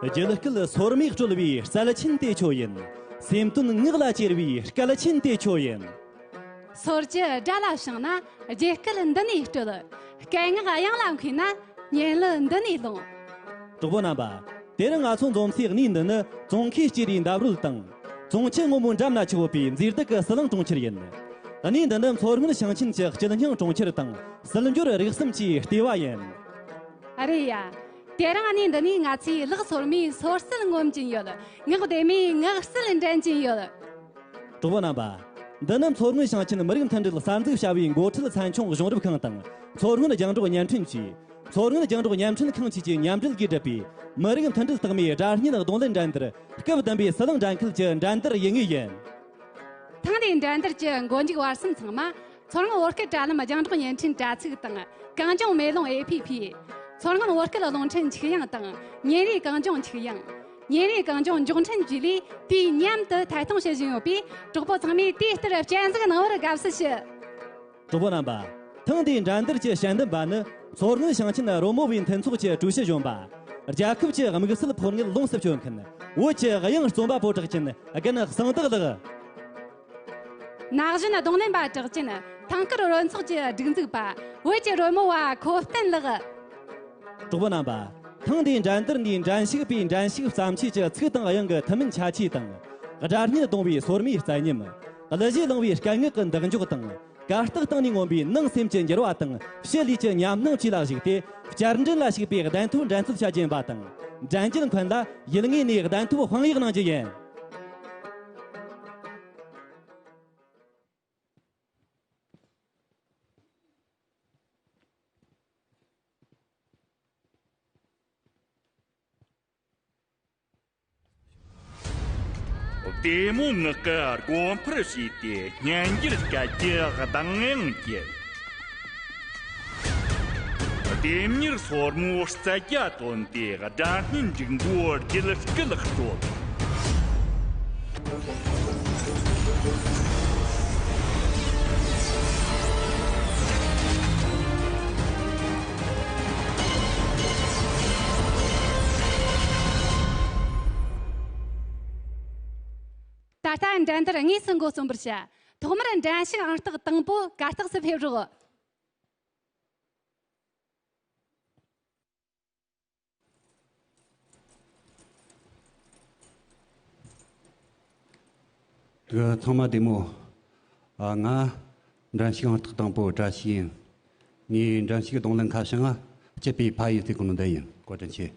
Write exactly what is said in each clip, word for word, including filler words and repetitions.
རྒྱུད་སྐུད་སོར་མོས་དཀྲོལ་བའི་རྩལ་ཆེན་དེ་ཁྱོད་ཡིན། སེམས་དོན་ངག་ལ་གྱེར་བའི་སྐལ་ཆེན་དེ་ཁྱོད་ཡིན། སོར་བཅུ་དགྲ་ལ་བྱིངས་ན་རྒྱུད་སྐུད་འདི་ནས་དཀྲོལ། སྐད་ངག་དབྱངས་ལ་མཁས་ན་སྙན་གླུ་འདི་ནས་ལོངས། གྲོགས་པོ་རྣམ་པ། དེ་རིང་ང་ཚོ་འཛོམས་སའི་གནས་འདི་ནི་ཙོང་ཁའི་སྐྱེས་རིའི་འདབས་རོལ་དང་། ཙོང་ཆུ་སྔོན་མོའི་འགྲམ་ན་འཁྱིལ་བའི་མཛེས་སྡུག་གི་ཟི་ལིང་གྲོང་ཁྱེར་ཡིན། གནས་འདི་ནི་མཚོ་སྔོན་ཞིང་ཆེན་གྱི་སྐྱིད་སྙིང་གྲོང་ཁྱེར་དང་སིལ་འབྱོར་རིག་གསུམ་གྱི་ལྟེ་བ་ཡིན། ཨ་རེད་ཡ། དེ་རིང་གནས་འདི་ནས་ང་ཚོས་ལག་སོར་མོས་སོར་རྩལ་ངོམ་གྱིན་ཡོད། ངག་བདེ་མོས་ངག་རྩལ་འགྲན་གྱིན་ཡོད། གྲོགས་པོ་རྣམ་པ། འདི་ནི་མཚོ་སྔོན་ཞིང་ཆེན་མི་རིགས་མཐུན་སྒྲིལ་གསར་འཛུགས་བྱ་བའི་འགོ་ཁྲིད་ཚན་ཆུང་གཞུང་རབ་ཁང་དང་མཚོ་སྔོན་རྒྱང་སྒྲོག་བརྙན་འཕྲིན་ཅུས། མཚོ་སྔོན་རྒྱང་སྒྲོག་བརྙན་འཕྲིན་ཁང་བཅས་ཀྱིས་མཉམ་འབྲེལ་གྱིས་བསྒྲུབས་པའི་མི་རིགས་མཐུན་སྒྲིལ་རྟགས་མའི་སྒྲ་སྙན་རྡུང་ལེན་འགྲན་བསྡུར་སྐབས་བདུན་པའི་ཟི་ལིང་འགྲན་ཁུལ་གྱི་འགྲན་བསྡུར་ཡུལ་དངོས་ཡིན། ཐེངས་འདིའི་འགྲན་བསྡུར་གྱི་མགོ་མཇུག་བར་གསུམ་ཚང་མ་མཚོ་སྔོན་བོད་སྐད་དྲ་ལམ་རྒྱང་སྒྲོག་བརྙན་འཕྲིན་དྲ་ཚིགས་དང་གངས་ལྗོངས་མེ་ལོང་ཨེ་ཕི་ཕི། མཚོ་སྔོན་བོད་སྐད་རླུང་འཕྲིན་ཆིག་ཡང་དང་ཉིན་རེའི་གངས་ལྗོངས་ཆིག་ཡང་། ཉིན་རེའི་གངས་ལྗོངས་མགྱོགས་འཕྲིན་བཅས་ལས་དུས་མཉམ་དུ་ཐད་གཏོང་བྱེད་བཞིན་ཡོད་པས། གྲོགས་པོ་ཚང་མས་དུས་ལྟར་སྤྱན་གཟིགས་གནང་བར་དགའ་བསུ་ཞུ། གྲོགས་པོ་རྣམ་པ། ཐེངས་འདིའི་འགྲན་བསྡུར་གྱི་དཔྱད་འདེམས་པ་ནི་མཚོ་སྔོན་ཞིང་ཆེན་རོལ་མོ་བའི་མཐུན་ཚོགས་ཀྱི་ཀྲུའུ་ཞི་གཞོན་པ། རྒྱལ་ཁབ་ཀྱི་དམིགས་བསལ་ཕོགས་དངུལ་ལོངས་སུ་སྤྱོད་མཁན་བོད་ཀྱི་དབྱངས་རྩོམ་པ་པོ་གྲགས་ཅན་རྒན་གསང་བདག་ལགས། ན་གཞོན་རྡུང་ལེན་པ་གྲགས་ཅན་ཐང་དཀར་རོལ་ཚོགས་ཀྱི་སྒྲིག་འཛུགས་པ་བོད་ཀྱི་རོལ་མོ་བ་ཁོ་བསྟན་ལགས། གྲོགས་པོ་རྣམ་པ། ཐེངས་འདིའི་འགྲན་བསྡུར་འདིའི་འགྲན་ཞུགས་པའི་འགྲན་ཞུགས་བརྩམས་ཆོས་ཀྱི་ཚིག་དང་དབྱངས་ཀྱི་ཐུན་མིན་ཁྱད་ཆོས་དང་། སྒྲ་སྙན་བརྡུང་བའི་སོར་མོའི་རྩལ་ཉམས། གླུ་གཞས་བླངས་པའི་སྐད་ངག་གི་འདེགས་འཇོག་དང་། གར་སྟེགས་སྟེང་ནས་མངོན་པའི་ནང་སེམས་ཀྱི་འགྱུར་བ་དང་ཕྱི་ལུས་ཀྱི་ཉམས་སྣང་བཅས་ལ་གཞིགས་ཏེ། བསྐྱར་འགྲན་ལ་ཞུགས་པའི་གདན་ཐོབ་འགྲན་རྩོད་བྱ་རྒྱུ་ཡིན་པ་དང་། འགྲན་རྒྱལ་མཁན་ལ་ཡུལ་དངོས་ནས་གདན་ཐོབ་དཔང་ཡིག་གནང་རྒྱུ་ཡིན། བདེ་མོ་ངག་གི་སྒོ་འཕར་ཕྱེས་ཏེ། སྙན་འགྱུར་སྐད་ཀྱི་གདངས་དབྱངས་བསྐྱེད། ལྡེམ་མྱུར་སོར་མོའི་རྩལ་རྒྱ་བཏོན་ཏེ། སྒྲ་སྙན་འབྲུག་མགོའི་རྒྱུད་སྐུད་དཀྲོལ། ད་ལྟ་འགྲན་བསྡུར་དངོས་སུ་འགོ་རྩོམ་པར་བྱ། ཐོག་མར་འགྲན་ཞུགས་ཨང་རྟགས་དང་པོ་གར་སྟེགས་སུ་ཕེབས་རོགས། དུ་ཚང་མ་བདེ་མོ། ཨ། ང་འགྲན་ཞུགས་ཨང་རྟགས་དང་པོ་བཀྲ་ཤིས་ཡིན། ངའི་འགྲན་ཞུགས་རྡུང་ལེན་ཁ་བྱང་ང་སྐྱིད་པའི་ཕ་ཡུལ་ཟེར་གོ་ནོ་འདི་ཡིན། བཀའ་དྲིན་ཆེ།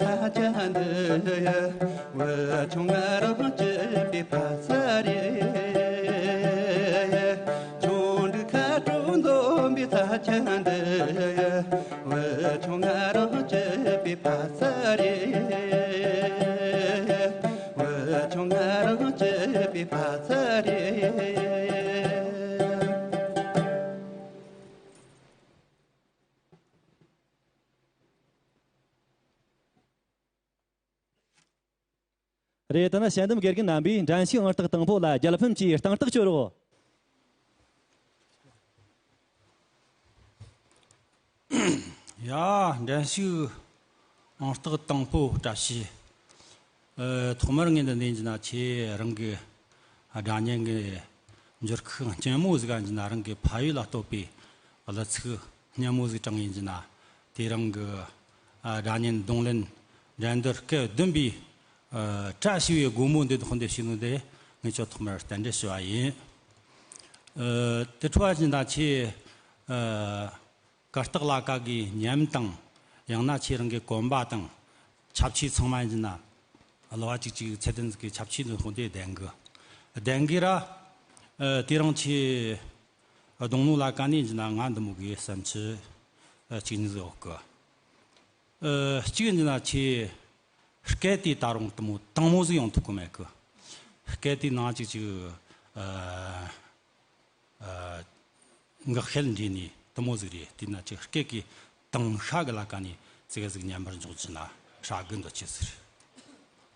ས་ཆ་འདི་ཡི་བུ་ཆུང་ང་རང་སྐྱིད་པའི་བ་ཚ་རེད། ཆུང་འདྲིས་ཁ་དྲོ་འཛོམས་པའི་ས་ཆ་འདི་ཡི་བུ་ཆུང་ང་རང་སྐྱིད་པའི་བ་ཚ་རེད། བུ་ཆུང་ང་རང་སྐྱིད་པའི་བ་ཚ་རེད། རེད། ད་ནི་དཔྱད་འདེམས་དགེ་རྒན་རྣམ་པས་འགྲན་ཞུགས་ཨང་རྟགས་དང་པོ་ལ་རྒྱལ་ཕམ་གྱི་རྟིང་རྟགས་གཅོད་རོགས། ཡ། འགྲན་ཞུགས་ཨང་རྟགས་དང་པོ་བཀྲ་ཤིས། ཨ། ཐོག་མར་ངས་འདི་ནས་ཡིན་ན་ཁྱེད་རང་གི་སྒྲ་སྙན་གྱི་འགྱུར་ཁུག་སྙན་མོ་ཟིག་ག་ཡིན་ན་རང་གི་ཕ་ཡུལ་ལ་གཏོད་པའི་གླུ་ཚིག་སྙན་མོ་ཟིག་དྲངས་ཡིན་ན། དེ་རིང་གི་ཨ་སྒྲ་སྙན་རྡུང་ལེན་འགྲན་བསྡུར་སྐབས་བདུན་པའི་ཨ་བཀྲ་ཤིས་པའི་སྒོ་མོ་འདི་དག་འདི་ཞིག་ནོ་དེ་ངས་ཁྱོད་ཐོག་མར་རྟེན་འབྲེལ་ཞུ་བ་ཡིན། ཨ་དེ་འཕྲོ་བ་ཅིག་ད་ཁྱེད་ཨ་གར་སྟེགས་ལ་ཀ་གི་ཉམས་དང་། ཡང་ན་ཁྱེད་རང་གི་གོམ་པ་དང་ཁྱབ་ཆས་ཚང་མ་ཡིན་ན་གླུ་བ་གཅིག་གཅིག་ཚད་ལྡན་ཟིག་གི་ཁྱབ་ཆས་འདི་དག་འདི་ལྡན་གི། ལྡན་གི་ར། ཨ་དེ་རིང་ཁྱེད་རྡུང་ནོ་ལ་ཀ་ནས་ཡིན་ན་ང་འདི་མོ་གི་བསམ་ཚུལ་ཨ་གཅིག་གཉིས་ཟིག་ཡོད་གི། ཨ་གཅིག་ཡིན་ན་ཁྱེད་སྐད་དེ་ད་རུང་དེ་མོ་དྭངས་མོ་ཟིག་ཡོང་ཐུབ་གི་མེད་གི། སྐད་དེ་ནང་གཅིག་གཅིག་ཨ་ཨ་ངག་ཤད་འདྲེས་ནས་དེ་མོ་ཟིག་རེད། དེ་ན་ཁྱེད་སྐད་ཀྱི་དྭངས་ཤ་གི་ལ་ཀ་ནས་ཙི་གེ་ཟིག་ཉམས་པར་འཇོག་རྒྱུ་ན་ཧྲ་གི་འདོད་ཆེ་ཟེར།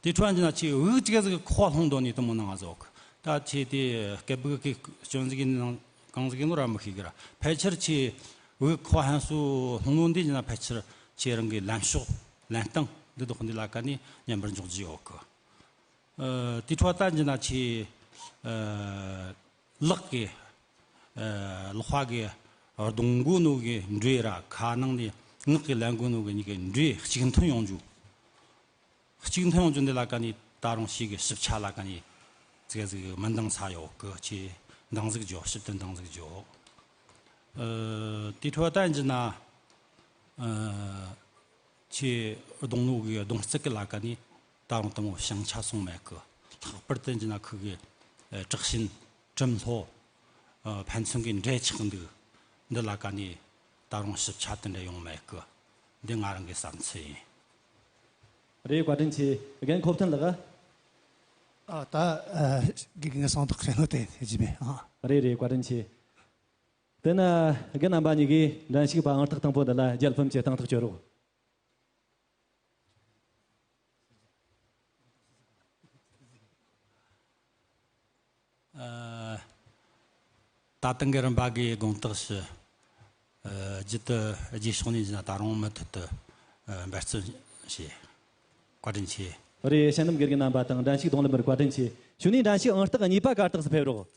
དེ་འཕྲོ་ཡིན་ན་ཁྱེད་འུ་ཙི་གེ་ཟིག་ཁོག་ལྷུང་འདོད་ནས་དེ་མོ་ནང་ང་ཟོག་ད་ཁྱེད་དེ་སྐད་སྦུག་གི་སྐྱོན་ཟིག་ཡིན་ནང་གང་ཟིག་ཡིན་ནོ་ར་མི་ཤེས་གི་ར། ཕལ་ཆེར་ཁྱེད་འུ་ཁོག་ཧན་སུ་ལྷུང་ལོ་འདི་ཡིན་ན་ཕལ་ཆེར་ཁྱེད་རང་གི་ལན་ཕྱོགས་ལན་སྟངས་འདི་དག་འདི་ལ་ཀ་ནས་ཉམས་པར་འཇོག་རྒྱུ་ཡོད་གི། ཨ་དེ་འཕྲོ་ད་ཡིན་ན་ཁྱེད་ཨ་ལག་གི་ཨ་ལག་པ་གི་རྡུང་གོ་ནོ་གི་འགྲོས་ར་ཁ་ནང་ནས་ངག་གི་ལེན་གོ་ནོ་གི་གཉིས་ཀའི་འགྲོས་གཅིག་མཐུན་ཡོང་རྒྱུ། གཅིག་མཐུན་ཡོང་རྒྱུ་འདི་ལ་ཀ་ནས་ད་རུང་ཞིག་གི་ཞིབ་ཆ་ལ་ཀ་ནས་ཙི་གེ་ཟིག་མི་འདང་ས་ཡོད་གི། ཁྱེད་འདང་ཟིག་རྒྱོབ། ཞིབ་ཏུ་འདང་ཟིག་རྒྱོབ། ཨ་དེ་འཕྲོ་ད་ཡིན་ན་ཨ་ཁྱེད་རྡུང་ནོ་གི་རྡུང་རྩལ་གི་ལ་ཀ་ནས་ད་རུང་དེ་མོ་བྱང་ཆ་སོང་མེད་གི། ལྷག་པར་དུ་ཡིན་ན་ཁུ་གི་ཨ་དྲག་ཞན་གྲིམ་ལྷོད། ཨ་ཕན་ཚུན་གི་འབྲེལ་ཆགས་འདུག། འདི་ལ་ཀ་ནས་ད་རུང་ཞིབ་ཆ་དེ་འདྲ་ཡོང་མེད་གི། འདི་ང་རང་གི་བསམ་ཚུལ་ཡིན། རེད། བཀའ་དྲིན་ཆེ། རྒན་ཁོ་ཐན་ལགས། ཨ་ད་ཨ་དགེ་རྒན་སང་ཐག་རིང་ལོ་དེ་ཞིབ་མེད་ཨ། རེད་རེད། བཀའ་དྲིན་ཆེ། དེ་ན་རྒན་རྣམ་པ་གཉིས་ཀྱིས་འགྲན་ཞུགས་པ་ཨང་རྟགས་དང་པོ་འདི་ལ་རྒྱལ་ཕམ་གྱི་རྟིང་རྟགས་གཅོད་རོགས། ཨ་ད་ཐེངས་ཀྱི་རིམ་པ་གི་དགོངས་དག་ཞུ། ཨ་རྒྱུན་དུ་རྗེས་ཕྱོགས་ནས་ཡིན་ན་ད་རུང་མུ་མཐུད་དུ་ཨ་འབད་བརྩོན་བྱེད། བཀའ་དྲིན་ཆེ། རེད། དཔྱད་འདེམས་དགེ་རྒན་རྣམ་པ་དང་འགྲན་ཞུགས་རྡུང་ལེན་པར་བཀའ་དྲིན་ཆེ། གཞུག་ནས་འགྲན་ཞུགས་ཨང་རྟགས་གཉིས་པ་གར་སྟེགས་སུ་ཕེབས་རོགས།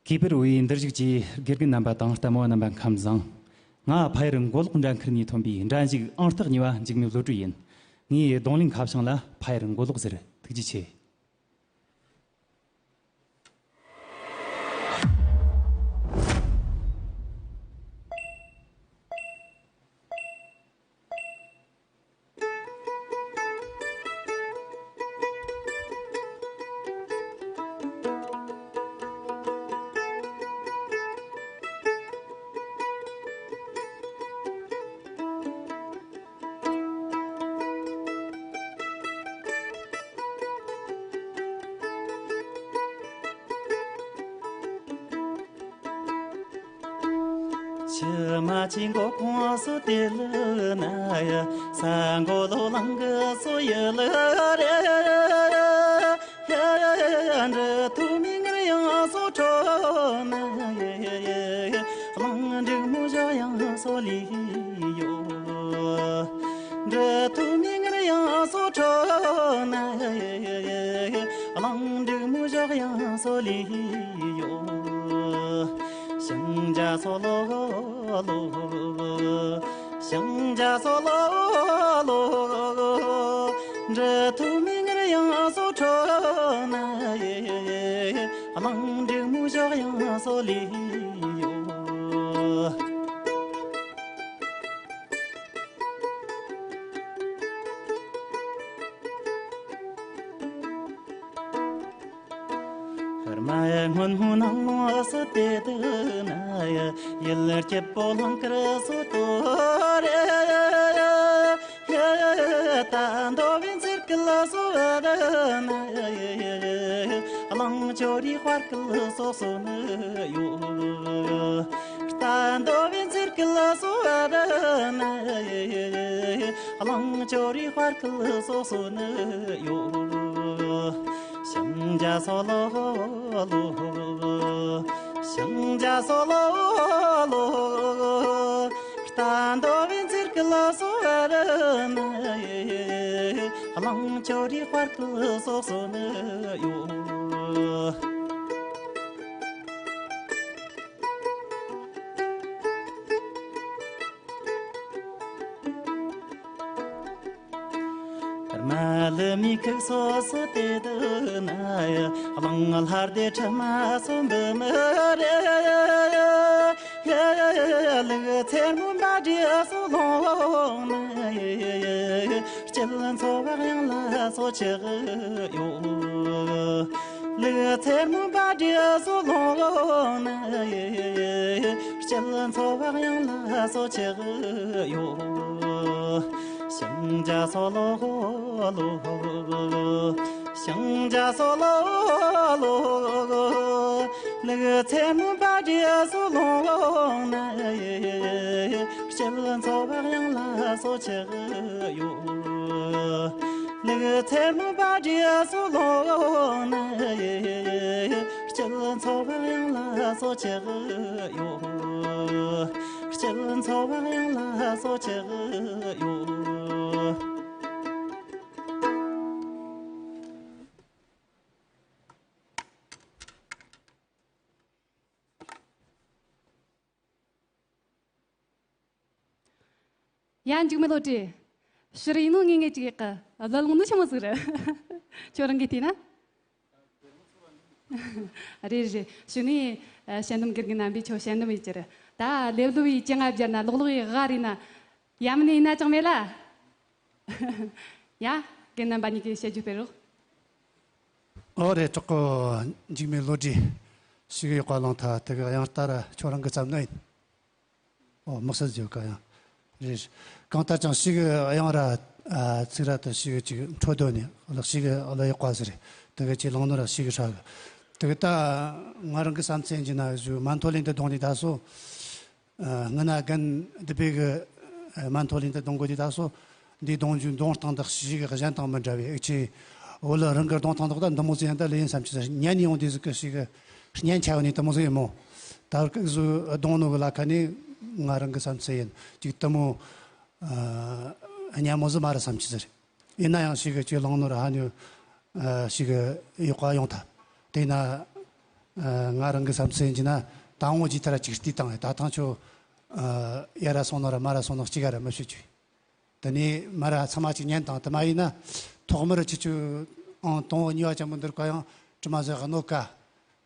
གུས་པར་འོས་པའི་འདིར་བཞུགས་ཀྱི་དགེ་རྒན་རྣམ་པ་དང་ལྟད་མོ་བ་རྣམ་པ་ཁམས་བཟང་། ང་ཕ་ཡུལ་མགོ་ལོག་འགྲན་ཁུལ་ནས་ཐོན་པའི་འགྲན་ཞུགས་ཨང་རྟགས་གཉིས་པ་འཇིགས་མེད་བློ་གྲོས་ཡིན། ངའི་རྡུང་ལེན་ཁ་བྱང་ལ་ཕ་ཡུལ་མགོ་ལོག་ཟེར། ཐུགས་རྗེ་ཆེ། ཕྱི་མ་ཅི་མགོ་ཁོངས་སུ་དེ་ལུ་ན་ཡ། ས་མགོ་ལོ་ལང་གི་སོ་ཡི་ལུ་རེ། འདྲི་ཐུ་མི་ངར་ཡང་སོ་ཁྲོ་ན་ཡ། གླང་འབྲུག་མོ་བཞག་ཡང་སོ་ལི་ཡོ། འདྲི་ཐུ་མི་ངར་ཡང་སོ་ཁྲོ་ན། གླིང་འབྲུག་མོ་བཞག་ཡང་སོ་ལི་ཡོད། ཞིང་རྒྱ་སོ་ལོ་ལོ། ཞིང་རྒྱ་སོ་ལོ་ལོ། འབྲི་ཐུ་མི་ངར་ཡང་སོ་ཁྲོ་ན་ཡེ། གླིང་འབྲུག་མོ་བཞག་ཡང་སོ་ལི་ཡོད། ཧར་མ་ཡ་སྔོན་སྔོན་ནང་ལོ་སུ་དེ་དུ་ན་ཡ། ཡུལ་ལ་སྐྱིད་པོ་ལང་ཀར་སུ་དོ་རེ། ཡ་ད་འདོ་བིན་ཚིར་ཀི་ལ་སུ་བ་དུ་ན་ཡ། གླང་ཆོ་རི་དཔར་ཀི་ལ་སོ་སོ་ནི་ཡོ། ད་འདོ་བིན་ཚིར་ཀི་ལ་སུ་བ་དུ་ན་ཡ། གླང་ཆོ་རི་དཔར་ཀི་ལ་སོ་སོ་ནི་ཡོ། ཞིང་རྒྱ་སོ་ལོ་ལོ། ཞིང་རྒྱ་སོ་ལོ་ལོ། རྟ་འདོ་བའི་འཛེར་གི་ལ་སོ་བར་ན། གླང་ཆོ་རི་དཔར་གི་སོ་སོ་ནི་ཡོ། རྨ་ལི་མི་ཁུག་སོ་སོ་དེ་དུ་ན། གླང་ལྷ་སྡེ་ཁྲི་མ་སོ་འབུ་མི་རེ། ལུག་ཚེར་མོ་འབའ་འདྲེ་སོ་ལོང་ལོང་ན། སྤྱིལ་མཚོ་བག་ཡང་ལ་སོ་ཆགས་ཡོད། ལུག་ཚེར་མོ་འབའ་འདྲེ་སོ་ལོང་ལོང་ན། སྤྱིལ་མཚོ་བག་ཡང་ལ་སོ་ཆགས་ཡོད། ཞིང་རྒྱ་སོ་ལོ་ལོ། ཞིང་རྒྱ་སོ་ལོ་ལོ། ལུག་ཚེར་མོ་འབའ་འདྲེ་སོ་ལོང་ལོང་ན། སྤྱིལ་མཚོ་བག་ཡང་ལ་སོ་ཆགས་ཡོད། ལུག་ཚེར་མོ་འབའ་འདྲེ་སོ་ལོང་ལོང་ན། སྤྱིལ་མཚོ་བག་ཡང་ལ་སོ་ཆགས་ཡོད། སྤྱིལ་མཚོ་བག་ཡང་ལ་སོ་ཆགས་ཡོད། ཡ། འཇིགས་མེད་བློ་གྲོས། ཕྱིར་ཡིན་ནོ་ངེས་ངེས་ཅིག་ཡག་གི་བློ་ལོང་ནི་ཆི་མོ་ཟིག་རེད། ཁྱོད་རང་གིས་བལྟས་ན། རེད་རེད། ཕྱི་ནས་ཨ་དཔྱད་འདེམས་དགེ་རྒན་རྣམ་པས་ཁྱོད་དཔྱད་འདེམས་ཡེད་རྒྱུ་རེད། ད་ལེབ་ལོབ་ཡི་ཅི་ང་སྦྱར་ན་ལོག་ལོག་ཡི་ག་རེད་ན། ཡ་མིན་ཡིན་ན་ཅང་མེད་ལ། ཡ། རྒན་རྣམ་པ་གཉིས་ཀྱིས་བཤད་རྒྱུ་སྤེལ་རོགས། ཨོ་རེད། གྲོགས་པོ་འཇིགས་མེད་བློ་གྲོས། ཞེ་གི་ཡག་པ་བླངས་ཐལ། དེ་གི་དབྱངས་རྟ་ར་ཁྱོད་རང་གི་བརྩམས་ནོ་ཡིན། ཨོ། དམིགས་བསལ་བརྗོད་ག་ཡང་རེད། གང་ལྟར་ཀྱང་ཞེ་གི་དབྱངས་ར། ཨ། ཚིག་ར་དེ་ཞེ་གི་ཅིག་འཕྲོད་དོ་ནི་ལགས། ཞེ་གི་ལ་ཡག་པ་ཟིག་རེད། དེ་གི་ཁྱེད་བླངས་ནོ་ར་ཞེ་གི་ཧྲ་གི། དེ་གི་ད་ང་རང་གི་བསམ་ཚུལ་ཡིན་རྒྱུ་ན་ཞུ། མན་ཐོ་ལིན་དུ་གཏོང་དུས་ད་སོ། ཨ། སྔ་ན་རྒན་བདུད་བྷེ་གི་ཨ་མན་ཐོ་ལིན་དུ་གཏོང་དགོས་དུས་ད་སོ། འདི་གཏོང་རྒྱུའི་གཏོང་སྟངས་དག་ཞེ་གི་གཞན་དང་མི་འདྲ་བས། ཨེ་ཆེ་བོད་ལ་རང་གི་གཏོང་སྟངས་དག་ད་འདི་མོ་ཟིག་ཡིན་ད་ལེ་ཡིན་བསམ་གྱི་ཟེར། ཉན་ཡོང་དུས་ཟིག་གི་ཞེ་གི་སྙན་ཆ་ཡོད་ནི་དེ་མོ་ཟིག་ཡིན་མོ། ད་གི་ཟུ་གཏོང་ནོ་གི་ལ་ཁ་ནི་ང་རང་གི་བསམ་ཚུལ་ཡིན། ཅིག་དེ་མོ་ཨ་སྙན་མོ་ཟིག་མ་རེད་བསམ་གྱི་ཟེར། ཡིན་ན་ཡང་ཞེ་གི་ཁྱེད་བླངས་ནོ་ར་ཧ་ནི་ཨ་ཞེ་གི་ཡག་པ་ཡོང་ཐལ། དེས་ན་ཨ་ང་རང་གི་བསམ་ཚུལ་ཡིན་རྒྱུ་ན། ད་འོང་རྒྱུའི་ཐད་ར་ཅིག་བལྟས་བཏང་། ད་ཐང་ཆོ་ཨ་ཡ་ར་སོང་ནོ་ར་མ་ར་སོང་ནོ་གཅིག་ག་ར་མི་ཤེས་རྒྱུ། དེ་ནས་མ་ར་ཚང་མ་ཅིག་ཉན་དང་། དེ་མ་ཡིན་ན་ཐོག་མར་ཁྱེད་ཆོ་ཨང་དང་པོ་གཉིས་པ་ཅན་པོ་འདིར་ཀ་ཡང་དྲི་མ་ཟེར་གནོད་ཀ།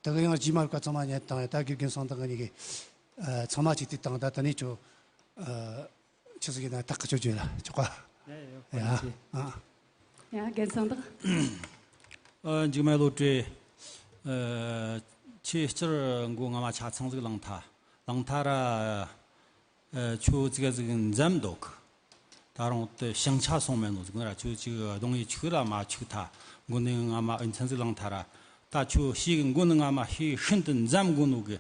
དེ་གི་ཡང་རྗེས་མར་ཀ་ཚང་མ་ཉན་དང་། ད་དགེ་རྒན་སངས་དང་གི་གཉིས་ཀས་ཨ་ཚང་མ་ཅིག་བལྟས་དང་། ད་དེ་ནས་ཁྱོད་ཨ་ཆི་ཟིག་ཡིན་ན་ཐག་གི་ཆོད་རྒྱུ་ལ་ཆོག་ག། ཡ་ཡ་ཡ། ཨ་ཡ། རྒན་སངས་དང་། ཨ། འཇིགས་མེད་བློ་གྲོས། ཨ། ཁྱེད་སྤྱིར་མགོ་སྔ་མ་ཆ་ཚང་ཟིག་བླངས་ཐལ། བླངས་ཐལ་ར། ཨ། ཁྱོད་ཙི་ག་ཟིག་འཛེམ་འདུག། ད་རུང་དེ་བྱང་ཆ་སོང་མེད་ནོ་ཟིག་ན་ར། ཁྱོད་ཅིག་གདོང་ཡི་ཆུ་ར་མ་ཆུག་ཐལ། མགོ་ནས་སྔ་མ་ཨུ་ཚན་ཟིག་བླངས་ཐལ་ར། ད་ཁྱོད་ཞེ་གི་མགོ་ནས་སྔ་མ་ཤིན་ཤིན་ཏུ་འཛེམ་དགོས་ནོ་གི།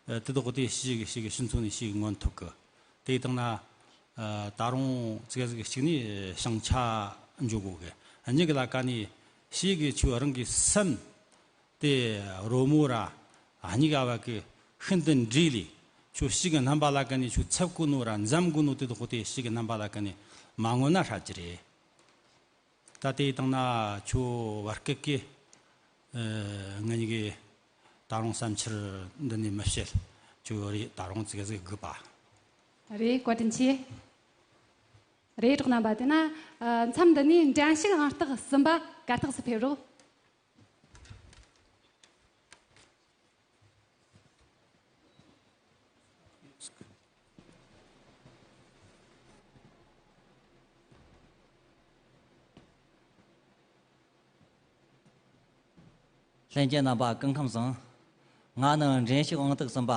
ཨ། དེ་དག་དེ་ཞེ་གི་ཞེ་གི་ཕྱི་ཚོ་ནས་ཞེ་གི་མངོན་ཐུབ་གི། དེ་ཡིན་དང་ན། ཨ། ད་རུང་ཙི་ག་ཟིག་གཅིག་ནས་བྱང་ཆ་འཇོག་དགོས་གི། གཉིས་གི་ལ་ཀ་ནས་ཞེ་གི་ཁྱོད་རང་གི་སེམས་དེ་རོལ་མོ་ར་གཉིས་ཀ་བ་གི་ཤིན་ཏུ་འདྲེས་ལས། ཁྱོད་ཞེ་གི་རྣམ་པ་ལ་ཀ་ནས་ཁྱོད་འཚེབ་གོ་ནོ་ར་འཛེམ་གོ་ནོ་དེ་དག་དེ་ཞེ་གི་རྣམ་པ་ལ་ཀ་ནས་མ་མངོན་ན་ཧྲ་གི་རེད། ད་དེ་ཡིན་དང་ན་ཁྱོད་བར་སྐབས་ཀྱི་ ཨ། ང་གཉིས་ཀྱིས་ད་རུང་བསམ་འཆར་འདི་ནས་མི་བཤད། ཁྱོད་རེད། ད་རུང་ཙིག་ཟིག་དགོས་པ། རེད། བཀའ་དྲིན་ཆེ། རེད། གྲོགས་རྣམ་པ། དེ་ན། ཨ། མཚམས་འདི་ནས་འགྲན་ཞུགས་ཨང་རྟགས་གསུམ་པ་གར་སྟེགས་སུ་ཕེབས་རོགས། ལྷན་རྒྱས་རྣམ་པ་སྐུ་ཁམས་བཟང་། ང་ནི་འགྲན་ཞུགས་ཨང་རྟགས་གསུམ་པ།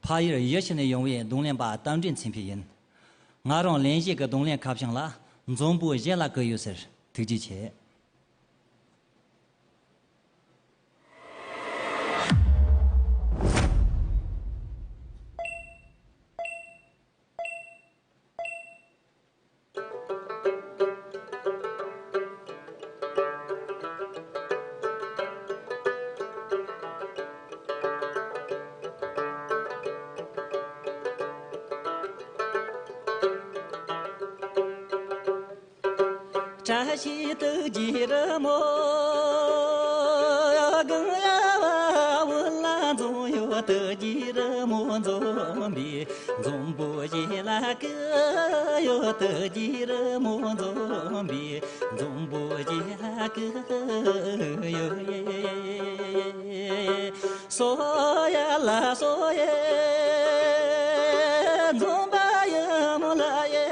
ཕ་ཡུལ་ཡུལ་ཤུལ་ནས་ཡོང་བའི་རྡུང་ལེན་པ་རྟ་མགྲིན་ཚེ་འཕེལ་ཡིན། ང་རང་ལེན་བྱེད་ཀྱི་རྡུང་ལེན་ཁ་བྱང་ལ་འཛོམས་པོ་གཞན་ལ་བཀོད་ཡོད་ཟེར། ཐུགས་རྗེ་ཆེ། བཀྲ་ཤིས་སྟག་རྒྱུད་རི་མོ། གངས་ཡ་བ་བོད་ལ་འཛོམས་ཡོད། སྟག་རྒྱུད་རི་མོ་འཛོམས་པའི་འཛོམས་པོ་གཞན་ལ་བཀོད་ཡོད། སྟག་རྒྱུད་རི་མོ་འཛོམས་པའི་འཛོམས་པོ་གཞན་ལ་བཀོད་ཡོད། སོ་ཡ་ལ་སོ་ཡེ་འཛོམས་པ་ཡི་མོ་ལ་ཡེ།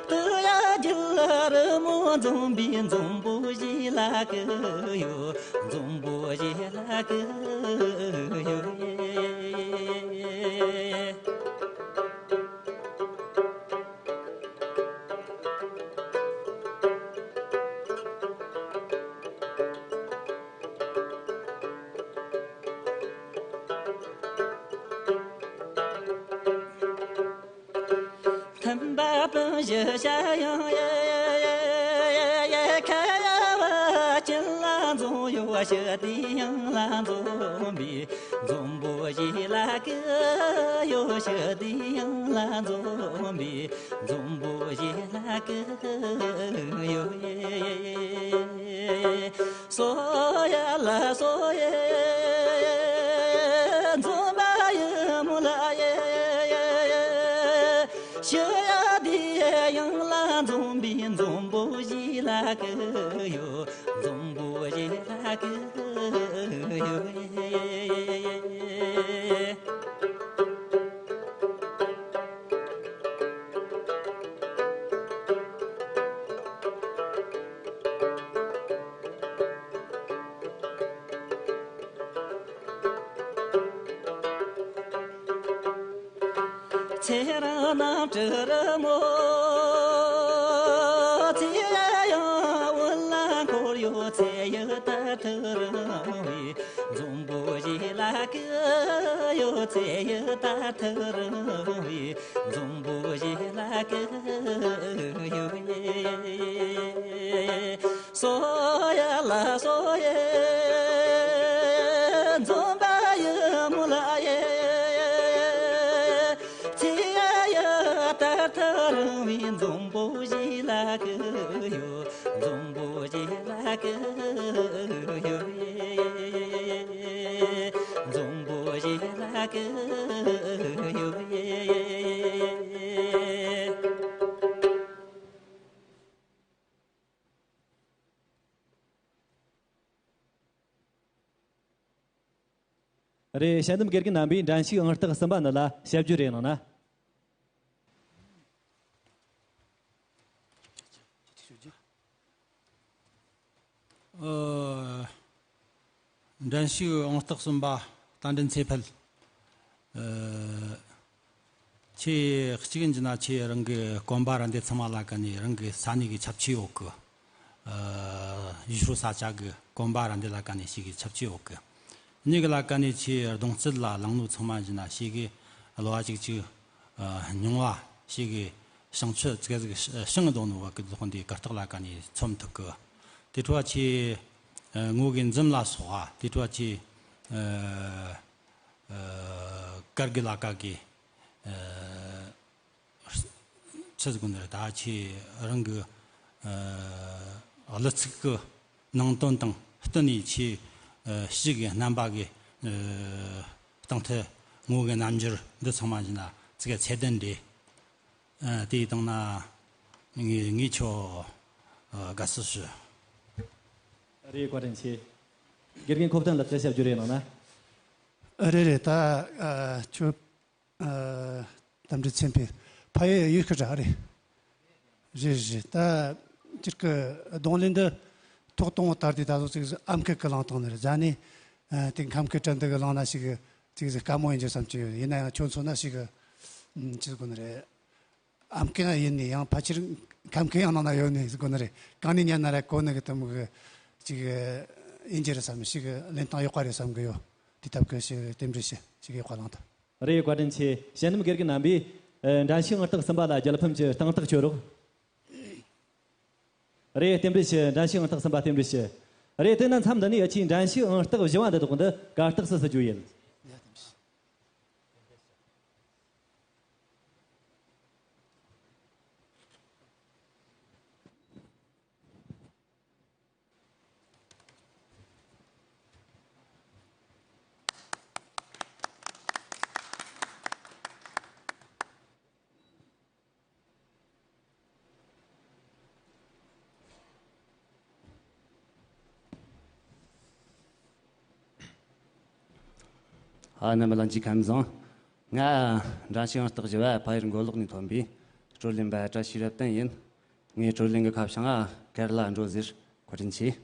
སྟག་ཡ་རྒྱུད་ལ་རི་མོ་འཛོམས་པའི་འཛོམས་པོ་གཞན་ལ་བཀོད་ཡོད། འཛོམས་པོ་གཞན་ལ་བཀོད་ཡོད། མཐུན་པ་སྤུན་བཞི་ཤ་ཡང་ཡེ། ཁ་ཡ་བ་ཅན་ལ་འཛོམས་ཡོད། ཞི་བདེ་ཡང་ལ་འཛོམས་པའི་འཛོམས་པོ་གཞན་ལ་བཀོད་ཡོད། ཞི་བདེ་ཡང་ལ་འཛོམས་པའི་འཛོམས་པོ་གཞན་ལ་བཀོད་ཡོད། སོ་ཡ་ལ་སོ་ཡེ་འཛོམས་པ་ཡི་མོ་ལ་ཡེ། ཞི་ཡ་དེ་ཡང་ལ་འཛོམས་པའི་འཛོམས་པོ་གཞན་ལ་བཀོད་ཡོད། འཛོམས་པོ་གཞན་ལ་བཀོད་ཡོད། ཚེ་རིང་རྣམ་སྤྲུལ་རི་མོ། ཚེ་ཡང་བོད་ལ་འཁོར་ཡོད། ཚེ་ཡི་དར་ཐིག་རིང་བའི་འཛོམས་པོ་གཞན་ལ་བཀོད་ཡོད། ཚེ་ཡི་དར་ཐིག་རིང་བའི་འཛོམས་པོ་གཞན་ལ་བཀོད་ཡོད། སོ་ཡ་ལ་སོ་ཡེ་འཛོམས་པ་ཡི་མོ་ལ་ཡེ། ཚེ་ཡི་དར་ཐིག་རིང་བའི་འཛོམས་པོ་གཞན་ལ་བཀོད་ཡོད། འཛོམས་པོ་གཞན་ལ་བཀོད་ཡོད། འཛོམས་པོ་གཞན་ལ་བཀོད་ཡོད། རེད། དཔྱད་འདེམས་དགེ་རྒན་རྣམ་པས་འགྲན་ཞུགས་ཨང་རྟགས་གསུམ་པ་འདི་ལ་དཔྱད་བརྗོད་རེ་གནང་ན། ཨ། འགྲན་ཞུགས་ཨང་རྟགས་གསུམ་པ་རྟ་མགྲིན་ཚེ་འཕེལ། ཨ། ཁྱེད་གཅིག་ཡིན་གྱི་ན་ཁྱེད་རང་གི་གོམ་པ་ར་འདི་ཚང་མ་ལ་ཀ་ནས་རང་གི་ས་གནས་ཀྱི་ཁྱབ་ཆེ་ཡོད་གི། ཨ། ཡུལ་ཤུལ་ས་ཆ་གི་གོམ་པ་ར་འདི་ལ་ཀ་ནས་ཞིག་གི་ཁྱབ་ཆེ་ཡོད་གི། གཉིས་ཀྱི་ལ་ཀ་ནས་ཁྱེད་རྡུང་རྩལ་ལ་བླངས་ནོ་ཚང་མ་ཡིན་གྱི་ན་ཞིག་གི་གློ་བ་གཅིག་གཅིག་ཨ། རྙིང་བ་ཞིག་གི་བྱང་ཆུབ་ཙིག་གེ་ཟིག་བྱིང་འདུག་ནོ་བ་གི་རྫོགས་འདི་གར་སྟེགས་ལ་ཀ་ནས་ཚོམ་ཐུབ་གི། དེ་འཕྲོ་བ་ཁྱེད། ཨ། ངོ་གི་འཛུམ་ལ་སོགས་པ། དེ་འཕྲོ་བ་ཁྱེད། ཨ། ཨ། དཀར་གི་ལ་ཀ་གི། ཨ། ཆི་ཟིག་གོ་ནི་རེད། ད་ཁྱེད་རང་གི། ཨ། གླུ་ཚིག་གི། ནང་དོན་དང་བསྟུན་ནས་ཆེས་ཨ་ཞིག་གི་རྣམ་པ་གི་ཨ་སྟེང་ཐད་ངོ་བོ་གི་རྣམ་འགྱུར་འདི་ཚང་མ་ཡིན་ན་ཙི་གེ་ཚད་ལྡན་རེད། ཨ་དེའི་སྟེང་ན་ངས་ངས་ཁྱོད་ཨ་དགའ་བསུ་ཞུ། རེད། བཀའ་དྲིན་ཆེ། དགེ་རྒན་ཁོ་བསྟན་ལགས་སྐད་ཆ་བརྗོད་རེས་གནང་ན། རེད་རེད། ད་ཨ་ཁྱོད་ཨ་དམ་འབྲེལ་ཚན་པའི་ཕ་ཡུལ་ཡུལ་ཤུལ་ར་རེད། རེད་རེད། ད་སྤྱིར་གི་རྡུང་ལེན་འདི་ཐོག་དང་པོ་དར་དུས་ད་གཟོད་ཅིག་ཨམ་སྐད་གི་བླངས་བཏང་ནི་རེད། རྗེས་ནས་ཨ་དེ་ཁམས་སྐད་དྲ་འདི་གི་བླངས་ན་ཞིག་ཅིག་དཀའ་མོ་ཡིན་རྒྱུ་བསམ་གྱི་ཡོད། ཡིན་ན་ཡང་ཁྱོད་མཚོན་ན་ཞིག་ཅིག་དགོས་ནི་རེད། ཨམ་སྐད་ཡིན་ནི་ཡང་ཕལ་ཆེར་ཁམས་སྐད་ཡང་ནང་ན་ཡོད་ནི་དགོས་ནི་རེད། གང་ནས་ཉན་ན་ར་གོ་ནི་གི་དེ་མོ་གི་ཅིག་ཡིན་རྒྱུ་རེད་བསམ། ཞིག་ལེན་སྟངས་ཡག་པ་རེད་བསམ་གི་ཡོད། དེ་ཐབས་གི་ཞིག་རྟེན་འབྲེལ་ཞིག་ཞིག་ཡག་པ་བླངས་ཐལ། རེད། བཀའ་དྲིན་ཆེ། དཔྱད་འདེམས་དགེ་རྒན་རྣམ་པས་ཨ་འགྲན་ཞུགས་ཨང་རྟགས་གསུམ་པ་ལ་རྒྱལ་ཕམ་གྱི་སྟེང་ཐག་གཅོད་རོགས། རེད། རྟེན་འབྲེལ་ཞུ། འགྲན་ཞུགས་ཨང་རྟགས་གསུམ་པ་རྟེན་འབྲེལ་ཞུ། རེད། དེ་ན་མཚམས་འདི་ནས་ཡ་ཆེའི་འགྲན་ཞུགས་ཨང་རྟགས་བཞི་བ་འདི་དག་འདི་གར་སྟེགས་སུ་བསུ་རྒྱུ་ཡིན། ཨ་རྣམ་པ་ལྷན་རྒྱས་ཁམས་བཟང་། ང་འགྲན་ཞུགས་ཨང་རྟགས་བཞི་བ་ཕ་ཡུལ་མགོ་ལོག་ནས་ཐོན་པའི་དཀྲོལ་ལེན་པ་བཀྲ་ཤིས་རབ་བརྟན་ཡིན། ངའི་དཀྲོལ་ལེན་གྱི་ཁ་བྱང་ཨ་ཀར་ལ་འགྲོ་ཟེར། བཀའ་དྲིན་ཆེ།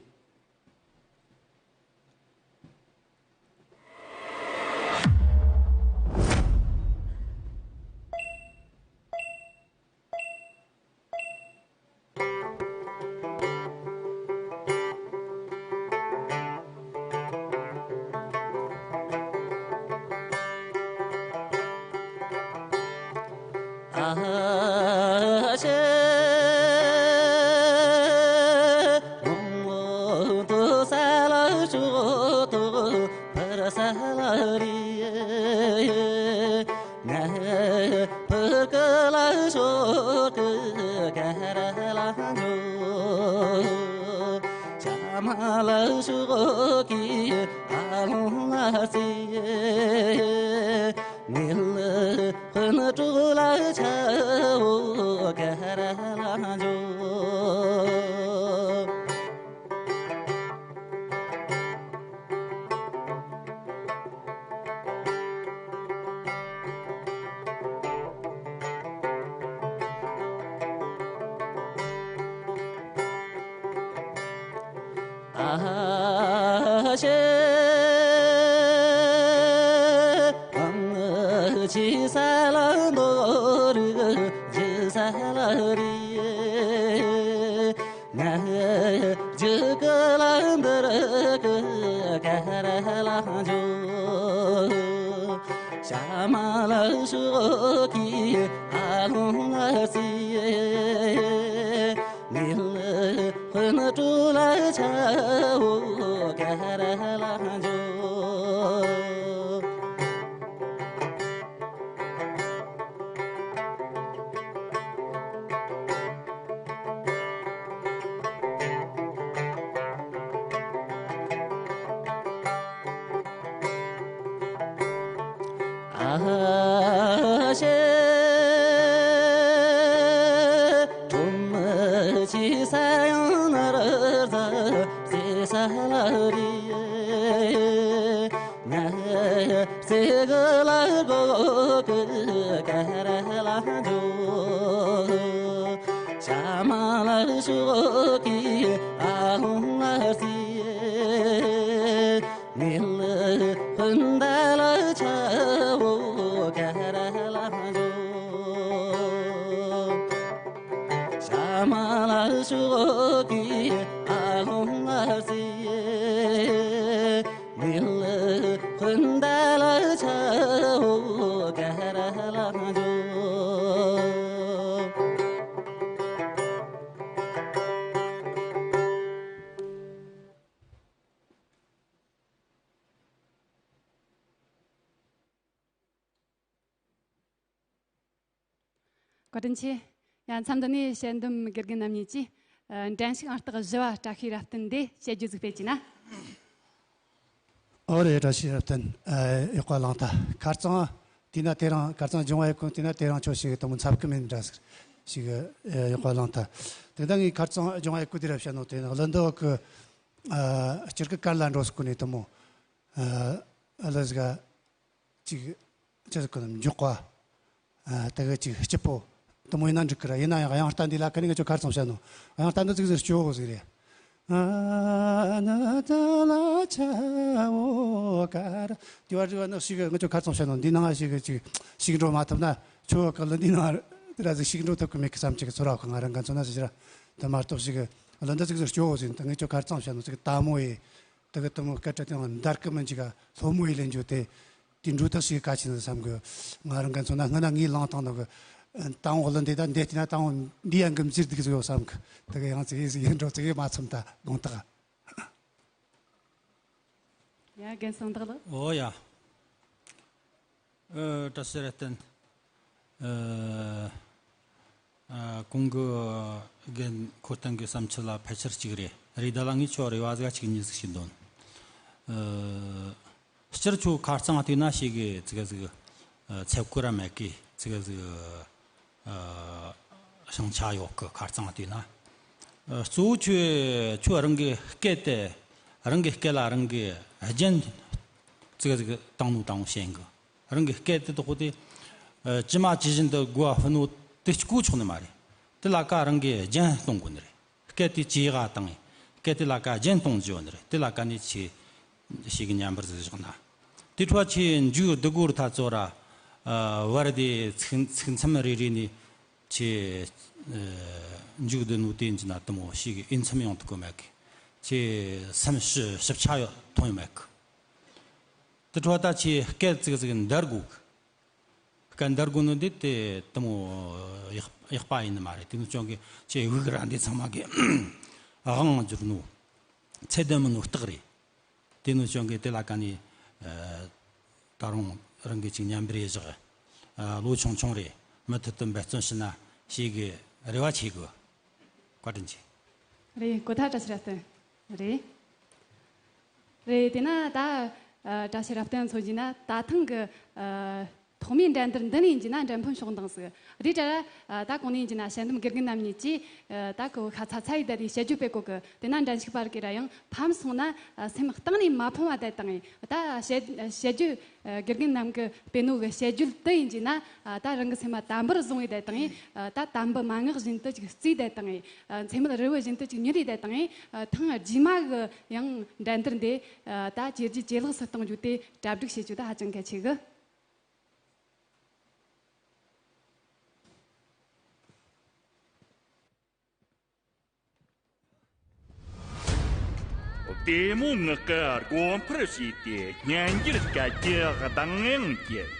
བཀའ་དྲིན་ཆེ། ཡང་མཚམས་འདི་ནས་དཔྱད་འདེམས་དགེ་རྒན་རྣམ་གཉིས་ཀྱིས། འགྲན་ཞུགས་ཨང་རྟགས་བཞི་བ་བཀྲ་ཤིས་རབ་བརྟན་འདི་དཔྱད་བརྗོད་ཟིག་སྤེལ་གྱིས་ན། ཨོ་རེད། བཀྲ་ཤིས་རབ་བརྟན། ཨ། ཡག་པ་བླངས་ཐལ། ཁ་རྩང་དེ་ན་དེ་རིང་ཁ་རྩང་སྦྱོང་བ་ཡག་གོ་དེ་ན་དེ་རིང་ཁྱོད་ཞིག་དེ་མོ་འཚབ་ཀྱི་མིན་འདྲ་ཟིག་ཞིག་ཨ། ཡག་པ་བླངས་ཐལ། དེ་ད་ངས་ཁ་རྩང་སྦྱོང་བ་ཡག་གོ་དེ་ར་བཤད་ནོ་དེ་ནི་གླུ་འདི་བ་གི། ཨ། སྤྱིར་གི་གར་ལ་འགྲོ་སྐུ་ནས་དེ་མོ། ཨ། ཨ་ལ་ཟིག་ག་ཅིག་ཅི་ཟིག་གི་མགྱོགས་པ། ཨ། དེ་གི་ཅིག་སྐྱིད་པོ། དེ་མོ་ཡིན་ན་འགྲིག་གི་ར། ཡིན་ན་ཡང་དབྱངས་རྟ་འདི་ལ་ཁ་ནས་ངས་ཁྱོད་ཁ་རྩང་བཤད་ནོ། དབྱངས་རྟ་འདི་ཅིག་ཟིག་སྐྱོ་བོ་ཟིག་རེད། ཨ་ན་ད་ལ་ཆ་བོ་ཀ་ར། དེ་བར་དེ་བར་ནི་ཞིག་ངས་ཁྱོད་ཁ་རྩང་བཤད་ནོ། འདི་ནང་ཞིག་ཅིག་ཞིག་འགྲོ་མ་ཐུབ་ན་ཁྱོད་ག་ལ་འདི་ནང་དེ་ར་ཟིག་ཞིག་འགྲོ་ཐུབ་གི་མེད་གི་བསམ་ཅིག་ཚོར་བ་ཁོ་ང་རང་ག་མཚོན་ན་ཟིག་ར། དེ་མ་གཏོགས་ཞིག་གླུ་འདི་ཅིག་ཟིག་སྐྱོ་བོ་ཟིག་ད་ངས་ཁྱོད་ཁ་རྩང་བཤད་ནོ་ཅིག་དལ་མོ་ཡེ། དེ་གི་དེ་མོ་སྐད་ཆ་དེ་ཡང་འདར་གི་མིན་ཅིག་ག་སློབ་མོ་ཡེ་ལེན་རྒྱུ་དེ། དེ་འགྲོ་ཐག་ཞིག་གལ་ཆེན་བསམ་གི། ང་རང་གི་མཚོན་ན་སྔ་ན་ངའི་ལངས་སྟངས་ནང་གི་ཏང་འོག་ལ་འདི་དང་འདི་བལྟས་ན་ཏང་འོག་འདི་ཡང་གི་མཛེས་སྡུག་ཟིག་ཡོད་བསམ་གི། དེ་གི་ཡང་ཙི་གེ་ཟིག་ཡིན་འགྲོ་ཙི་གེ་མ་ཚོམ་ད་དགོངས་དག་ཡ་རྒན་གསང་བདག་ལགས། ཨོ་ཡ། ཨ། བཀྲ་ཤིས་རབ་བརྟན། ཨ། ཨ། གོང་གི་རྒན་ཁོ་སྟེང་གི་བསམ་ཚུལ་ལ་ཕལ་ཆེར་གཅིག་རེད། རེད་ད་ལ་ངས་ཁྱོད་རེ་བ་ཟིག་གཅིག་གཉིས་ཟིག་ཞིག་འདོན། ཨ། སྤྱིར་ཁྱོད་ཁ་རྩང་བལྟས་ན་ཞེ་གི་ཙི་གེ་ཟིག་ཨ། ཚད་བཀོད་ར་མེད་གི་ཙི་གེ་ཟིག་ཨ། བྱང་ཆ་ཡོད་གི། ཁ་རྩང་བལྟས་ན། ཨ། གཙོ་བོ་ཁྱོད་ཁྱོད་རང་གི་སྐད་དེ། རང་གི་སྐད་ལ་རང་གི་རྒྱན་ཙི་གེ་ཟིག་བཏང་ནོ་དང་བོ་ཤེས་གི། རང་གི་སྐད་དེ་དོག་དེ། ཨ། ཇི་མ་ཇི་བཞིན་དུ་གོ་བ་ཧུ་ནོ་དེ་གོ་ཆོག་ནི་མ་རེད། དེ་ལ་ཀ་རང་གི་རྒྱན་གཏོང་དགོས་ནི་རེད། སྐད་དེ་ཇེ་ག་བཏང་ངས་སྐད་དེ་ལ་ཀ་རྒྱན་གཏོང་བརྗོད་ནི་རེད། དེ་ལ་ཀ་ནས་ཆེ་ཞིག་གི་ཉམས་པར་བཞག་ན། དེ་འཕྲོ་ཆེ་མཇུག་བསྡུ་སྒོར་ཐ་ཚོ་ར། ཨ། བར་དེ་ཚིག་ཚིག་མཚམས་རེ་རེ་ནས་ཆེ། ཨ། མཇུག་བསྡུ་ནོ་དེ་འཇི་ན་དུ་མོ་ཞིག་གི་ཨེ་མཚམས་ཡོང་དུ་གོ་མེད་གི། ཆེ་སེམས་ཞིབ་ཞིབ་ཆ་ཡོད་ཐོང་ཡོད་མེད་གི། དེ་འཕྲོ་ད་ཆེ་སྐད་ཙིག་ཙིག་འདར་དགོས་གི། སྐད་འདར་དགོས་ནོ་འདི་དེ་དེ་མོ་ཡག་ཡག་པ་ཡིན་ནི་མ་རེད། དེ་ནི་ཅུང་གི་ཆེ་དབུགས་ར་འདི་ཚང་མ་གི་དབང་བསྒྱུར་ནོ་ཚད་ལྡན་མིན་ནོ་རྟགས་རེད། དེ་ནི་ཅུང་གི་དེ་ལ་ཀ་ནས། ཨ། ད་རུང་རང་གི་ཅིག་ཉམས་པར་བཞག་ཨ། ལོ་ཆུང་ཆུང་རེད། མུ་མཐུད་དུ་འབད་བརྩོན་ཞུ་ན་ཞེ་གི་རེ་བ་ཆེ་གི། བཀའ་དྲིན་ཆེ། རེད། གོ་ཐག་བཀྲ་ཤིས་རབ་བརྟན། རེད། རེད། དེ་ན་ད། ཨ། བཀྲ་ཤིས་རབ་བརྟན་མཚོན་གྱི་ན་ད་ཐེངས་ཀྱི། ཨ། ཐོག་མའི་འགྲན་བསྡུར་འདི་ནས་ཡིན་གྱི་ན་འགྲན་ཕམ་ཕྱོགས་འདང་ཟིག་རེད་དྲ། ཨ། ད་གོང་ནས་ཡིན་གྱི་ན་དཔྱད་འདེམས་དགེ་རྒན་རྣམ་གཉིས་ཀྱིས། ཨ། ད་ཁོ་ཁ་ཚ་ཚ་ཡི་བསྡད་དེ་དཔྱད་བརྗོད་སྤེལ་གོ་གི། དེ་ན་འགྲན་ཞུགས་པ་རིགས་ར་ཡང་ཕམ་སོང་ན། ཨ། སེམས་གཏིང་ནས་མ་ཕམ་བ་བསྡད་དང་། ད་དཔྱད་དཔྱད་བརྗོད། ཨ། དགེ་རྒན་རྣམས་ཀྱིས་སྤེལ་ནོ་གི་དཔྱད་བརྗོད་དེ་ཡིན་གྱི་ན། ཨ། ད་རང་གི་སེམས་མ་དམ་པོར་བཟུང་བའི་བསྡད་དང་། ཨ། ད་དམ་པའི་མན་ངག་བཞིན་དུ་ཅིག་བརྩིས་བསྡད་དང་། ཨ། མཚན་སྨད་རི་བོ་བཞིན་དུ་ཅིག་མྱུར་རེ་བསྡད་དང་། ཨ། ཐེངས་རྗེས་མ་གི་ཡང་འགྲན་བསྡུར་འདི། ཨ། ད་ཇེ་རྒྱས་ཇེ་ལེགས་སུ་གཏོང་རྒྱུ་དེ་གྲ་སྒྲིག་བྱེད་རྒྱུ་ད་ཧ་ཅང་གལ་ཆེ་གི། བདེ་མོ་ངག་གི་སྒོ་འཕར་ཕྱེས་ཏེ་སྙན་འགྱུར་སྐད་ཀྱི་གདངས་དབྱངས་བསྐྱེད།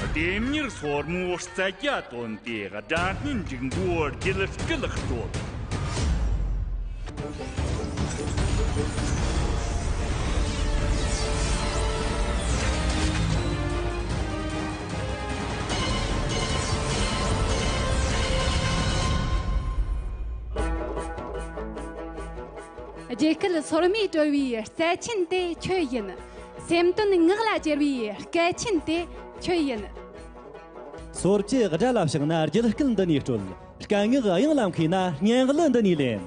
ལྡེམ་མྱུར་སོར་མོའི་རྩལ་རྒྱ་བཏོན་ཏེ་སྒྲ་སྙན་འབྲུག་མགོའི་རྒྱུད་སྐུད་དཀྲོལ། རྒྱུད་སྐུད་སོར་མོས་དཀྲོལ་བའི་རྩལ་ཆེན་དེ་ཁྱོད་ཡིན། སེམས་དོན་ངག་ལ་གྱེར་བའི་སྐད་ཆེན་དེ་ཁྱོད་ཡིན། སོར་བཅུའི་སྒྲ་ལ་བཞག་ན་རྒྱུད་སྐུད་འདི་ནས་དཀྲོལ། སྐད་ངག་དབྱངས་ལ་མཁས་ན་སྙན་གླུ་འདི་ནས་ལེན།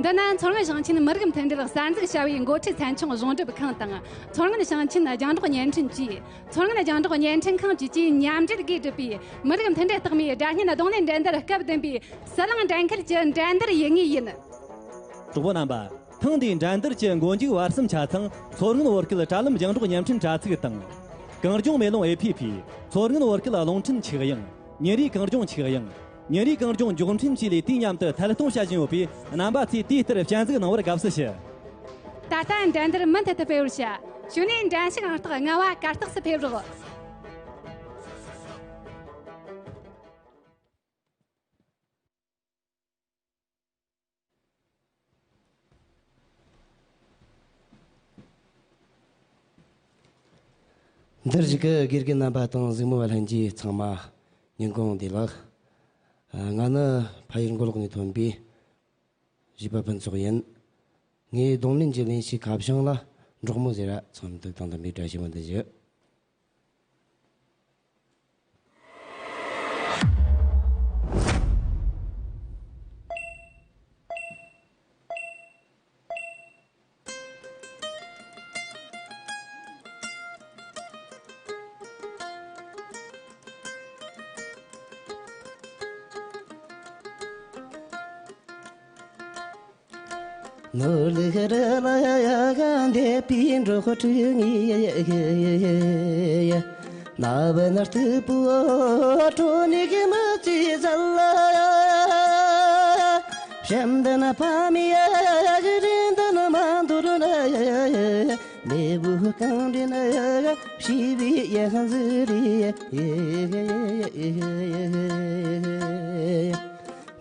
འདི་ནི་མཚོ་སྔོན་ཞིང་ཆེན་མི་རིགས་མཐུན་སྒྲིལ་གསར་འཛུགས་བྱ་བའི་འགོ་ཁྲིད་ཚན་ཆུང་གཞུང་སྒྲུབ་ཁང་དང་། མཚོ་སྔོན་ཞིང་ཆེན་རྒྱང་སྒྲོག་བརྙན་འཕྲིན་ཅུས། མཚོ་སྔོན་རྒྱང་སྒྲོག་བརྙན་འཕྲིན་ཁང་བཅས་ཀྱིས་མཉམ་འབྲེལ་སྒོས་བསྒྲུབས་པའི་མི་རིགས་མཐུན་སྒྲིལ་རྟགས་མའི་སྒྲ་སྙན་རྡུང་ལེན་འགྲན་བསྡུར་སྐབས་བདུན་པའི་ཟི་ལིང་འགྲན་ཁུལ་གྱི་འགྲན་བསྡུར་ཡུལ་དངོས་ཡིན། གྲོགས་པོ་རྣམ་པ། ཐེངས་འདིའི་འགྲན་བསྡུར་གྱི་མགོ་མཇུག་བར་གསུམ་ཆ་ཚང་མཚོ་སྔོན་བོད་སྐད་དྲ་ལམ་རྒྱང་སྒྲོག་བརྙན་འཕྲིན་དྲ་ཚིགས་དང་། གངས་ལྗོངས་མེ་ལོང་ཨེ་ཕི་ཕི། མཚོ་སྔོན་བོད་སྐད་རླུང་འཕྲིན་ཆིག་དབྱིངས། ཉིན་རེའི་གངས་ལྗོངས་ཆིག་དབྱིངས། ཉིན་རེའི་གངས་ལྗོངས་མགྱོགས་འཕྲིན་བཅས་ལས་དུས་མཉམ་དུ་ཐད་གཏོང་བྱ་བཞིན་ཡོད་པས། རྣམ་པ་ཚོས་དུས་ལྟར་སྤྱན་གཟིགས་གནང་བར་དགའ་བསུ་ཞུ། ད་ལྟ་འགྲན་བསྡུར་མུ་མཐུད་དུ་སྤེལ་བར་བྱ། གཞུག་ནས་འགྲན་ཞུགས་ཨང་རྟགས་ལྔ་བ་གར་སྟེགས་སུ་ཕེབས་རོགས། འདིར་བཞུགས་ཀྱི་དགེ་རྒན་རྣམ་པ་དང་གཟིགས་མོ་བ་ལྷན་རྒྱས་ཚང་མ་ཉིན་གུང་བདེ་ལེགས། ང་ནི་ཕ་ཡུལ་མགོ་ལོག་ནས་ཐོན་པའི་བཞི་པ་ཕུན་ཚོགས་ཡིན། ངའི་རྡུང་ལེན་གྱི་ལེན་བྱེད་ཁ་བྱང་ལ་འབྲོག་མོ་ཟེར་ར་ཚང་མ་འདུག་དང་དམ་པའི་བཀྲ་ཤིས་བདེ་ལེགས་ཞུ། ནོར་ལུག་རི་ལ་ཡ་ག་འདེབས་པའི་འབྲོག་ཕྲུག་ངས། ན་བུན་སྟུག་པོ་ཁྲོད་ནས་མི་ཚེ་ཟད་ལ། བྱམས་ལྡན་ཕ་མའི་རེ་འདུན་མ་འདོར་ན། མེས་པོ་གངས་ཅན་ཞེས་པའི་ཡང་ཟིག་རེད།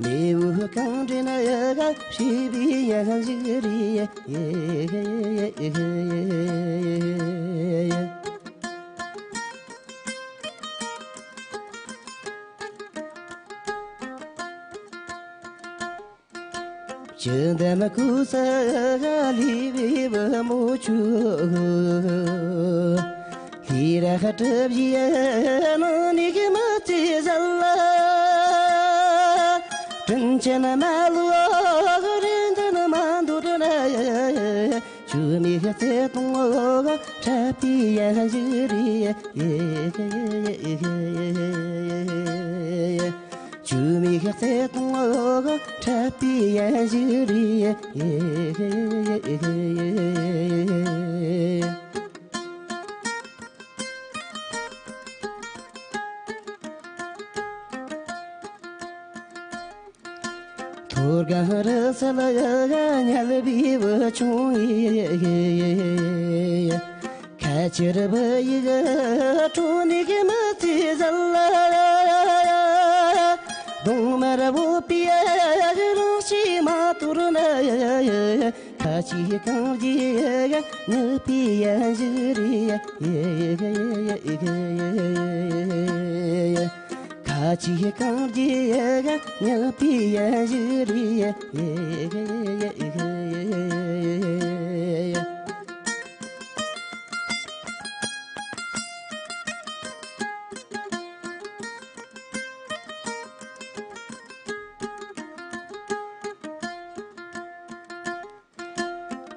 མེས་པོ་གངས་ཅན་ཞེས་པའི་ཡང་ཟིག་རེད། ཇི་འདྲ་མི་གོས་ས་ལུས་པའི་བུ་མོ་ཆུ། ལྷས་ར་གྲུ་བཞིའི་ནང་ནས་མི་ཚེ་ཟད་ལ། དྲིན་ཆེན་མ་ལོ་རེ་འདུན་མ་འདོར་ན། ཆུ་མིག་བརྩེ་དུང་འཕྲད་པའི་ཡང་ཟིག་རེད། ཆུ་མིག་བརྩེ་དུང་འཕྲད་པའི་ཡང་ཟིག་རེད། མཐོ་སྒང་རི་སུལ་ཉལ་བའི་བུ་ཆུང་ཡིས། ཁ་ཆེར་བུ་ཡིག་ཁྲོད་ནས་མི་ཚེ་ཟད་ལ། གདོང་དམར་བོད་པའི་རང་གཤིས་མ་དོར་ན། ཁ་ཆེའི་གངས་རྒྱུད་ཡངས་པའི་ཡང་ཟིག་རེད། ཁ་ཆེའི་གངས་རྒྱུད་ཡངས་པའི་ཡང་ཟིག་རེད།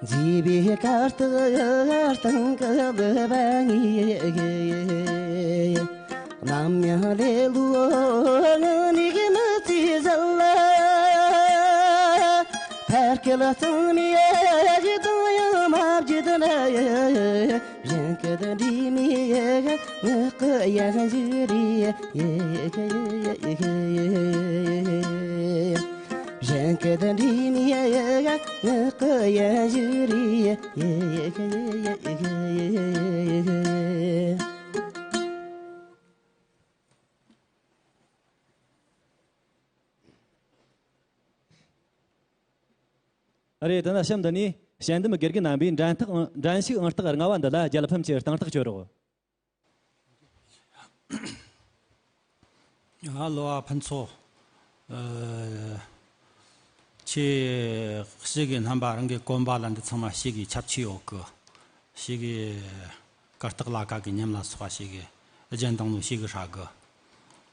མཛེས་པའི་སྐར་སྟེགས་སྟེང་གི་བུ་བ་ངས། ནམ་ཡང་ལེ་ལོའི་ངང་ནས་མི་ཚེ་ཟད་ལ། ཕ་སྐད་གཙང་མའི་གདངས་དབྱངས་མ་བརྗེད་ན། གཞན་སྐད་འདྲེས་མའི་ངག་གི་ཡང་ཟིག་རེད། གཞན་སྐད་འདྲེས་མའི་ངག་གི་ཡང་ཟིག་རེད། ཨ་རེད། དེ་ན་གཤམ་འདི་ནས་དཔྱད་འདེམས་དགེ་རྒན་རྣམ་པས་འགྲན་ཐག་འགྲན་ཞུགས་ཨང་རྟགས་ལྔ་བ་འདི་ལ་རྒྱལ་ཕམ་གྱི་སྟེང་ཐག་གཅོད་རོགས། ཨ་ལོ་ཨ་ཕུན་ཚོགས། ཨ། ཁྱེད་ཞིག་གི་རྣམ་པ་རང་གི་གོན་པ་ལ་འདི་ཚང་མ་ཞིག་གི་ཁྱབ་ཆེ་ཡོད་གི། ཞིག་གི་གར་སྟེགས་ལ་ཀ་གི་ཉམས་ལ་སོགས་པ་ཞིག་གི་རྒྱན་དང་ནོ་ཞིག་གི་ཧྲ་གི།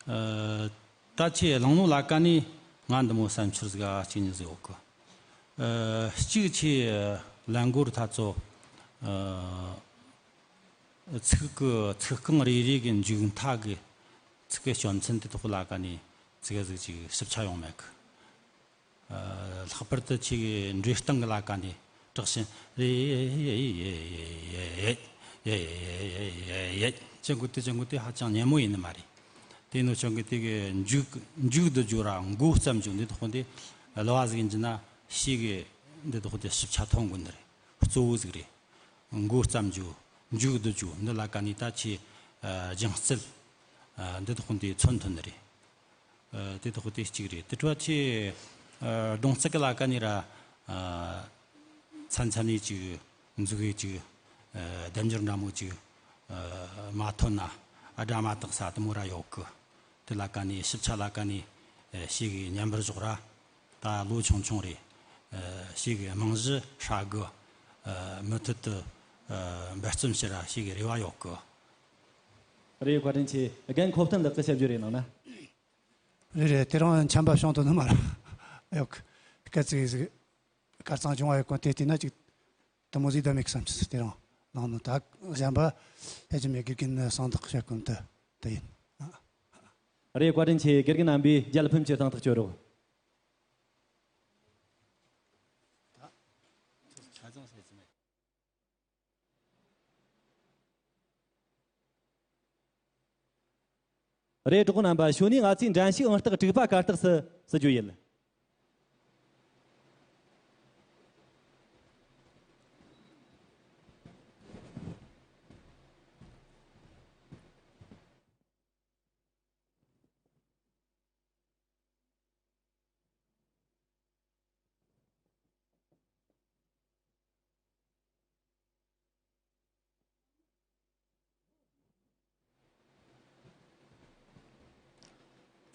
ཨ། ད་ཁྱེད་གླང་ནོ་ལ་ཀ་ནས་ང་འདི་མོ་བསམ་འཆར་ཟིག་ཨ་གཅིག་གཉིས་ཟིག་ཡོད་གི། ཨ། གཅིག་ཁྱེད་ལན་གོར་ཐ་ཚོ། ཨ། ཚིག་གི་ཚིག་རྐང་རེ་རེ་གི་མཇུག་མཐའ་གི་ཚིག་གི་སྐྱོན་ཚན་དེ་དག་ལ་ཀ་ནས་ཙི་གེ་ཟིག་ཅིག་ཞིབ་ཆ་ཡོང་མེད་གི། ཨ། ལྷག་པར་དུ་ཁྱེད་ཀྱི་འགྲོས་སྟངས་ཀྱི་ལ་ཀ་ནས་དྲག་ཞན་རེ་ཡེ་ཡེ་ཅི་འགོད་དེ་ཅི་འགོད་དེ་ཧ་ཅང་སྙན་མོ་ཡིན་ནི་མ་རེད། དེ་ནོ་ཅང་གི་དེ་གི་མཇུག་མཇུག་ཏུ་འཇུག་ར་མགོ་བརྩམས་འཇུག་འདི་དག་དེ་གླུ་བ་ཟིག་ཡིན་གྱི་ན་ཞིག་གི་འདི་དག་དེ་ཞིབ་ཆ་ཐོན་དགོས་ནི་རེད། གཙོ་བོ་ཟིག་རེད། མགོ་བརྩམས་རྒྱུ། མཇུག་བསྡུ་རྒྱུ་འདི་ལ་ཀ་ནས་ད་ཆེ། ཨ། སྦྱང་རྩལ། ཨ། འདི་དག་དེ་མཚོན་ཐོན་ནི་རེད། ཨ། དེ་དག་དེ་གཅིག་རེད། དེ་འཕྲོ་ཆེ། ཨ། རྡུང་རྩལ་གི་ལ་ཀ་ནས་ར། ཨ། མཚམས་མཚམས་ནས་ཅིག་མཛུག་གི་ཅིག་ཨ། ལྡེམ་སྦྱོར་འདྲ་མོ་ཅིག་ཨ། མ་ཐོན་ན་ཨ་སྒྲ་མ་དག་ས་དེ་མོ་ར་ཡོད་གི། དེ་ལ་ཀ་ནས་ཞིབ་ཆ་ལ་ཀ་ནས་ ཞེ་གི་ཉམས་པར་འཇོག་ར། ད་ལོ་ཆུང་ཆུང་རེད། ཞེ་གི་རྨང་གཞི་ཧྲ་གི། མུ་མཐུད་དུ་འབད་བརྩོན་བྱེད་ར་ཞེ་གི་རེ་བ་ཡོད་གི། རེད། བཀའ་དྲིན་ཆེ། རྒན་ཁོ་བསྟན་ལགས་ཀྱི་ཞབས་ཞུ་རེ་གནང་ན། རེད་རེད། དེ་རིང་འཆམ་པ་བྱུང་དོ་ནི་མ་ར། ཡོད་གི། སྐད་ཅིག་ཟིག་དཀར་གཙང་བྱུང་བ་ཡོད་གོ་དེ་བལྟས་ན་ཅིག་དེ་མོ་ཟིག་ད་མེད་བསམ་གྱི། དེ་རིང་ལངས་ནོ་ད་གཞན་པ་ཕལ་ཆེར་མེད། དགེ་རྒན་གསང་བདག་བཤད་གོ་ནི་དེ་དེ་ཡིན། རེད། བཀའ་དྲིན་ཆེ། དགེ་རྒན་རྣམ་པས་རྒྱལ་ཕམ་གྱི་གདེང་ཐག་གཅོད་རོགས། རེད། གྲོགས་པོ་རྣམ་པ། ཞོ་ནས་ང་ཚོས་འགྲན་ཞུགས་ཨང་རྟགས་དྲུག་པ་གར་སྟེགས་སུ་བསུ་རྒྱུ་ཡིན།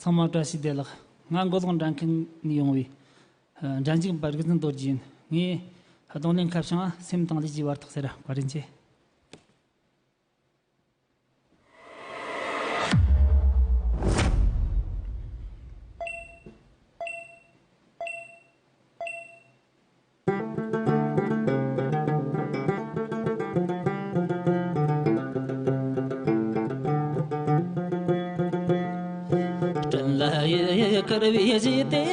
ཚང་མ་བཀྲ་ཤིས་བདེ་ལེགས། ང་མགོ་ལོག་འགྲན་ཁུལ་ནས་ཡོང་བའི་འགྲན་ཞུགས་པ་རིག་འཛིན་རྡོ་རྗེ་ཡིན། ངས་རྡུང་ལེན་ཁ་བྱང་སེམས་དང་ལུས་ཀྱི་བར་ཐག་ཟེར། བཀའ་དྲིན་ཆེ། སྤྲིན་ལ་ཡི་དཀར་བའི་གཞས་དེ།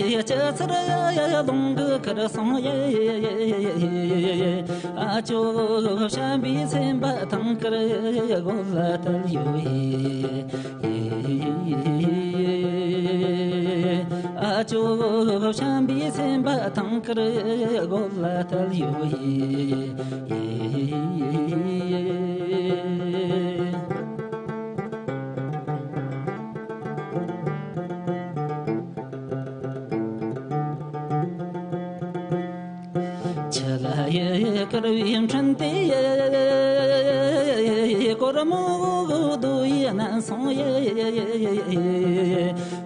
སྤྱི་ཚར་ལུང་གི་ཁར་སོང་ཡི། ཨ་ཅོ་བྱམས་པའི་སེམས་པ་ཐང་དཀར་གོ་ལ་དལ་ཡོད་ཡི། ཨ་ཅོ་བྱམས་པའི་སེམས་པ་ཐང་དཀར་གོ་ལ་དལ་ཡོད་ཡི། ཆུ་ལ་ཡི་དཀར་བའི་འཕྲིན་དེ། སྒོར་མོ་རྡོ་ཡི་ནང་སོང་ཡི།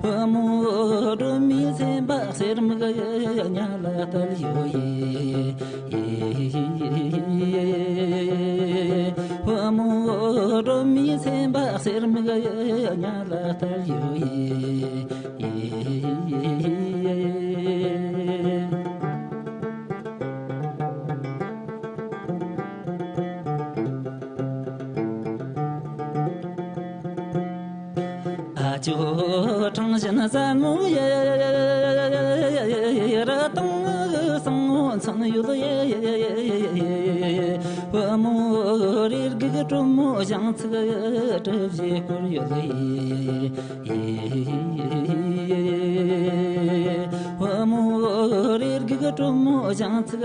བུ་མོ་སྒྲོལ་མའི་སེམས་པ་གསེར་མིག་ཉ་ལ་བལྟ་ཡོད་ཡི། བུ་མོ་སྒྲོལ་མའི་སེམས་པ་གསེར་མིག་ཉ་ལ་བལྟ་ཡོད་ཡི། ཨ་ཅོ་དྲང་བཞིན་བཟང་ངོ་ཡེ། ར་དང་སང་ངོ་མཚན་ཡོད་ཡེ། བུ་མོ་རེ་སྒུག་དྲོན་མོ་བཞེངས་ཚིག་གྲུ་བཞི་སྐོར་ཡོད་ཡེ། བུ་མོ་རེ་སྒུག་དྲོན་མོ་བཞེངས་ཚིག་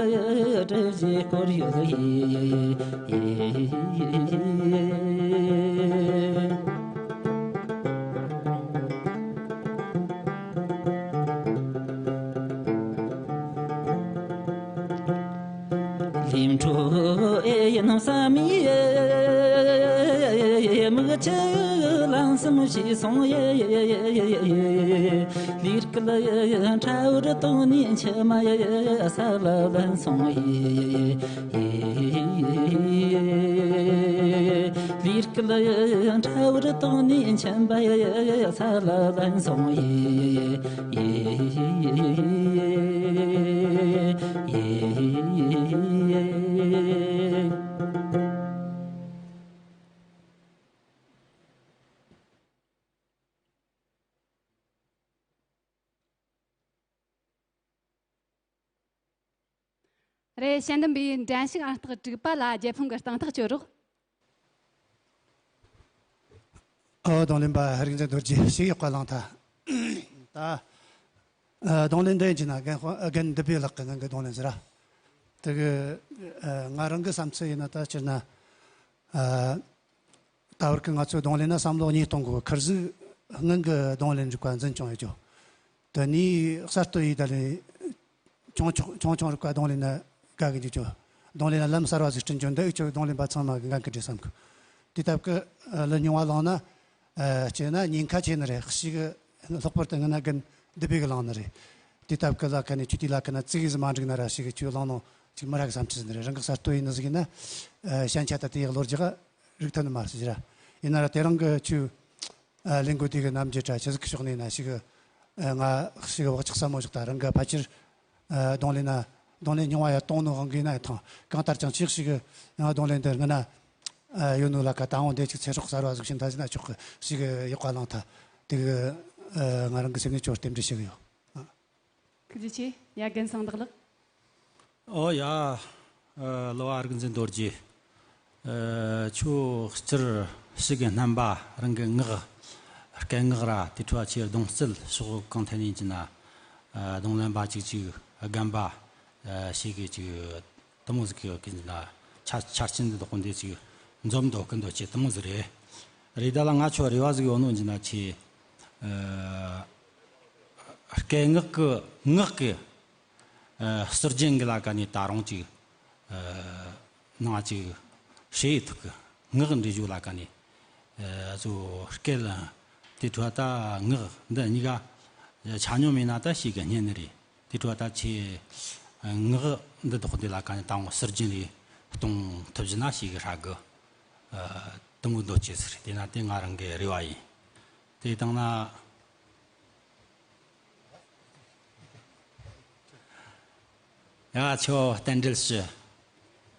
གྲུ་བཞི་སྐོར་ཡོད་ཡེ། ལིམ་ཁྲོ་ཨེ་ཡིན་བསམ་མི་ཡེ། མིག་ཆུ་ལང་སེམས་ཤི་སོང་ཡེ། ལིར་ཀི་ལ་ཡེ་ཁྲ་བུར་དོ་ནི་འཆི་མ་ཡེ་ས་ལ་ལན་སོང་ཡེ། ལིར་ཀི་ལ་ཡེ་ཁྲ་བུར་དོ་ནི་འཆི་མ་ཡེ་ས་ལ་ལན་སོང་ཡེ། རེད། དཔྱད་འདེམས་པས་འགྲན་ཞུགས་ཨང་རྟགས་དྲུག་པ་ལ་རྒྱལ་ཕམ་གྱི་གདེང་ཐག་གཅོད་རོགས། ཨོ། རྡུང་ལེན་པ་རིག་འཛིན་རྡོ་རྗེ་ཞིག་ཡག་པ་བླངས་ཐལ། ད་ཨ་རྡུང་ལེན་འདི་ཡིན་གྱི་ན་རྒན་ཁོ་རྒན་འདི་པའི་ལག་གི་ནང་གི་རྡུང་ལེན་ཟེར་ར། དེ་གི་ཨ་ང་རང་གི་བསམ་ཚུལ་ཡིན་ན། ད་སྤྱིར་ན་ཨ་ད་བར་གི་ང་ཚོའི་རྡུང་ལེན་ན་བསམ་བློ་གཉིས་གཏོང་དགོས། ཁིར་གཟུགས་སྔོན་གི་རྡུང་ལེན་རིག་པ་འཛིན་སྐྱོང་ཡོད་རྒྱུ། དེ་ནས་གསར་གཏོད་ཡིས་ད་ལས་ཆུང་ཆུང་ཆུང་ཆུང་རིག་པ་རྡུང་ལེན་ན་དགའ་གི་འཇུག་རྒྱུ། རྡུང་ལེན་ན་ལམ་གསར་བ་ཟིག་བསྐྲུན་རྒྱུ་འདི་འུ་ཅོ་རྡུང་ལེན་པ་ཚང་མ་གི་འགན་གི་འདྲ་བསམ་གི། དེ་སྟབས་ཀྱི་ཨ་ལ་རྙིང་བ་བླངས་ན། ཨ་སྤྱིར་ན་ཉེན་ཁ་ཆེ་ནི་རེད། ཞེ་གི་ལྷག་པར་དུ་སྔ་ན་རྒན་བདུད་བྷེ་གིས་བླངས་ནི་རེད། དེ་སྟབས་གི་ལ་ཁ་ནས་ཁྱོད་དེ་ལ་ཁ་ན་ཙི་གེ་ཟིག་མ་འགྲིག་ན་ར་ཞེ་གི་ཁྱོད་བླངས་ནོ་ཅིག་མི་ར་གི་བསམ་འཆར་ཟིན་ནི་རེད། རང་གི་གསར་གཏོད་ཡིན་ནི་ཟིག་ཡིན་ན། ཨ་ཞན་ཆ་ད་དེ་ཡག་ལོ་རྒྱག་རིག་ཐོན་ནི་མ་ཟིག་ར། ཡིན་ན་ར་དེ་རིང་གི་ཁྱོད་ཨ་ལས་འགུལ་དེ་གི་རྣམ་འགྱུར་དྲ་ཆི་ཟིག་གི་ཕྱོགས་ནས་ན་ཞེ་གི་ཨ་ང་ཞེ་གི་བག་ཆགས་ཟབ་མོ་ཞིག་ད་རང་གི་ཕལ་ཆེར་ཨ་རྡུང་ལེན་ན་རྡུང་ལེན་རྙིང་བ་ཡ་གཏོང་ནོ་དབང་གིས་ན་ཡ་ཐང་གང་ལྟར་ཀྱང་ཅིག་ཞེ་གི་ཡང་རྡུང་ལེན་དེ་སྔ་ན་ཨ་ཡོད་ནོ་ལ་ཁ་ད་འོང་དེ་ཅིག་ཚེ་སྲོག་གསར་བ་ཟིག་ཤིན་ད་ཟིན་ན་ཆོག་གི་ཞེ་གི་ཡག་པ་བླངས་ཐལ། དེ་གི་ཨ་ང་རང་གི་སེམས་ནས་ཁྱོད་རྟེན་འབྲེལ་ཞུ་གི་ཡོད། ཨ། ཐུགས་རྗེ་ཆེ། ཡ་རྒན་གསང་བདག་ལགས། ཨོ་ཡ། ཨ་གླུ་བ་རིག་འཛིན་རྡོ་རྗེ། ཨ་ཁྱོད་སྤྱིར་ཞེ་གི་རྣམ་པ་རང་གི་ངག་སྐད་ངག་ར་དེ་འཕྲོ་ཆེ་རྡུང་རྩལ་ཕྱོགས་གང་ཐད་ནས་ཀྱི་ན་ཨ་རྡུང་ལེན་པ་ཅིག་ཅིག་རྒན་པ་ཨ་ཞེ་གི་ཅིག་དེ་མོ་ཟིག་གི་ཀྱི་ན་ཆ་ཆ་རྐྱེན་འདི་དག་འདི་ཅིག་འཛོམས་འདུག་གི་འདུག་ཅེས་དེ་མོ་ཟིག་རེད། རེད་ད་ལ་ང་ཁྱོད་རེ་བ་ཟིག་ཡོད་ནོ་ཀྱི་ན་ཆེ། ཨ་སྐད་ངག་གི་ངག་གི་ཨ་སྲོལ་རྒྱུན་གི་ལ་ཀ་ནས་ད་རུང་ཅིག་ཨ་ནང་ཅིག་ཧྲེ་ཐུག་གི་ངག་འབྲི་རྒྱུ་ལ་ཀ་ནས་ཨ་ཚོ་སྐད་ལ་དེ་འཕྲོ་ད་ངག་འདི་གཉིས་ཀ་ཆ་སྙོམས་མིན་ན་ད་ཞེ་གི་སྙན་ནི་རེད། དེ་འཕྲོ་ད་ཆེ་ངག་འདི་དག་འདི་ལ་ཀ་ནས་ད་འོང་སྲོལ་རྒྱུན་ལས་གཏོང་ཐུབ་རྒྱུ་ན་ཞེ་གི་ཧྲ་གི་ཨ་དེ་མོ་འདོད་ཅེས་ཟེར། དེ་ན་དེ་ང་རང་གི་རེ་བ་ཡིན། དེ་དང་ན། ཡ་ཁྱོད་རྟེན་འབྲེལ་ཞུ།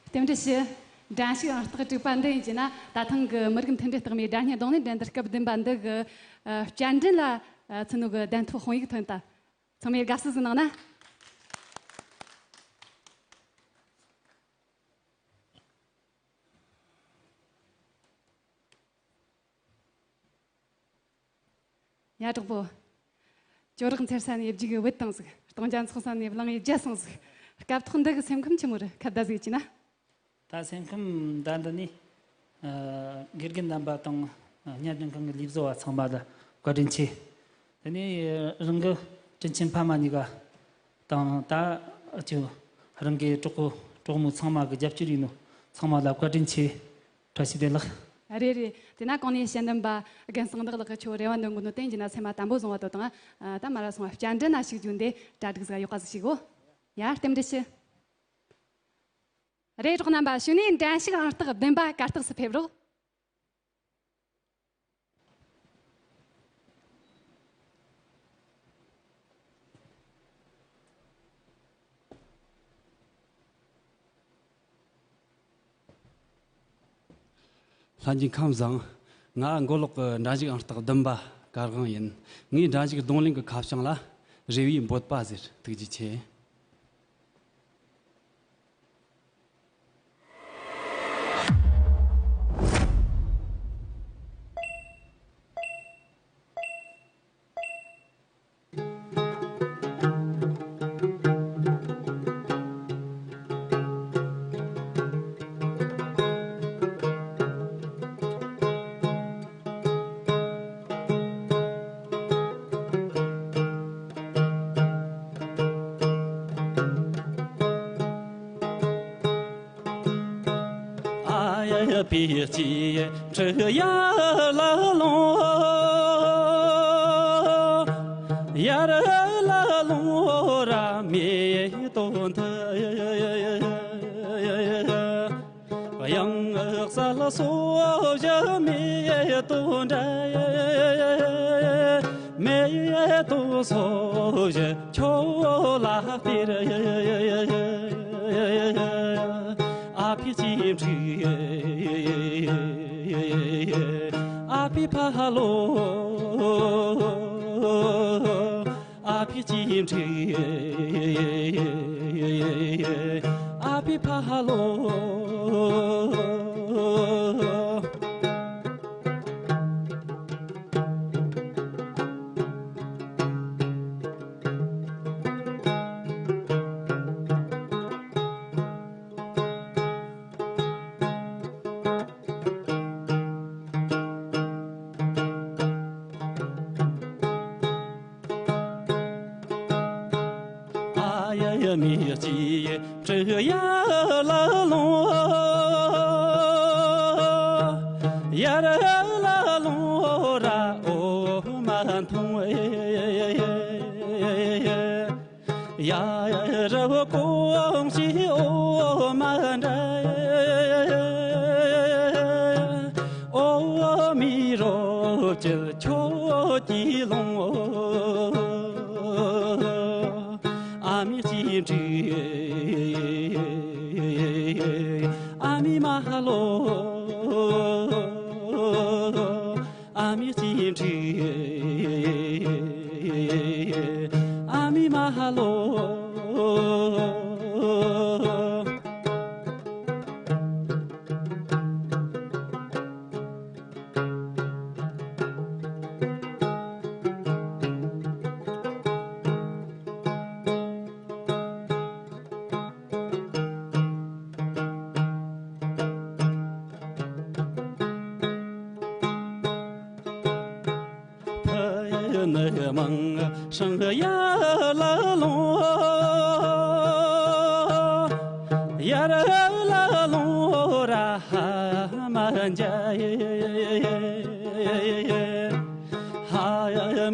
རྟེན་འབྲེལ་ཞུ། འགྲན་ཞུགས་ཨང་རྟགས་དྲུག་པ་འདི་ཡིན་གྱི་ན་ད་ཐེངས་ཀྱི་མི་རིགས་མཐུན་སྒྲིལ་རྟགས་མའི་སྒྲ་སྙན་རྡུང་ལེན་འགྲན་བསྡུར་སྐབས་བདུན་པ་འདི་གི་ཨ་བསྐྱར་འགྲན་ལ་ཨ་ཚུད་ནོ་གི་གདན་ཐོབ་དཔང་ཡིག་ཐོན་ཐལ། ཚང་མས་དགའ་བསུ་ཟིག་གནང་ན། ཡ་གྲོགས་པོ། ཇོ་རག་འཚེར་ས་ནས་རྒྱུག་གི་བུད་བཏང་ཟིག། སྟོང་རྒྱ་འཚོགས་ས་ནས་བླངས་ཡི་རྒྱ་སོང་ཟིག། སྐབས་ཐོག་འདི་གི་སེམས་ཁམས་ཆི་མོ་རེད། ཁ་བརྡ་ཟིག་བྱས་ན། ད་སེམས་ཁམས་ད་འདི་ནས་ཨ་དགེ་རྒན་རྣམ་པ་དང་ཨ་གཉེར་སྒྲིག་ཁང་གི་ལས་བཟོ་བ་ཚང་མ་ལ་བཀའ་དྲིན་ཆེ། དེ་ནས་རང་གི་དྲིན་ཆེན་ཕ་མ་གཉིས་ཀ་དང་ད་ཅིག་རང་གི་གྲོགས་པོ་གྲོགས་མོ་ཚང་མ་གི་རྒྱབ་སྐྱོར་ཡིན་ནོ་ཚང་མ་ལ་བཀའ་དྲིན་ཆེ། བཀྲ་ཤིས་བདེ་ལེགས། རེད་རེད། དེ་ན་གོང་ནས་དཔྱད་འདེམས་པ་རྒན་གསང་བདག་ལགས་ཀྱིས་ཁྱོད་རེ་བ་འདོན་གོ་ནོ་བསྟན་གྱི་ན་སེམས་མ་དམ་པོ་བཟུང་བ་དོ་དང་། ཨ་ད་མ་ར་སོང་བ་བསྐྱར་འགྲན་ན་ཞུགས་རྒྱུ་འདི་གྲ་སྒྲིག་ཟིག་ཡག་པ་ཟིག་བྱེད་གོ། ཡ་རྟེན་འབྲེལ་ཞུ། རེད། རོགས་རྣམ་པ་ཞུ་ནས་འགྲན་ཞུགས་ཨང་རྟགས་བདུན་པ་གར་སྟེགས་སུ་ཕེབས་རོགས། ལྷན་རྒྱས་ཁམས་བཟང་། ང་མགོ་ལོག་གི་འགྲན་ཞུགས་ཨང་རྟགས་བདུན་པ་ཀར་དབང་ཡིན། ངའི་འགྲན་ཞུགས་རྡུང་ལེན་གྱི་ཁ་བྱང་ལ་རེ་བའི་འབོད་པ་ཟེར། ཐུགས་རྗེ་ཆེ། ཨ་ཡ་ཡ་པི་ཅི་ཁྲི་ཡ་ལ་ལོང་། ཡ་ར་ལ་ལོང་ར་མེ་ཏོ་འཐི། ཡང་ས་ལ་སོ་བཞི་མེ་ཏོ་འདྲ། མེ་ཏོ་སོ་བཞི་ཁྱོད་ལ་སྟེར། ཨ་ཕི་ཅི་འཕྲི། ཨ་ཕི་ཕ་ལོ། ཨ་ཕི་ཅི་འཕྲི། ཨ་ཕི་ཕ་ལོ། ཨ་ཡ་ཡ་མི་ཅི་ཡེ་ཁྲི་ཡ་ལ་ལོང་། ཡ་ར་ལ་ལོང་ར། ཡ་རབས་གོང་ཞིག་འོ་མ་འདྲ། འོ་མའི་རོ་བཅུད་ཁྱོད་ཀྱིས་ལོངས། ཨ་མའི་གཅེས་འཕྲུལ། ཨ་མའི་མ་ལོ། ཨ་མའི་གཅེས་འཕྲུལ། ཨ་མའི་མ་ལོ། ཕུ་ནུ་མང་སྲང་ཡར་ལ་ལོངས། ཡར་ལ་ལོངས་ར་མ་འཇའ། ཧ་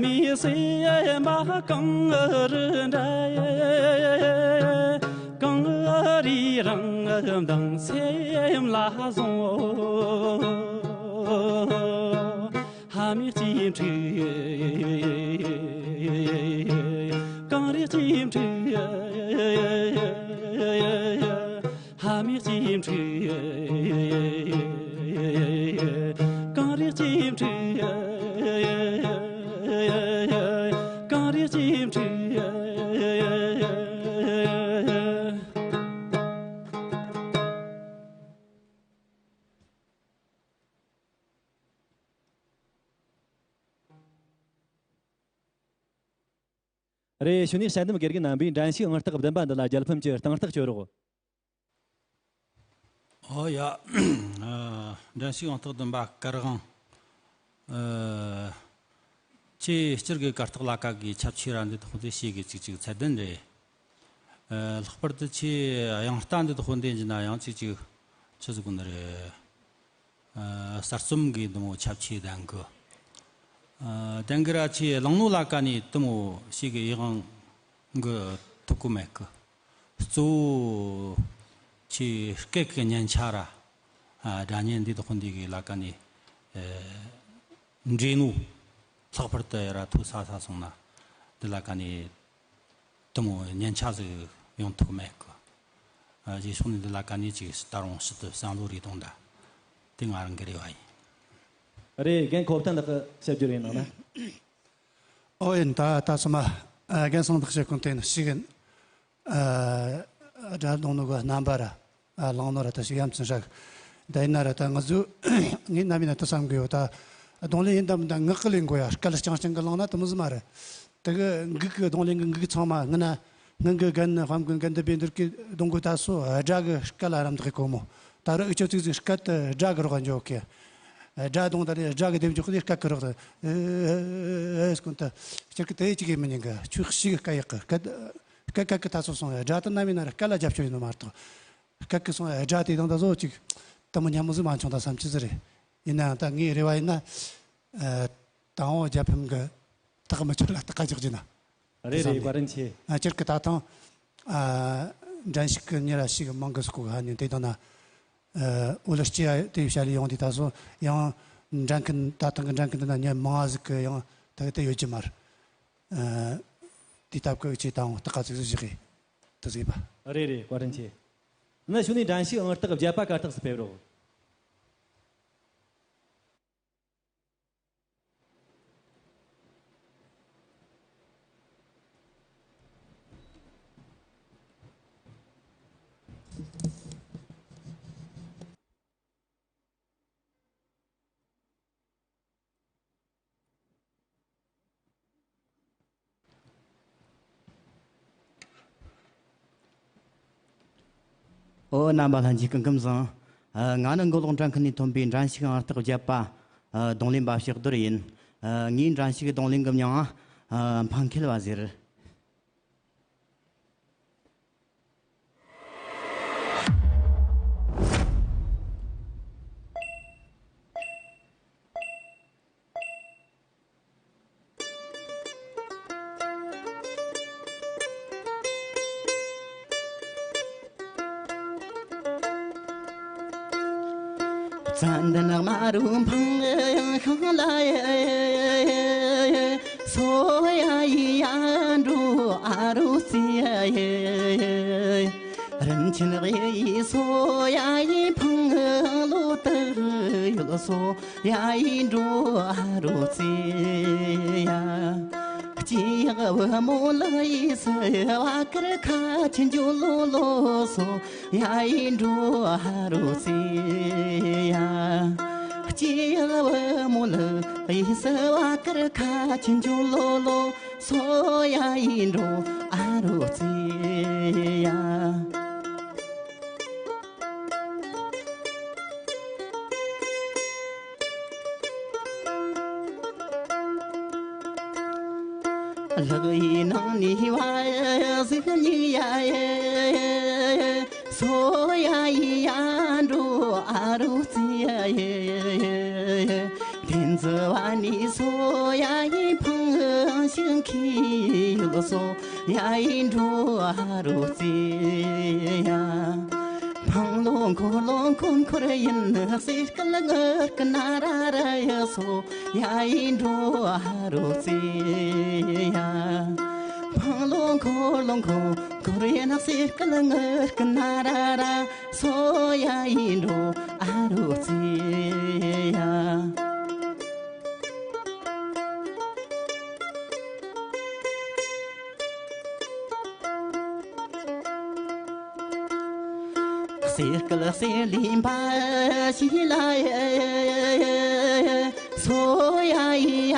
མའི་སེམས་པ་གངས་རི་འདྲ། གངས་རི་རང་མདངས་སེམས་ལ་བཟུང་། ཧ་མའི་གཅེས་འཕྲུལ། གངས་རིའི་གཅེས་འཕྲུལ། ཧ་མའི་གཅེས་འཕྲུལ། གངས་རིའི་གཅེས་འཕྲུལ། གངས་རིའི་གཅེས་འཕྲུལ། རེད། གཞུག་ནས་དཔྱད་འདེམས་དགེ་རྒན་རྣམ་པས་འགྲན་ཞུགས་ཨང་རྟགས་བདུན་པ་འདི་ལ་རྒྱལ་ཕམ་གྱི་གཏིང་རྟགས་བཅོལ་རོགས། ཨོ་ཡ། ཨ། འགྲན་ཞུགས་ཨང་རྟགས་བདུན་པ་སྐར་དབང་། ཨ། ཁྱེད་སྤྱིར་གི་གར་སྟེགས་ལ་ཀ་གི་ཁྱབ་ཆེ་ར་འདི་དག་དེ་ཞེ་གི་ཅིག་ཅིག་ཚད་ལྡན་རེད། ཨ། ལྷག་པར་དུ་ཁྱེད་དབྱངས་རྟ་འདི་དག་འདོན་གྱི་ན་ཡང་ཅིག་ཅིག་ཆི་ཟིག་གོ་ནི་རེད། ཨ། གསར་རྩོམ་གི་འདི་མོ་ཁྱབ་ཆེ་ལྡན་གི། ཨ། ལྡན་གི་ར་ཁྱེད་གླེང་ནོ་ལ་ཀ་ནས་འདི་མོ་ཞེ་གི་ཡིད་དབང་གི་ཐུག་གི་མེད་གི། གཙོ་བོ་ཁྱེད་སྐད་གི་སྙན་ཆ་ར། ཨ། སྒྲ་སྙན་འདི་དག་འདི་གི་ལ་ཀ་ནས། ཨ། འདྲེས་ནོ། ལྷག་པར་དུ་ཡ་ར་ཐོས་ས་ས་སོང་ན། འདི་ལ་ཀ་ནས་དུ་མོ་སྙན་ཆ་ཟིག་ཡོང་ཐུབ་མེད་གི། ཨ། རྗེས་ཕྱོགས་ནས་འདི་ལ་ཀ་ནས་ཅིག་ད་རུང་ཕྱི་དུ་བསམ་བློ་རེ་གཏོང་ད། དེ་ང་རང་གི་རེ་བ་ཡིན། རེད། རྒན་ཁོ་བསྟན་དག་གི་བཤད་རྒྱུ་རེད་གནང་ན། ཨོ་ཡིན། ད་ད་སོ་མ། ཨ། རྒན་སང་བདག་བཤད་གོང་དེ་ནི་ཞིག་ཡིན། ཨ། སྒྲ་གདོང་ནོ་གི་རྣམ་པ་ར། ཨ། ལང་ནོ་ར་ད་ཞིག་ཡ་མཚན་ཧྲག་ད་ཡིན་ན་ར་ད་ང་ཚོ་ངས་ནམ་ཡིན་ན་ད་བསམ་གི་ཡོད། ད་གདོང་ལེན་ཡིན་དམ་ད་ངག་གི་ལེན་དགོས་ཡ། སྐད་རྐྱང་རྐྱང་གི་ལང་ན་དེ་མོ་ཟིག་མ་རེད། དེ་གི་འགུག་གི་གདོང་ལེན་གི་འགུག་ཚང་མ་ངི་ན། སྔོན་གི་རྒན་ནི་དཔལ་མགོན་རྒན་ལྡན་པའི་འདིར་གི་གདོང་གི་ད་སོ་སྒྲ་གི་སྐད་ལ་རམ་འདེགས་གོ་མོ། ད་རུ་ཨུ་ཅོ་ཙིག་ཙིག་སྐད་དེ་སྒྲ་གི་རོགས་འཇོག་གི། སྒྲ་གདོང་ད་རེ་སྒྲ་གི་སྡེབ་འཇོག་གི་སྐད་གི་རོགས་དེ། ཨེ་ཨེ་ཨེ་ཨེ་སྐོན་ད་སྤྱིར་གི་དེ་ཅིག་གི་མི་ཉན་གི། ཆོས་ཤིག་གི་སྐད་ཡག་གི་སྐད། སྐད་སྐད་གི་ད་སོ་སོང་སྒྲ་དེ་ནམ་ཡིན་ན་ར་སྐད་ལ་རྒྱབ་སྐྱོར་ཡིན་ནོ་མ་གཏོགས། སྐད་གི་སོང་སྒྲ་དེ་དང་ད་བཟོ་ཅིག་དེ་མོ་སྙན་མོ་ཟིག་མ་བྱུང་ད་བསམ་ཅི་ཟིག་རེད། ཡིན་ནའང་ད་ངའི་རེ་བ་ཡིན་ན། ཨ། དང་བོ་རྒྱལ་ཕམ་གི་ཐག་མི་ཆོད་ལ་ཐག་རྒྱག་རྒྱུ་ན། རེད་རེད། བཀའ་དྲིན་ཆེ། ཨ། སྤྱིར་གི་ད་ཐེངས། ཨ། འགྲན་ཞུགས་གི་མྱི་ར་ཞིག་མང་གི་སུ་གོ་གི་ཧ་ནི་དེ་དང་ན། ཨ། འུ་ལ་སྐྱེ་དེ་བྱ་ལས་ཡོང་དེ་ད་སོ་ཡང་འགྲན་མཁན་ད་ཐེངས་གི་འགྲན་མཁན་དེ་ན་མྱི་མང་ཟིག་གི་ཡང་ད་གི་དེ་ཡོད་ཀྱི་མ་རེད། ཨ། དེ་སྟབས་གི་ཅིག་དང་སྟག་ཁ་ཙིག་ཟིག་བཞག་གི་དེ་ཟིག་པ། རེད་རེད། བཀའ་དྲིན་ཆེ། ན་གཞུག་ནས་འགྲན་ཞུགས་ཨང་རྟགས་བརྒྱད་པ་སྐར་རྟགས་སུ་ཕེབས་རོགས། ཨོ། རྣམ་པ་ལྷན་རྒྱས་སྐུ་ཁམས་བཟང་། ཨ། ང་ནི་མགོ་ལོག་འགྲན་ཁུལ་ནས་ཐོན་པའི་འགྲན་ཞུགས་ཨང་རྟགས་བརྒྱད་པ། ཨ། རྡུང་ལེན་པ་ཕྱག་རྡོར་ཡིན། ཨ། ངའི་འགྲན་ཞུགས་རྡུང་ལེན་གྱི་མྱིང་ང་། ཨ། འཕང་འཁེལ་བ་ཟེར། ད་འདི་ནག་མ་རུ་འཕང་ཡང་ཤང་ལ་ཡེ། སོ་ཡ་ཡི་ཡ་འགྲོ་ཨ་རུ་ཙི་ཡེ། རིན་ཆེན་གཡུ་ཡི་སོ་ཡ་ཡི་འཕང་ལོ་དག་ཡོད་སོ་ཡ་ཡི་འགྲོ་ཨ་རུ་ཙི་ཡ། སྐྱེ་ཡག་བུ་མོ་ལ་ཡི་སི་བ་ཀར་ཁ་ཆེན་ཇོ་ལོ་ལོ་སོ། ཡ་ཡི་འགྲོ་ཨ་རུ་ཙི་ཡ། སྐྱེ་ཡག་བུ་མོ་ལ་ཡི་སི་བ་ཀར་ཁ་ཆེན་ཇོ་ལོ་ལོ་སོ། ཡ་ཡི་འགྲོ་ཨ་རུ་ཙི་ཡ། ལག་ཡི་ནང་ནི་བ་ཟིག་ཉིག་ཡ། སོ་ཡ་ཡི་ཡ་འགྲོ་ཨ་རུ་ཙི་ཡ། དེ་ཚོ་བ་ནི་སོ་ཡ་ཡི་འཕང་ཞིང་ཁྱི་ཡོད་སོ་ཡ་ཡི་འགྲོ་ཨ་རུ་ཙི་ཡ། འཕང་ལོ་འཁོར་ལོ་འཁོར་འཁོར་ཡིན་ན་སེར་སྐལ་ངར་སྐུ་ན་ར་ར་ཡ་སོ་ཡ་ཡི་འགྲོ་ཨ་རུ་ཙི་ཡ། འཕང་ལོ་འཁོར་ལོ་འཁོར་འཁོར་ཡིན་ན་སེར་སྐལ་ངར་སྐུ་ན་ར་ར་སོ་ཡ་ཡི་འགྲོ་ཨ་རུ་ཙི་ཡ། སེར་སྐལ་སེར་ལིམ་པ་ཞི་ལ་ཡེ། སོ་ཡ་ཡི་ཡ་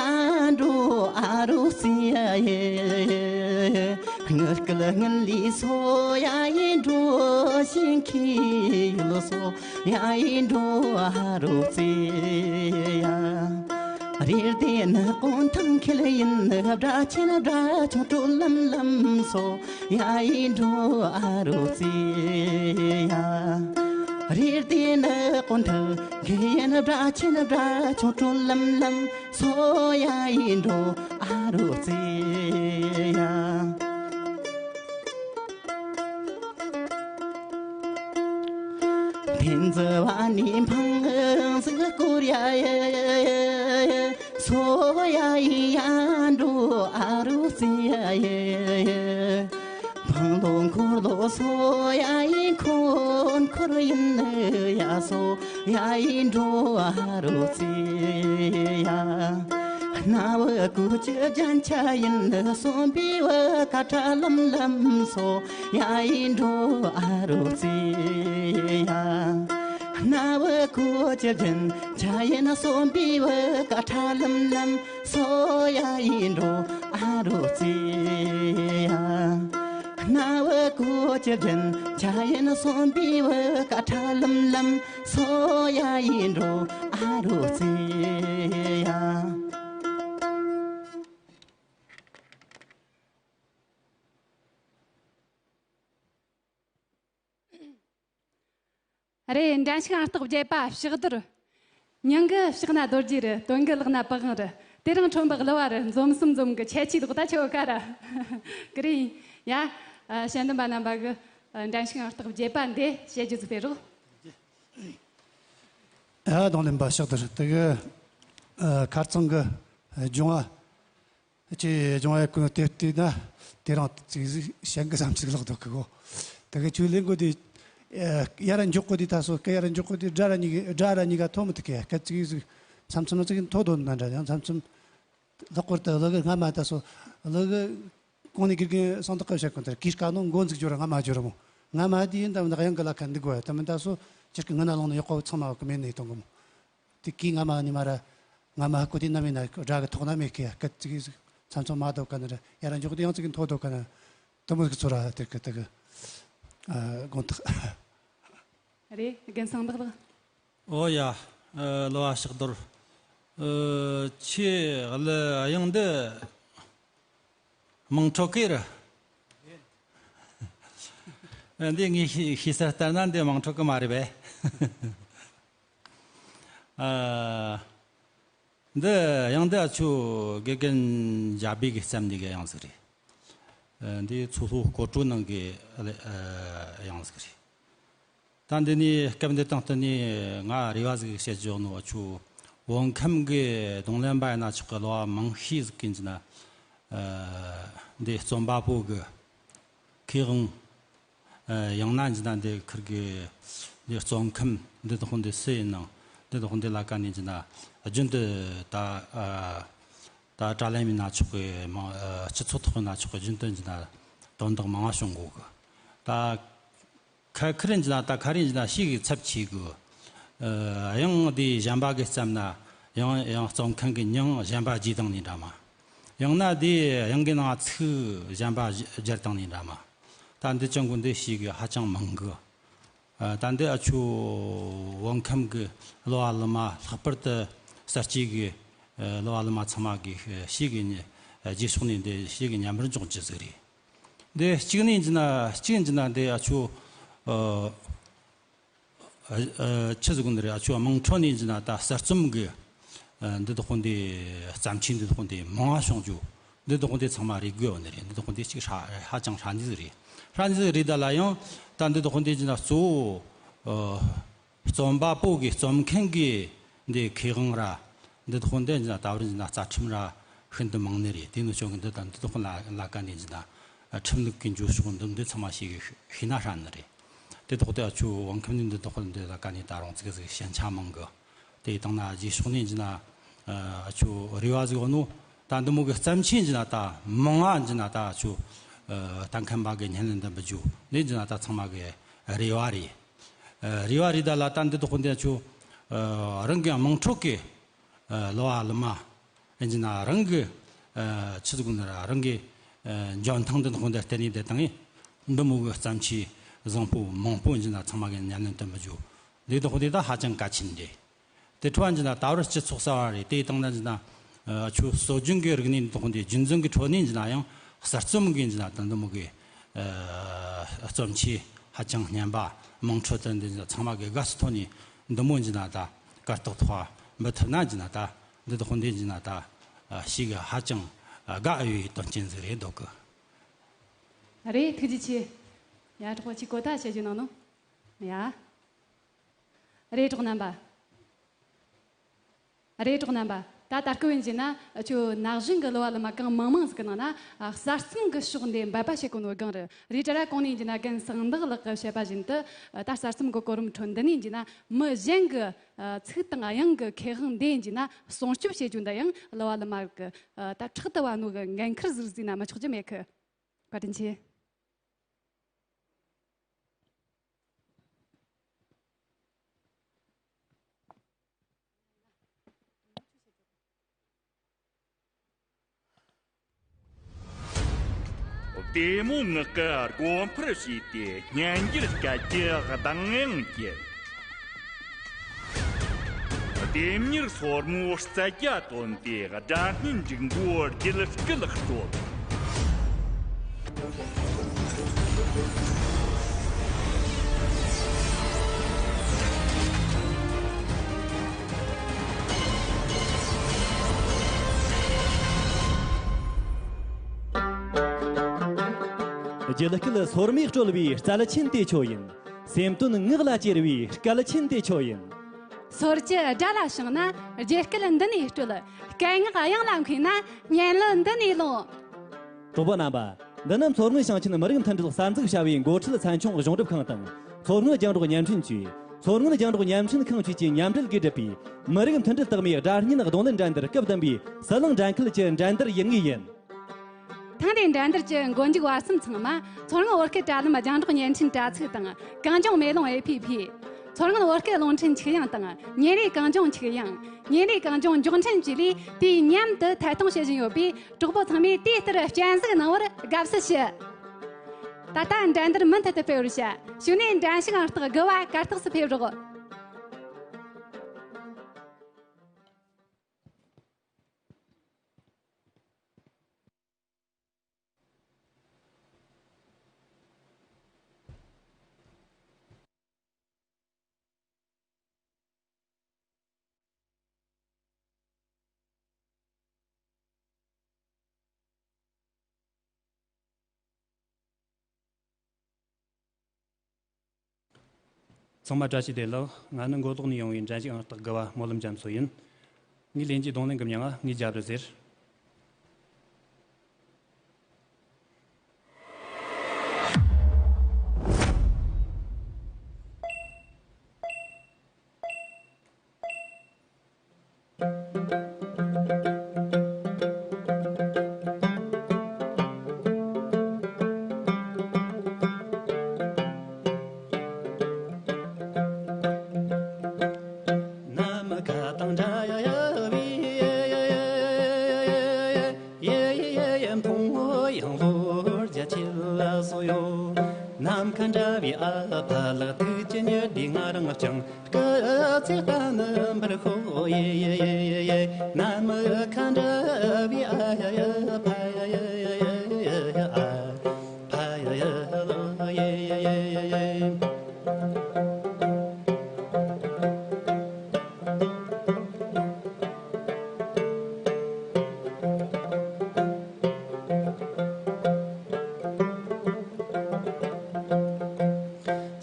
འགྲོ་ཨ་རུ་ཙི་ཡ། དངུལ་སྐལ་དངུལ་ལི་སོ་ཡ་ཡི་འགྲོ་ཞིང་ཁྱི་ཡུལ་སོ་ཡ་ཡི་འགྲོ་ཨ་རུ་ཙི་ཡ། རེད་དེ་ནི་གོང་ཐང་ཁེལ་ཡིན་ནི་སྦྲ་ཆེན་སྦྲ་ཆུང་དྲོ་ལམ་ལམ་སོ་ཡ་ཡི་འགྲོ་ཨ་རུ་ཙི་ཡ། རེད་དེ་ནི་གོང་ཐང་ཁེལ་ཡིན་སྦྲ་ཆེན་སྦྲ་ཆུང་དྲོ་ལམ་ལམ་སོ་ཡ་ཡི་འགྲོ་ཨ་རུ་ཙི་ཡ། ཕིན་ཙི་བ་ནི་འཕང་ཟིག་སྐོར་ཡ་ཡེ། སོ་ཡ་ཡི་ཡ་འགྲོ་ཨ་རུ་ཙི་ཡ་ཡེ། འཕང་ལོ་འཁོར་ལོ་སོ་ཡ་ཡི་འཁོར་འཁོར་ཡིན་ནི་ཡ་སོ་ཡ་ཡི་འགྲོ་ཨ་རུ་ཙི་ཡ། སྣ་བུ་ཀུ་ཅི་རྒྱན་ཆ་ཡིན་ནི་གསོན་པའི་བུ་ཀ་ཁྲ་ལམ་ལམ་སོ་ཡ་ཡི་འགྲོ་ཨ་རུ་ཙི་ཡ། སྣ་བུ་ཀུ་ཅི་རྒྱན་ཆ་ཡིན་ནི་གསོན་པའི་བུ་ཀ་ཁྲ་ལམ་ལམ་སོ་ཡ་ཡི་འགྲོ་ཨ་རུ་ཙི་ཡ། སྣ་བུ་ཀུ་ཅི་རྒྱན་ཆ་ཡིན་ནི་གསོན་པའི་བུ་ཀ་ཁྲ་ལམ་ལམ་སོ་ཡ་ཡི་འགྲོ་ཨ་རུ་ཙི་ཡ། རེད། འགྲན་ཞུགས་ཨང་རྟགས་བརྒྱད་པ་ཕྱག་རྡོར། མྱིང་གི་ཕྱག་ན་རྡོ་རྗེ་རེད། དོན་གི་ལག་ན་པི་ཝང་རེད། དེ་རིང་ཁྲོམ་པ་གླུ་བ་རེད། འཛོམས་སམ་འཛོམས་གི་ཁྱད་ཆོས་ལོག་ད་ཆོ་ག་ར་གི་རེད། ཡ། ཨ། ཞལ་འདོན་པ་རྣམ་པ་གི་ཨ། འགྲན་ཞུགས་ཨང་རྟགས་བརྒྱད་པ་འདི་བཤད་རྒྱུ་ཟིག་སྤེལ་རོགས། ཨ། རྡུང་ལེན་པ་ཕྱག་རྡོར་དེ་གི་ཨ། ཁ་རྩང་གི་ཨ། སྦྱོང་བ། ཁྱེད་སྦྱོང་བ་ཀུན་དེ་བལྟས་ན་དེ་རིང་ཅིག་ཞན་གི་བསམ་ཚིག་ལོག་འདུག་གི་གོ། དེ་གི་ཆུ་ལེན་གོ་དེ་ཡར་འཇོག་གོ་དེ་ད་སོ་སྐད་ཡར་འཇོག་གོ་དེ་སྒྲ་ར་གཉིས་སྒྲ་ར་གཉིས་ཀ་ཐོ་མི་ཐུག་གི་སྐད་ཅིག་ཟིག་མཚམས་མཚམས་ཅིག་མཐོ་དོན་ན་འདྲ་ཡང་མཚམས་མཚམས་ལྷག་པར་དུ་ལུ་གི་སྔ་མ་ད་སོ་ལུ་གི་གོང་ནས་དགེ་རྒན་སང་ཐག་གི་བཤད་གོ་དེ་གིས་ཀ་ནོ་མགོ་འཛུགས་སྦྱོར་སྔ་མ་སྦྱོར་མོ། སྔ་མ་དེ་ཡིན་ད་ནག་ཡང་གི་ལ་ཁ་འདུག་གོ་ཡ་ད་མི་ད་སོ་ཅིག་གི་ངི་ན་ལོང་ནས་ཡོག་གོ་ཚང་མ་གི་མེད་ནས་གཏོང་གི་མོ། དེ་གིས་སྔ་མ་ནི་མ་ར་སྔ་མ་ཀོ་དེ་ན་མེད་ན་སྒྲ་གི་ཐོག་ན་མེད་ཀི་སྐད་ཅིག་ཚམ་ཚོམ་མ་དོ་ག་ན་ར་ཡར་འཇོག་དེ་ཡང་ཅིག་མཐོ་དོ་ག་ན་དུ་མོ་གི་ཚོ་ར་དེ་གི་དེ་གི་ཨ་དགོངས་དག་རེད། རྒན་སང་བདག་ལགས། ཨོ་ཡ། ཨ། གླུ་བ་ཕྱག་རྡོར། ཨ། ཁྱེད་གླུ་དབྱངས་འདི་དམངས་ཁྲོད་ཀི་རེད། འདི་ངས་ཤེས་ཤེས་ས་ལྟར་ན་འདི་དམངས་ཁྲོད་ཀི་མ་རེད་པས། ཨ། འདི་དབྱངས་འདི་ཨ་ཆོ་དགེ་རྒན་འཇའ་སྦས་གིས་བརྩམས་ནས་གི་དབྱངས་ཟིག་རེད། ཨ། འདི་མཚོ་ལྷོ་སྐོར་བྲོ་ནང་གི་ཨ་དབྱངས་ཟིག་རེད། ད་འདི་ནས་སྐབས་འདི་དང་བསྟུན་ནས་ང་རེ་བ་ཟིག་བཤད་རྒྱུ་ནོ། ཆུ་བོད་ཁམས་གི་རྡུང་ལེན་པ་ཡིན་ན་ཆོག་གི། གླུ་བ་མང་ཤས་ཟིག་གིས་འཇི་ན། ཨ། འདི་རྩོམ་པ་པོ་གི་ཁེ་དབང་། ཨ། ཡང་ན་འཇི་ན་འདི་ཁུར་གི་འདི་རྩོམ་ཁམས་འདི་དག་འདི་སུ་ཡིན་ནང་འདི་དག་འདི་ལ་ཀ་ནས་འཇི་ན་རྒྱུན་དུ་ད། ཨ། ད་དྲ་ལམ་ཡིན་ན་ཆོག་གི། མ། ཨ། སྤྱི་ཚོགས་ཐོག་ཡིན་ན་ཆོག་གི། རྒྱུན་དུ་འཇི་ན་དོན་དག་མང་བ་བྱུང་གོ་གི། ད་ཁ་ཁ་རེ་འཇི་ན། ད་ཁ་རེ་འཇི་ན་ཞིག་གི་ཚབས་ཆེ་གི། ཨ། དབྱངས་དེ་གཞན་པ་གི་བརྩམས་ན་ཡང་ཡང་རྩོམ་མཁན་གི་མྱིང་གཞན་པ་བརྗེས་བཏང་ནི་འདྲ་མ། ཡང་ན་དེ་དབྱངས་གི་ནང་ཚིག་གཞན་པ་སྦྱར་བཏང་ནི་འདྲ་མ། ད་འདི་ཅང་གི་འདི་ཞིག་གི་ཧ་ཅང་མང་གི། ཨ། ད་འདི་ཨ་ཆུ་བོད་ཁམས་གི་གླུ་བ་གླུ་མ་ལྷག་པར་དུ་གསར་སྐྱེས་གི། ཨ། གླུ་བ་གླུ་མ་ཚང་མ་གི་ཞིག་གི་རྗེས་ཕྱོགས་ནས་འདི་ཞིག་གི་མཉམ་པར་འཇོག་རྒྱུ་ཟིག་རེད། འདི་གཅིག་ནས་འཇི་ན་གཅིག་འཇི་ན་འདི་ཨ་ཆུ། ཨ། ཨ། ཨ། ཆི་ཟིག་གོ་ནི་རེད། ཨ་ཆུ་དམངས་ཁྲོད་ནས་འཇི་ན་ད་གསར་རྩོམ་གི། ཨ། འདི་དག་འདི་བརྩམས་ཆོས་འདི་དག་འདི་མང་བ་བྱུང་རྒྱུ། འདི་དག་འདི་ཚང་མ་རེ་དགོས་བ་ནི་རེད། འདི་དག་འདི་གཅིག་ཧྲ་ཧ་ཅང་ཧྲ་ནི་ཟིག་རེད། ཧྲ་ནི་ཟིག་རེད། ད་ལ་ཡང་ད་འདི་དག་འདི་འཇི་ན་གཙོ་བོ། ཨ། རྩོམ་པ་པོ་གི་རྩོམ་མཁན་གི་འདི་ཁེ་དབང་ར། འདི་དག་འདི་འཇི་ན་ད་བར་འཇི་ན་རྩ་ཁྲིམས་ར་ཤིན་ཏུ་མང་ནི་རེད། དེ་ནི་ཆོ་གི་འདི་དང་འདི་དག་ལ་ལ་ཀ་ནས་འཇི་ན་ཁྲིམས་ལུགས་ཀྱི་འགྱུར་ཕྱོགས་འདི་འདི་ཚང་མ་ཞིག་གི་ཤེས་ན་ཧྲ་ནི་རེད། དེ་ཐོག་དེ་ཨ་ཆུ་བོད་ཁམས་ནས་འདི་ཐོག་འདི་ལ་ཀ་ནས་ད་རུང་ཙིག་ཟིག་ཞན་ཆ་མང་གི། དེ་དང་ན་རྗེས་ཕྱོགས་ནས་འཇི་ན་ཨ་ཆུ་རེ་བ་ཟིག་ཡོད་ནོ། ད་འདི་མོ་གི་བརྩམས་ཆོས་འཇི་ན་ད་མང་ང་འཇི་ན་ད་ཨ་ཆུ་ཨ་ད་མཁན་པ་གི་སྙན་ལན་འདེབས་རྒྱུ་འདི་འཇི་ན་ད་ཚང་མ་གི་རེ་བ་རེད། ཨ་རེ་བ་རེད། ད་ལ་ད་འདི་ཐོག་འདི་ཨ་ཆུ་ཨ་རང་གི་དམངས་ཁྲོད་གི་ཨ་གླུ་བ་གླུ་མ། ཨེ་འཇི་ན་རང་གི་ཨ་ཆི་ཟིག་ན་རང་གི་ཨ་འཇོན་ཐང་འདི་དག་འདི་བརྟེན་ནས་བསྡད་བཏང་ངས། འདི་མོ་གི་བརྩམས་ཆོས་བཟང་པོ་མང་པོ་འཇི་ན་ཚང་མ་གི་ཉན་ལེན་དུ་མི་འཇུ། འདི་དག་འདི་ད་ཧ་ཅང་གལ་ཆེན་རེད། དེ་འཕྲོ་འཇི་ན་ད་བར་སྤྱི་ཚོགས་གསར་བ་རེད། དེ་བཏང་ན་འཇི་ན་ཨ་ཆོས་སྲོལ་རྒྱུན་གི་རིག་གནས་འདི་དག་འདི་རྒྱུན་འཛིན་གི་ཁྲོད་ནས་འཇི་ན་ཡང་གསར་རྩོམ་གི་འཇི་ན་ད་འདི་མོ་གི་ཨ་རྩོམ་ཆོས་ཧ་ཅང་སྙན་པ་མང་ཁྲོད་དུ་འདི་འཇི་ན་ཚང་མ་གི་དགའ་བསུ་ཐོག་ནས་འདི་མོ་འཇི་ན་ད་གར་སྟེགས་ཐོག་འབུལ་ཐུབ་ན་འཇི་ན་ད། འདི་དག་འདི་འཇི་ན་ད་ཞིག་ཧ་ཅང་དགའ་འོས་དོན་རྐྱེན་ཟིག་རེད་འདུག་གི། རེད། ཐུགས་རྗེ་ཆེ། ཡ། གྲོགས་པོ་ཆི་གོ་ད་བཤད་རྒྱུ་ནང་ནོ། ཡ། རེད། གྲོགས་རྣམ་པ། རེད། གྲོགས་རྣམ་པ། ད་ད་སྐབས་ཡིན་གྱི་ན་ཁྱོད་ན་གཞོན་གྱི་གླུ་བ་གླུ་མ་གང་མང་མང་ཟིག་གི་ནང་ན་གསར་རྩོམ་གྱི་ཕྱོགས་འདི་འབད་པ་བྱེད་གོ་ནོ་སྒང་རེད། རེད་དྲ་ར་གོང་ནས་ཡིན་གྱི་ན་རྒན་གསང་བདག་ལགས་ཀྱིས་བཤད་པ་བཞིན་དུ་ད་གསར་རྩོམ་གྱི་གོ་རིམ་ཁྲོད་འདི་ནས་ཡིན་གྱི་ན་མི་གཞན་གྱི་ཚིག་དང་དབྱངས་ཀྱི་ཁེ་དབང་འདི་ཡིན་གྱི་ན་སྲུང་སྐྱོབ་བྱེད་རྒྱུ་འདི་ཡང་གླུ་བ་གླུ་མ་གི་ད་ཕྲག་ཏུ་བབས་ནོ་གི་འགན་ཁུར་ཟིག་ཟེར་ན་མི་ཆོག་རྒྱུ་མེད་གི། བཀའ་དྲིན་ཆེ། བདེ་མོ་ངག་གི་སྒོ་འཕར་ཕྱེས་ཏེ་སྙན་འགྱུར་སྐད་ཀྱི་གདངས་དབྱངས་ཀྱི། ལྡེམ་མྱུར་སོར་མོའི་རྩལ་རྒྱ་བཏོན་ཏེ་སྒྲ་སྙན་འབྲུག་མགོའི་རྒྱུད་སྐུད་དཀྲོལ། རྒྱུད་སྐུད་སོར་མོས་དཀྲོལ་བའི་རྩལ་ཆེན་དེ་ཁྱོད་ཡིན། སེམས་དོན་ངག་ལ་གྱེར་བའི་སྐལ་ཆེན་དེ་ཁྱོད་ཡིན། སོར་གྱི་སྒྲ་ལ་བྱང་ན་རྒྱུད་སྐུད་འདི་ནས་དཀྲོལ། སྐད་ངག་དབྱངས་ལ་མཁས་ན་སྙན་གླུ་འདི་ནས་ལོངས། གྲོགས་པོ་རྣམ་པ། འདི་ནི་མཚོ་སྔོན་ཞིང་ཆེན་མི་རིགས་མཐུན་སྒྲིལ་གསར་འཛུགས་བྱ་བའི་འགོ་ཁྲིད་ཚན་ཆུང་གཞུང་སྒྲུབ་ཁང་དང་། མཚོ་སྔོན་རྒྱང་སྒྲོག་བརྙན་འཕྲིན་ཅུས། མཚོ་སྔོན་རྒྱང་སྒྲོག་བརྙན་འཕྲིན་ཁང་བཅས་ཀྱིས་མཉམ་འབྲེལ་གྱིས་བསྒྲུབས་པའི་མི་རིགས་མཐུན་སྒྲིལ་རྟགས་མའི་སྒྲ་སྙན་རྡུང་ལེན་འགྲན་བསྡུར་སྐབས་བདུན་པའི་ཟི་ལིང་འགྲན་ཁུལ་གྱི་འགྲན་བསྡུར་ཡུལ་དངོས་ཡིན། ཐེངས་འདིའི་འགྲན་བསྡུར་གྱི་མགོ་མཇུག་བར་གསུམ་ཚང་མ་མཚོ་སྔོན་བོད་སྐད་དྲ་ལམ་རྒྱང་སྒྲོག་བརྙན་འཕྲིན་དྲ་ཚིགས་དང་གངས་ལྗོངས་མེ་ལོང་ཨེ་ཕི་ཕི། མཚོ་སྔོན་བོད་སྐད་རླུང་འཕྲིན་ཆིག་ཡང་དང་ཉིན་རེའི་གངས་ལྗོངས་ཆིག་ཡང་། ཉིན་རེའི་གངས་ལྗོངས་མགྱོགས་འཕྲིན་བཅས་ལས་དུས་མཉམ་དུ་ཐད་གཏོང་བྱེད་བཞིན་ཡོད་པས་གྲོགས་པོ་ཚང་མས་དུས་ལྟར་སྤྱན་གཟིགས་གནང་བར་དགའ་བསུ་ཞུ། ད་ལྟ་འགྲན་བསྡུར་མུ་མཐུད་དུ་སྤེལ་བར་བྱ། གཞུག་ནས་འགྲན་ཞུགས་ཨང་རྟགས་དགུ་བ་གར་སྟེགས་སུ་ཕེབས་རོགས། ཚང་མ་བཀྲ་ཤིས་བདེ་ལེགས། ང་ནི་མགོ་ལོག་ནས་ཡོང་བའི་འགྲན་ཞུགས་ཨང་རྟགས་དགུ་བ་སྨོན་ལམ་རྒྱ་མཚོ་ཡིན། ངའི་ལེན་རྒྱུའི་རྡུང་ལེན་གྱི་མྱིང་ང་ངའི་རྒྱབ་རི་ཟེར། ནམ་མཁའ་དང་འདྲ་བའི་ཡེ་ཡེ་ཡེ་ཡེ་མཐོང་ཡང་ལྷོད་རྒྱ་ཆེ་ལ་སོགས་ཡོད། ནམ་མཁའ་འདྲ་བའི་ཨ་ཕ་ལགས། ཐུགས་ཀྱི་ཉི་ཟླས་ང་རང་བསྐྱངས། སྐུ་ཚེ་ལྟ་ནི་འབར་ཤོག་ཡེ་ཡེ་ཡེ་ཡེ། ནམ་མཁའ་འདྲ་བའི་ཨ་ཡ་ཡ་ཕ་ཡ་ཡ་ཡ་ཡ་ཡ་ཨ་ཕ་ཡ་ཡ་ལོ་ཡེ་ཡེ་ཡེ་ཡེ།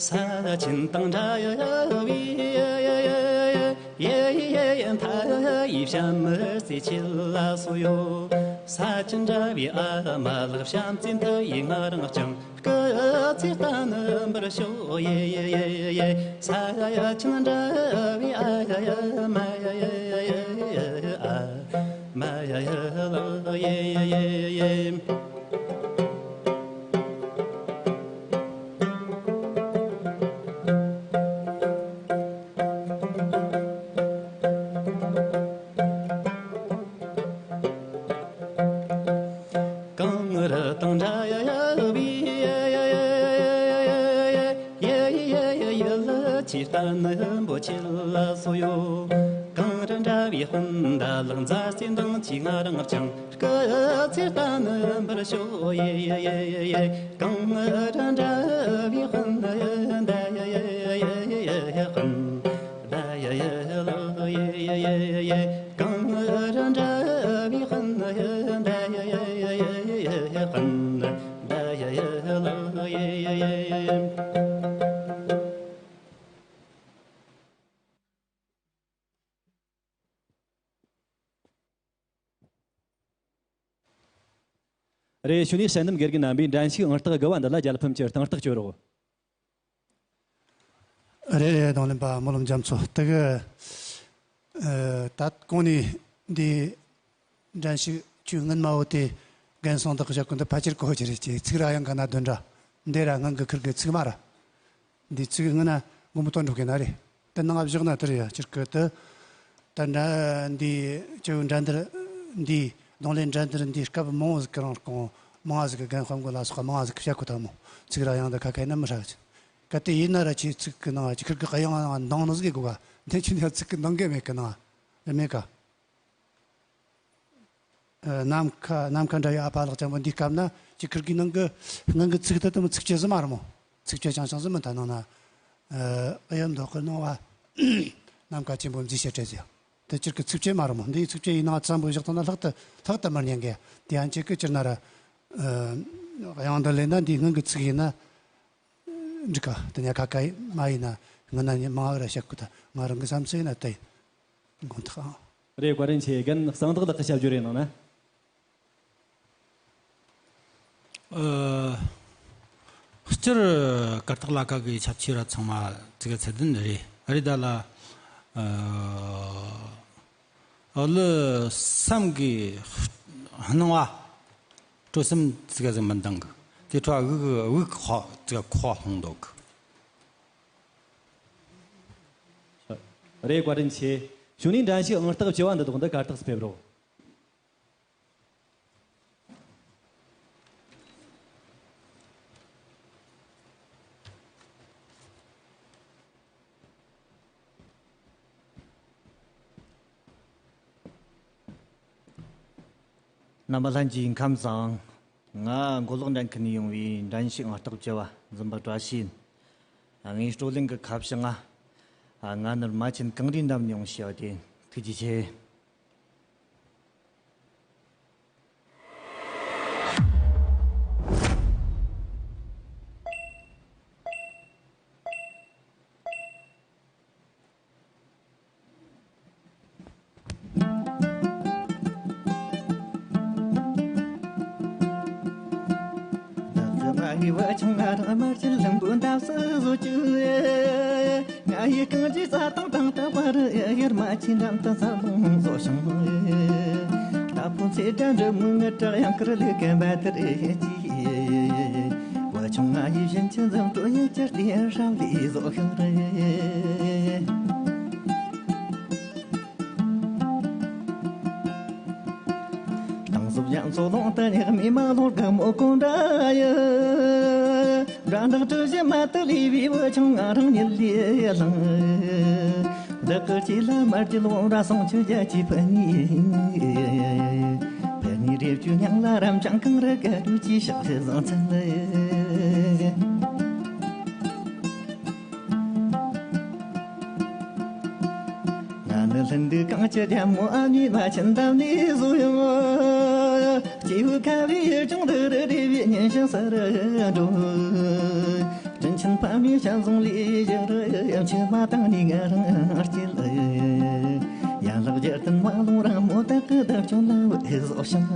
ས་ཆེན་དང་འདྲ་བའི་ཡེ་ཡེ་མཐའ་ཡི་བྱམས་བརྩེ་ཆེ་ལ་སོགས་ཡོད། ས་ཆེན་འདྲ་བའི་ཨ་མ་ལགས། བྱམས་བརྩེ་མཐའ་ཡིས་ང་རང་བསྐྱངས། སྐུ་ཚེ་ལྟ་ནི་འབར་ཤོག་ཡེ་ཡེ་ཡེ་ཡེ། ས་ཆེན་འདྲ་བའི་ཨ་ཡ་ཡ་མ་ཡ་ཡ་ཡ་ཡ་ཨ་མ་ཡ་ཡ་ལོ་ཡེ་ཡེ་ཡེ་ཡེ། གངས་རི་དང་འདྲ་བའི་ཡེ་ཡེ་ཡུལ་གྱི་ལྟ་ནི་འབོ་ཆེ་ལ་སོགས་ཡོད། གངས་རི་འདྲ་བའི་སྤུན་ཟླ་ལགས། མཛའ་བརྩེ་མདངས་ཀྱིས་ང་རང་བསྐྱངས། སྐུ་ཚེ་ལྟ་ནི་འབར་ཤོག་ཡེ་ཡེ་ཡེ་ཡེ། གངས་རི་འདྲ་བའི་སྤུན་ཟླ་ཡེ་ཡེ་ཡེ་ཡེ་སྤུན་ཟླ་ཡེ་ཡེ་ལོ་ཡེ་ཡེ་ཡེ་ཡེ། གངས་རི་འདྲ་བའི་སྤུན་ཟླ་ཡེ་ཡེ་ཡེ་ཡེ་སྤུན་ཟླ་ཡེ་ཡེ་ལོ་ཡེ་ཡེ་ཡེ་ཡེ། རེད། གཞུག་ནས་དཔྱད་འདེམས་དགེ་རྒན་རྣམ་པས་འགྲན་ཞུགས་ཨང་རྟགས་དགུ་བ་འདི་ལ་རྒྱལ་ཕམ་གྱི་སྟེང་རྟགས་བཅོལ་རོགས། རེད་རེད། རྡུང་ལེན་པ་སྨོན་ལམ་རྒྱ་མཚོ། དེ་གི་ཨ་ད་གོང་ནས་འདི་འགྲན་ཞུགས་ཆུ་སྔོན་མ་བོ་དེ་རྒན་གསང་བདག་གི་ཞབས་ཀུན་དུ་ཕལ་ཆེར་གོ་ཅི་རེད་ཀྱི། ཚིག་ར་ཡང་ག་ན་དོན་འདྲ་འདི་ར་སྔོན་གི་ཁུར་གི་ཚིག་མ་ར། འདི་ཚིག་སྔོན་ན་མགོན་པོ་དོན་གྲུབ་གི་ན་རེད། དེ་ནང་བཞག་ན་དེ་རེད་ཡ། སྤྱིར་གི་དེ་ད་འདྲ་འདི་ཅིའུ་འགྲན་བསྡུར་འདི་རྡུང་ལེན་འགྲན་བསྡུར་འདི་སྐབས་མང་བོ་ཟིག་གི་རིང་གོང་མང་བ་ཟིག་གི་རྒན་དཔོན་མགོ་ལ་སོགས་མང་བ་ཟིག་གི་བཤད་གོ་ཐལ་མོ། ཚིག་ར་ཡང་འདི་ཁ་ཁ་ཡིན་ན་མི་ཧྲ་གི། གལ་ཏེ་ཡིན་ན་ར་ཁྱེད་ཚིག་གི་ནང་ཁྱེད་ཁུར་གི་གཡང་ནང་འདང་ནི་ཟིག་གི་དགོས་ག། འདི་ཁྱེད་ནི་ཚིག་གི་འདང་གི་མེད་གི་ནང་རེད་མེད་ག། ཨ་ནམ་མཁའ་ནམ་མཁའ་འདྲ་བའི་ཨ་ཕ་ལགས་ཅན་པོ་འདིའི་སྐབས་ན་ཁྱེད་ཁུར་གི་ནང་གི་སྔོན་གི་ཚིག་དེ་དེ་མོ་ཚིག་ཆེ་ཟིག་མ་རེད་མོ། ཚིག་ཆེ་ཆུང་ཆུང་ཟིག་མིན་ད་ནང་ན་ཨ་ཡ་མདོ་དཀར་ནང་བ་ནམ་མཁའ་ཆེན་པོ་མཛེས་བྱེད་བྲལ་ཟེར། དེ་ཁྱེད་ཀྱི་ཚིག་ཆེ་མ་རེད་མོ། འདིའི་ཚིག་ཆེ་ཡིན་ནའང་ཙམ་པོ་བཞག་ཐུབ་ན་ལྷག་ཏུ་ལྷག་ཏུ་མི་ཉན་གི། དེ་ཡང་ཁྱེད་ཀྱི་སྤྱིར་ན་ར་ཨ་དབྱངས་འདི་ལེན་ན་འདིའི་སྔོན་གི་ཚིག་ཡིན་ན། འགྲིག་ག། དེ་ནས་ཁ་ཁ་མ་ཡིན་ན་སྔོན་ན་ནི་མང་བར་བཤད་དགོས་ད། ང་རང་གི་བསམ་ཚུལ་ཡིན་ན་དེ་ཡིན། དགོངས་དག་ཨང་། རེད། བཀའ་དྲིན་ཆེ། རྒན་གསང་བདག་ལགས་ཀྱི་ཞབས་ཞུ་རེ་གནང་ན། ཨ། སྤྱིར་གར་སྟེགས་ལ་ཁ་གི་ཁྱབ་ཆེ་ར་ཚང་མ་ཙི་ག་ཚད་ལྡན་རེད། རེད་ད་ལ། ཨ། ཨ་ལི་སེམས་ཀྱི་སྣང་བ་སྤྲོ་སེམས་ཙི་ག་ཟིག་མི་འདང་གི། དེ་འཕྲོ་དབུགས་དབུགས་ཁོག་ཙི་ག་ཁོག་ལྷུང་འདུག་གི། རེད། བཀའ་དྲིན་ཆེ། གཞུག་ནས་འགྲན་ཞུགས་ཨང་རྟགས་བཅུ་བ་འདི་དག་འདི་གར་སྟེགས་སུ་ཕེབས་རོགས། རྣམ་པ་ལྷན་རྒྱས་ཁམས་བཟང་། ང་མགོ་ལོག་འགྲན་ཁུལ་ནས་ཡོང་བའི་འགྲན་ཞུགས་ཨང་རྟགས་བཅུ་བ་འཛིན་པ་བཀྲ་ཤིས་ཡིན། ངའི་སྤྲོ་གླེང་གི་ཁ་བྱང་ང་། ང་ནི་རྨ་ཆེན་གངས་རིའི་འགྲམ་ནས་ཡོང་ཞེས་པ་དེ། ཐུགས་རྗེ་ཆེ། ཨ་ཡི་བུ་ཆུང་ང་རང་དམར་ཆེན་ལྷུན་པོའི་འདབས་སུ་བཟོ་བཅུག་ང་ཡི་རྐང་རྗེས་རྩྭ་ཐང་དང་བྲག་པ་རུ་ཡུར་མ་ཆེན་འགྲམ་དུ་ས་ལོང་བཟོ་ཞིང་། རྟ་ཕོ་ཚེ་སྒྲ་འབྲི་མོའི་ངུ་སྒྲ་ཡང་ཀིར་ལི་ཀན་པ་དར་ཡེ་ཅི། བུ་ཆུང་ང་ཡི་བཞིན་ཆུ་འཛུམ་དྲོ་ཡི་ཅི་སྟེ་ཧྲ་ལི་བཟོ་ཤིང་རེད། དང་སོབ་ཡང་ཚོ་ལོང་དུ་ཉག་མི་མ་ལོར་གི་མོ་གོང་འདྲ་ཡི། འདྲ་འདག་གྲུ་བཞི་མ་དུ་ལི་བི་བུ་ཆུང་ང་རང་ཉིད་ལས་ལངས། བདག་གི་ཆེ་ལ་མར་གྱི་ལོང་ར་སོང་ཆུ་རྒྱ་ཆེ་ཕ་ནི། ཕ་ནི་རེབ་ཆུ་ཉང་ལ་རམ་ཅང་གང་ར་ག་རུ་ཅི་ཤག་ལས་བཟང་ཚན་ལས། ང་ནི་ལྷུན་སྡུག་གངས་ཀྱི་རྒྱལ་མོ་ཨ་མྱེས་མ་ཆེན་འདབས་ནས་བཟོ་ཡོང་། སྐྱེས་བུ་ཁ་བའི་ཡུལ་ལྗོངས་འདི་རུ་རེ་བའི་ཉིན་ཞིང་ས་རུ་འགྲོ། དྲིན་ཆེན་ཕ་མའི་ཞལ་བཟུང་ལས་བཞག་རུ་ཡང་ཆུ་མ་བཏང་ནས་ང་རང་སྐྱེལ། ཡན་ལག་བརྒྱད་ལྡན་མ་ལོང་རང་མོ་དག་གི་བདག་སྐྱོང་ལ་བུད་བཟོ་ཞིང་།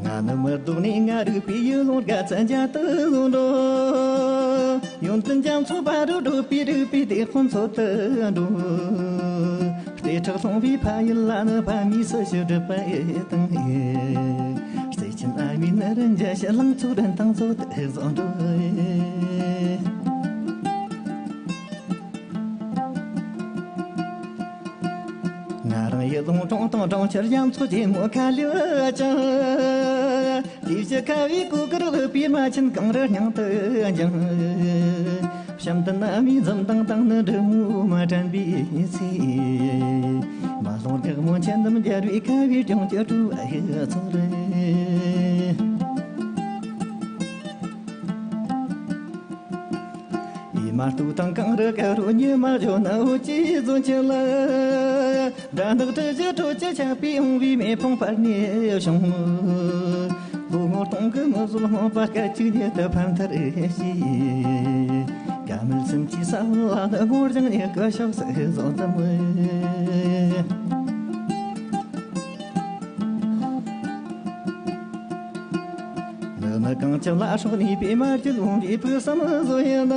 ང་ནི་མི་ལྡོག་ནས་ང་རུས་པའི་ཡུལ་ལུང་དགའ་ཚལ་འཇའ་དུ་ལོ་འགྲོ། ཡོན་ཏན་རྒྱ་མཚོ་བར་རུ་བགྲོད་པའི་རིག་པའི་དེད་དཔོན་ཚོ་དུ་འགྲོ། ལྟེ་ཁྲག་སློང་བའི་ཕ་ཡུལ་ལ་ནི་ཕ་མའི་སྲི་ཞུ་སྒྲུབ་པ་ཨེ་དང་ཨེ། བརྩེ་ཆེན་ཨ་མའི་ནི་རིན་འཇའ་ཞིག་ལང་ཚོ་རིན་ཐང་ཚོ་དུ་བཟང་འགྲོ། ང་རང་ཡི་ལུང་གྲོང་དང་གྲོང་ཁྱེར་ཡང་ཚོ་ཆེན་མོ་ཁ་ལུ་ཅང་། དེ་བཞི་ཁ་བའི་གོ་གར་ལུག་པའི་མ་ཆེན་གངས་རི་སྙིང་དུ་འགྱིང་། བྱམས་ལྡན་ཨ་མའི་འཛུམ་མདངས་དང་ནི་འབྲི་མོའི་མ་དྲན་པའི་ཚེ། མ་ལོང་དེག་མོ་ཆེན་འདམ་རྒྱལ་བའི་ཁ་བའི་ལྗོངས་ཀྱི་གྲུ་བ་ཡི་ཚོ་རེད། ཡི་མ་སྟོད་དང་གངས་རི་དཀར་རོ་ཉི་མ་ལྗོ་ནག་འོད་ཀྱི་རྫོང་ཆེན་ལ། དགྲ་འདག་གྲུ་བཞི་དྲོད་ཀྱི་ཆགས་པའི་ཡོང་བའི་མེ་ཕུང་བར་ནས་བྱུང་། ལོ་ངོ་སྟོང་གི་མི་བཟོད་རྨོངས་པ་སྐད་ཅིག་ཉིད་དུ་ཕམ་མཐར་བྱས། ཀ་མལ་སེམས་ཀྱི་ས་བོན་ལ་ནི་སྔོ་ལྗང་ཉི་གི་ཕྱོགས་སུ་བཟོ་ཙམ། འདི་ནི་གངས་ཀྱི་ལ་སྲོག་ནུས་པའི་མ་རྒྱུད་འོང་བའི་ཕུགས་བསམ་བཟོ་ཡིན།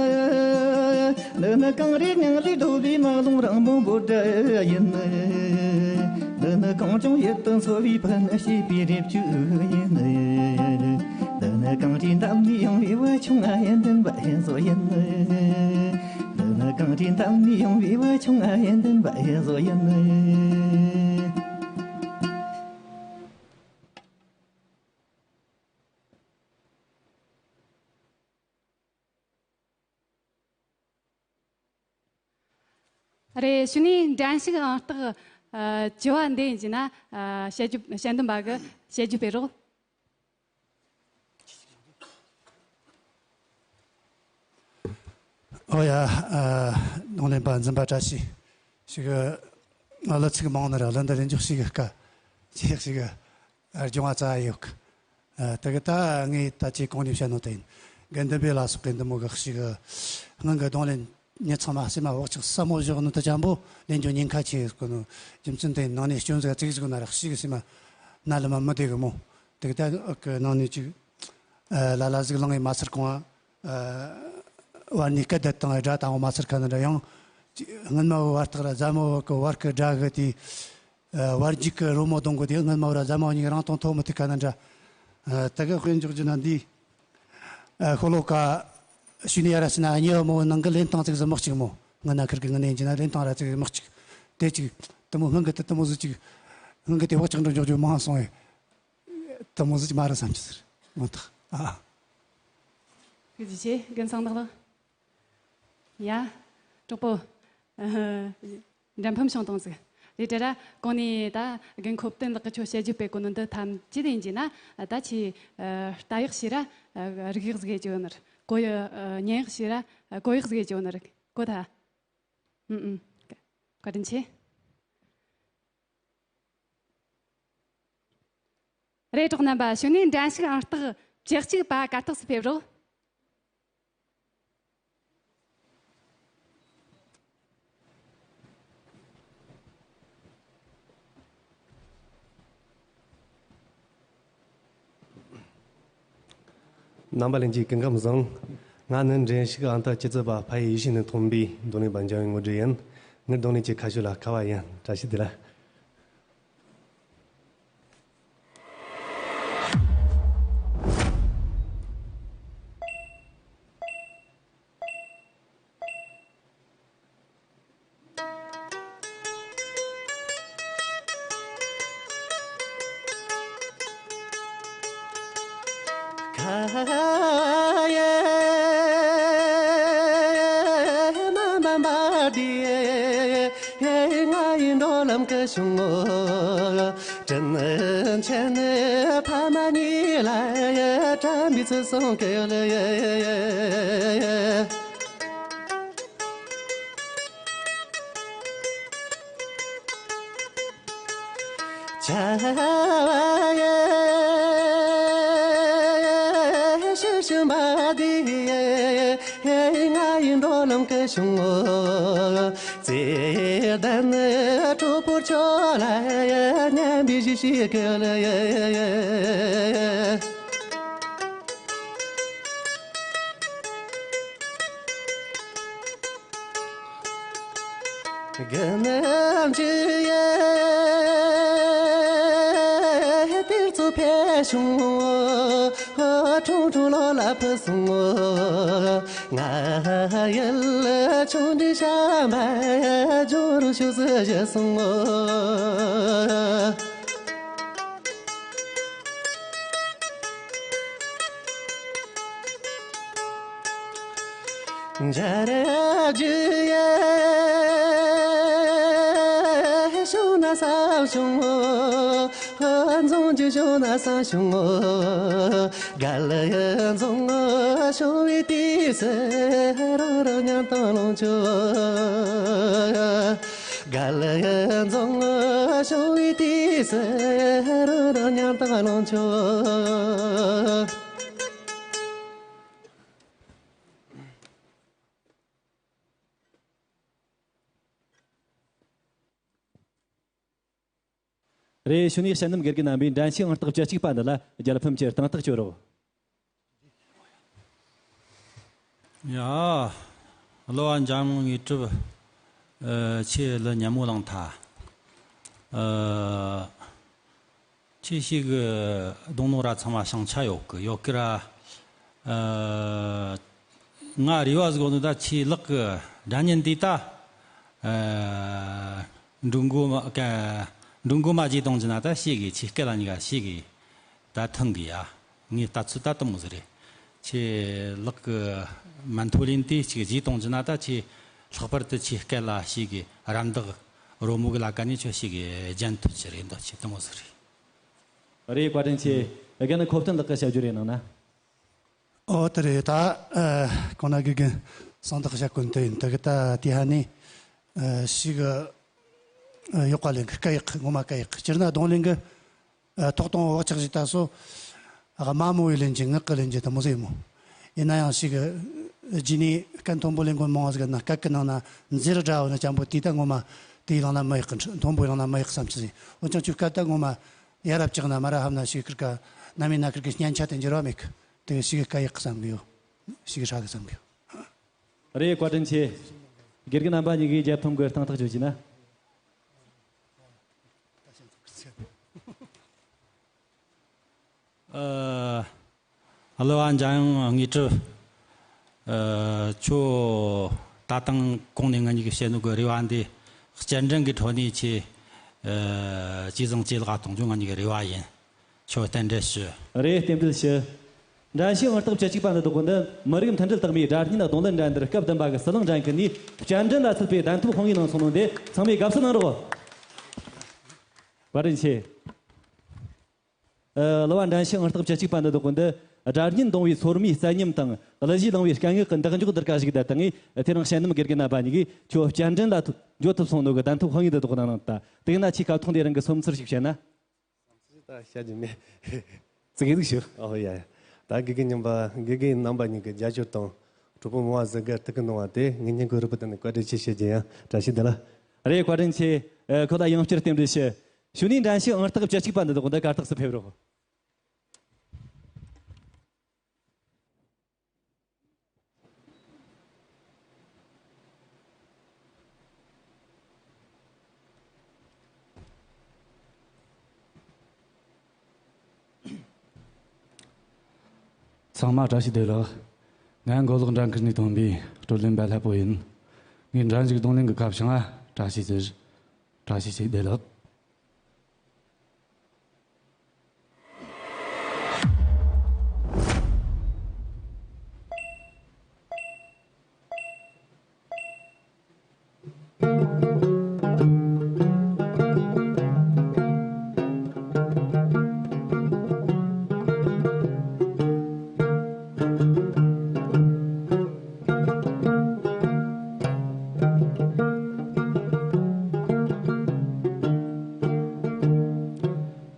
འདི་ནི་གངས་རིའི་མྱིང་ལས་བརྡོལ་བའི་མ་ལོང་རིང་མོ་འབོད་སྒྲ་ཡིན། འདི་ནི་གངས་ལྗོངས་ཡུལ་དུ་འཚོ་བའི་ཕུ་ནུ་བྱིས་པའི་རེབ་ཅུ་ཡིན། འདི་ནི་གངས་རིའི་འདབས་ནས་ཡོང་བའི་བུ་ཆུང་ང་ཡི་འདུན་པ་ཡི་བཟོ་ཡིན། འདི་ནི་གངས་རིའི་འདབས་ནས་ཡོང་བའི་བུ་ཆུང་ང་ཡི་འདུན་པ་ཡི་བཟོ་ཡིན། རེད། གཞུག་ནས་འགྲན་ཞུགས་ཨང་རྟགས་ཨ་བཅུ་བ་འདི་ཡིན་གྱི་ན། ཨ་དཔྱད་བརྗོད་དཔྱད་འདེམས་པ་གི་དཔྱད་བརྗོད་སྤེལ་རོགས། ཨོ་ཡ། ཨ་རྡུང་ལེན་པ་འཛིན་པ་བཀྲ་ཤིས་ཞིག་གི་གླུ་ཚིག་མང་ནི་ར་གླུ་འདི་ལེན་རྒྱུ་ཞིག་གི་དཀའ་ཅིག་ཞིག་གི་སྦྱོང་བ་རྩ་ཡོད་གི། ཨ་དེ་གི་ད་ངས་ད་ཅི་གོང་ནས་བཤད་ནོ་དེ་ཡིན། དགེ་འདུན་པའི་ལ་སོགས་ཀྱི་འདི་མོ་གི་ཞིག་གི་སྔོན་གི་རྡུང་ལེན་ཉིད་ཚང་མ་སེམས་མ་བག་ཆགས་ཟབ་མོ་བཞག་ནོ་དེ་ཅང་པོ་ལེན་རྒྱུ་ཉེན་ཁ་ཆེ་གི་ནོ། རྒྱུ་མཚན་དེ་ནང་ནས་སྐྱོན་ཟིག་ཙིག་ཟིག་ན་ར་ཞིག་གི་སེམས་མ་ན་ལ་མ་མི་བདེ་གི་མོ། དེ་གི་ད་གི་ནང་ནས་ཅིག་ཨ་ལ་ལ་ཟིག་ལངས་ཡི་མ་ཚར་གོང་ཨ་བར་ནས་སྐད་བརྡ་དང་སྒྲ་དང་བོ་མ་ཚར་ཁ་ན་འདྲ་ཡང་སྔོན་མ་བོ་བར་ཐག་ར་ཟབ་མོ་བོ་གི་བར་གི་སྒྲ་གི་དེ། ཨ་བར་འཇུག་གི་རོལ་མོ་གཏོང་གི་དེ་སྔོན་མ་ར་ཟབ་མོ་གཉིས་རང་དང་ཐོག་མི་ཐུག་ག་ན་འདྲ། ཨ་དེ་གི་དཔེ་འཇོག་རྒྱུ་ན་འདི། ཨ་ཤོ་ལོ་ཀ་ཤུ་ནི་ཡ་ར་སི་ན་གཉིས་པ་མོ་ནང་གི་ལེན་སྟངས་ཙིག་ཟིག་མི་གཅིག་མོ། སྔ་ན་ཁིར་གི་ངི་ནས་འཇི་ན་ལེན་སྟངས་ར་ཙིག་ཟིག་མི་གཅིག་དེ་གཅིག་དེ་མོ་སྔོན་གི་དེ་དེ་མོ་ཟིག་གཅིག་སྔོན་གི་དེ་བག་ཆགས་འགྲོ་འཇོག་རྒྱུ་མང་སོང་ཡོད། དེ་མོ་ཟིག་མ་རེད་བསམ་གྱི་ཟེར། མ་ཐག་ཨ། ཁྱེད་ཀྱི་ཆེ་རྒན་ཚང་ནག་ལགས། ཡ། གྲོགས་པོ། ཨ་འགྲན་ཕམ་བྱུང་བཏང་ཟིག་རེད་དྲ་ར། གོང་ནས་ད་རྒན་ཁོ་བསྟན་ལགས་ཀྱི་ཁྱོད་དཔྱད་བརྗོད་སྤེལ་གོ་ནོ་འདི་ཐམས་ཅད་ཡིན་གྱི་ན། ད་ཆི་ལྟ་ཡག་ཞིག་ར་རིག་ཡག་ཟིག་ཡོད་ཀྱི་ཡོད་ནི་རེད། གོ་ཡག་ཉན་ཡག་ཞིག་ར་གོ་ཡག་ཟིག་ཡོད་ཀྱི་ཡོད་ནི་རེད། གོ་ཐལ། ཨུམ་ཨུམ། བཀའ་དྲིན་ཆེ། རེད། གྲོགས་རྣམ་པ། གཞུག་ནས་འགྲན་ཞུགས་ཨང་རྟགས་བཅུ་གཅིག་པ་གར་སྟེགས་སུ་ཕེབས་རོགས། རྣམ་པ་ལྷན་རྒྱས་སྐུ་ཁམས་བཟང་། ང་ནི་འགྲན་ཞུགས་ཨང་རྟགས་བཅུ་གཙོ་པ་ཕ་ཡི་ཡེ་ཤེས་ནས་ཐོན་པའི་རྡུང་ལེན་པ་འཇམ་དབྱངས་དངོས་གྲུབ་ཡིན། ངའི་རྡུང་ལེན་གྱི་ཁ་ཕྱོགས་ལ་ཁ་པ་ཡིན། བཀྲ་ཤིས་བདེ་ལེགས། དྲིན་ཆེན་ཕ་མ་གཉིས་ལ་དྲན་པའི་ཚུལ་གསུང་གི། བྱ་བ་ཡི་ཤུལ་ཤུལ་མ་དེ་ང་ཡི་འགྲོ་ལམ་གྱི་གཞུང་ངོ་། བརྩེ་ལྡན་གྲོགས་པོ་ཁྱོད་ལ་སྙན་པའི་གཞས་ཤིག་གི། དགུན་གྱི་ཡུལ་དུས་ཚོད་ཕེབས་བྱུང་། ཁྲུང་ཁྲུང་ལོ་ལ་བུད་སོང་། ང་ཡུལ་ཆུང་འདྲའི་ཤམ་བུ་ལྗོངས་རུ་ཤུགས་སུ་བཞུད་སོང་། འཇར་རྒྱུ་ཡི་ཤུང་ན་ས་ཤུང་། འཛོང་རྒྱུ་ཤུང་ན་ས་ཤུང་། རྒན་ཡི་འཛོང་ཤུང་བའི་དུས་སུ་རང་རང་ཉམས་དང་ལོངས་སྤྱོད། རྒན་ཡི་འཛོང་ཤུང་བའི་དུས་སུ་རང་རང་ཉམས་དང་ལོངས་སྤྱོད། རེད། གཞུག་ནས་དཔྱད་འདེམས་དགེ་རྒན་རྣམ་པས་འགྲན་ཞུགས་ཨང་རྟགས་བཅུ་གཅིག་པ་འདི་ལ་རྒྱལ་ཕམ་གྱི་སྟེང་ཐག་གཅོད་རོགས། ཡ། གླུ་བ་འཇམ་དངོས་གྲུབ། ཨ། ཁྱེད་གླུ་སྙན་མོ་བླངས་ཐལ། ཨ། ཁྱེད་ཞིག་གི་རྡུང་ནོ་ར་ཚང་མ་བྱང་ཆ་ཡོད་གི་ཡོད་གི་ར། ཨ། ང་རེ་བ་ཟིག་ཡོད་ནི་ད་ཁྱེད་ལག་གི་སྒྲ་སྙན་འདི་ད། ཨ། འགྲོ་མགོ་མ་ཀ་འགྲོ་མགོ་མ་བརྗེད་གཏོང་རྒྱུ་ན་ད་ཤེས་གི། ཁྱེད་སྐད་ལ་ཉི་ག་ཤེས་གི། ད་ཐང་གི་ཡ། ངའི་ལྟ་ཚུལ་ད་དེ་མོ་ཟིག་རེད། ཁྱེད་ལག་གི་མ་མཐོ་ལེན་དེ་ཅིག་བརྗེད་གཏོང་རྒྱུ་ན་ད་ཁྱེད་ལྷག་པར་དུ་ཁྱེད་སྐད་ལ་ཤེས་གི། རམ་འདེགས་རོལ་མོ་གི་ལ་ཀ་ནས་ཁྱོད་ཤེས་གི་རྒྱན་ཐུབ་ཀྱི་རེད་འདོད་ཀྱི། དེ་མོ་ཟིག་རེད། རེད། བཀའ་དྲིན་ཆེ། རྒན་ཁོ་ཐན་ལགས་ཀྱིས་བཤད་རྒྱུ་རེ་གནང་ན། ཨོ་དེ་རེད། ད་ཨ་གོང་ན་དགེ་རྒན་གསང་བདག་ཞྭ་ཀུན་དེ་ཡིན། དེ་གི་ད་དེ་ཧ་ནི་ཨ་ཞིག་ཨ་ཡོག་ག་ལེན་གི། སྐད་ཡག་ངོ་མ་སྐད་ཡག་སྤྱིར་ན་རྡུང་ལེན་གི་ཨ་ཐོག་དང་བག་ཆགས་ཞིག་ད་སོ་ཨ་དམའ་མོ་བའི་ལེན་གྱི་ངག་གི་ལེན་གྱི་དེ་མོ་ཟིག་ཡིན་མོ། ཡིན་ན་ཡང་ཞིག་རྗེས་ནས་སྐད་མཐོན་པོ་ལེན་མཁན་མང་བ་ཟིག་ན་སྐད་གི་ནང་ན་འཛེར་སྒྲ་བོ་ནི་ཅན་པོ་དེ་ད་ངོ་མ་དེའི་ལང་ན་མི་ཡག་གི། མཐོན་པོའི་ལང་ན་མི་ཡག་བསམ་གྱི་ཟིག་འོན་ཀྱང་ཁྱོད་སྐད་ད་ངོ་མ་ཡ་རབས་ཅག་ན་མ་ར་ཧམ་ན་ཞིག་ཁིར་ཀ་ནམ་ཡིན་ན་ཁིར་ཀ་སྙན་ཆ་དེ་འགྱུར་བ་མེད་གི། དེ་ཞིག་སྐད་ཡག་བསམ་གི་ཡོད། ཞིག་ཧྲ་གི་བསམ་གི་ཡོད། རེད། བཀའ་དྲིན་ཆེ། དགེ་རྒན་རྣམ་པ་གཉིས་ཀྱིས་རྒྱལ་ཕམ་གྱི་སྟེང་ཐག་གཅོད་བྱས་ན། ཨ། གླུ་བ་འཇམ་དབྱངས་དངོས་གྲུབ། ཨ། ཁྱོད་ད་དང་གོང་ནས་ང་གཉིས་ཀྱིས་བཤད་ནོ་གི་རེ་བ་འདི་བསྐྱར་འགྲན་གྱི་ཁྲོད་ནས་ཁྱེད། ཨ། ཇེ་བཟང་ཇེ་ལེགས་གཏོང་རྒྱུ་ང་གཉིས་ཀྱི་རེ་བ་ཡིན། ཁྱོད་རྟེན་འབྲེལ་ཞུ། རེད། རྟེན་འབྲེལ་ཞུ། འགྲན་ཞུགས་ཨང་རྟགས་བཅུ་གཅིག་པ་འདི་དག་གི་འདི་མི་རིགས་མཐུན་སྒྲིལ་རྟགས་མའི་སྒྲ་སྙན་རྡུང་ལེན་འགྲན་བསྡུར་སྐབས་བདུན་པ་གི་ཟི་ལིང་འགྲན་ཁུལ་ནས་བསྐྱར་འགྲན་ལ་ཚུད་པའི་གདན་ཐོབ་དཔང་ཡིག་གནང་སོང་ནོ་འདི་ཚང་མས་དགའ་བསུ་གནང་རོགས། བཀའ་དྲིན་ཆེ། ཨ། གླུ་བ་འགྲན་ཞུགས་ཨང་རྟགས་བཅུ་གཅིག་པ་འདི་དག་གི་འདི་སྒྲ་སྙན་རྡུང་བའི་སོར་མོའི་རྩལ་ཉམས་དང་གླུ་གཞས་བླངས་པའི་སྐད་ངག་གི་འདེགས་འཇོག་འདི་ག་ཞིག་ད་ལྟ་ངས་དེ་རིང་དཔྱད་འདེམས་དགེ་རྒན་རྣམ་པ་གཉིས་ཀྱིས་ཁྱོད་བསྐྱར་འགྲན་ལ་ཐུ་འགྱོ་ཐུབ་སོང་ནོ་གི་གདན་ཐོབ་དཔང་ཡིག་འདི་དག་གནང་གནང་ད། དེ་ན་ཁྱེད་སྐབས་ཐོག་འདི་རིང་གི་སོམ་ཚུལ་ཞིག་བཤད་ན། ད་བཤད་རྒྱུ་མེད། ཙི་གེ་ཟིག་ཞུ། ཨོ་ཡ་ཡ། ད་དགེ་རྒན་རྣམ་པ་དགེ་རྒན་རྣམ་པ་གཉིས་ཀྱི་རྒྱབ་སྐྱོར་དང་གྲོགས་པོ་མོ་བ་ཟི་གར་ཐུགས་ཀྱི་གནང་བ་དེ་ངེད་གཉིས་ཀྱི་རུ་པི་དེ་ནས་བཀའ་དྲིན་ཆེ་ཞུ་རྒྱུ་ཡིན། བཀྲ་ཤིས་བདེ་ལེགས། རེད། བཀའ་དྲིན་ཆེ། ཨ། ཁོ་ད་ཡང་བསྐྱར་རྟེན་འབྲེལ་ཞུ། གཞུག་ནས་འགྲན་ཞུགས་ཨང་རྟགས་བཅུ་གཅིག་པ་འདི་དག་འདི་གར་སྟེགས་སུ་ཕེབས་རོགས། དང་མ་བཀྲ་ཤིས་བདེ་ལེགས། ང་མགོ་ལོག་འགྲན་ཁུལ་ནས་ཐོན་པའི་སྤྲོ་ལེན་པ་ལྷ་པོ་ཡིན། ངའི་འགྲན་ཞུགས་རྡུང་ལེན་གྱི་ཁ་བྱང་ང་བཀྲ་ཤིས་ཟེར། བཀྲ་ཤིས་ཤིག་བདེ་ལེགས།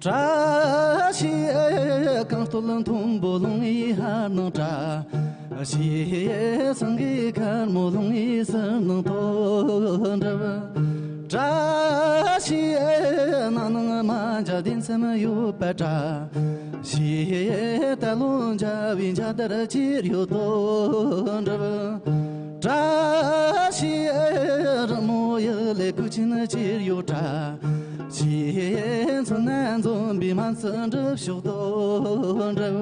བཀྲ་ཤིས་རྐང་སྟོད་མཐོན་པོ་ལུང་བའི་ཧར་ནང་བཀྲ། ཤིས་སེང་གེ་དཀར་མོ་ལུང་བའི་ཟུར་ནང་ཐོ་འགྲུབ། བཀྲ་ཤིས་ན་ནིང་མ་འཇའ་ལྡན་མཚམས་ཡོད་པ་བཀྲ། ཤིས་ད་ལོ་འཇའ་བའི་འཇའ་དར་ཅིར་ཡོད་དོ་འགྲུབ། བཀྲ་ཤིས་རི་མོ་ཡི་ལེ་ཁུ་ཆེན་ཅིར་ཡོད་བཀྲ། ཤིས་མཚོན་ན་འཛོམས་པའི་མ་ཚུལ་འགྲུབ་ཤོག་དོ་འགྲུབ།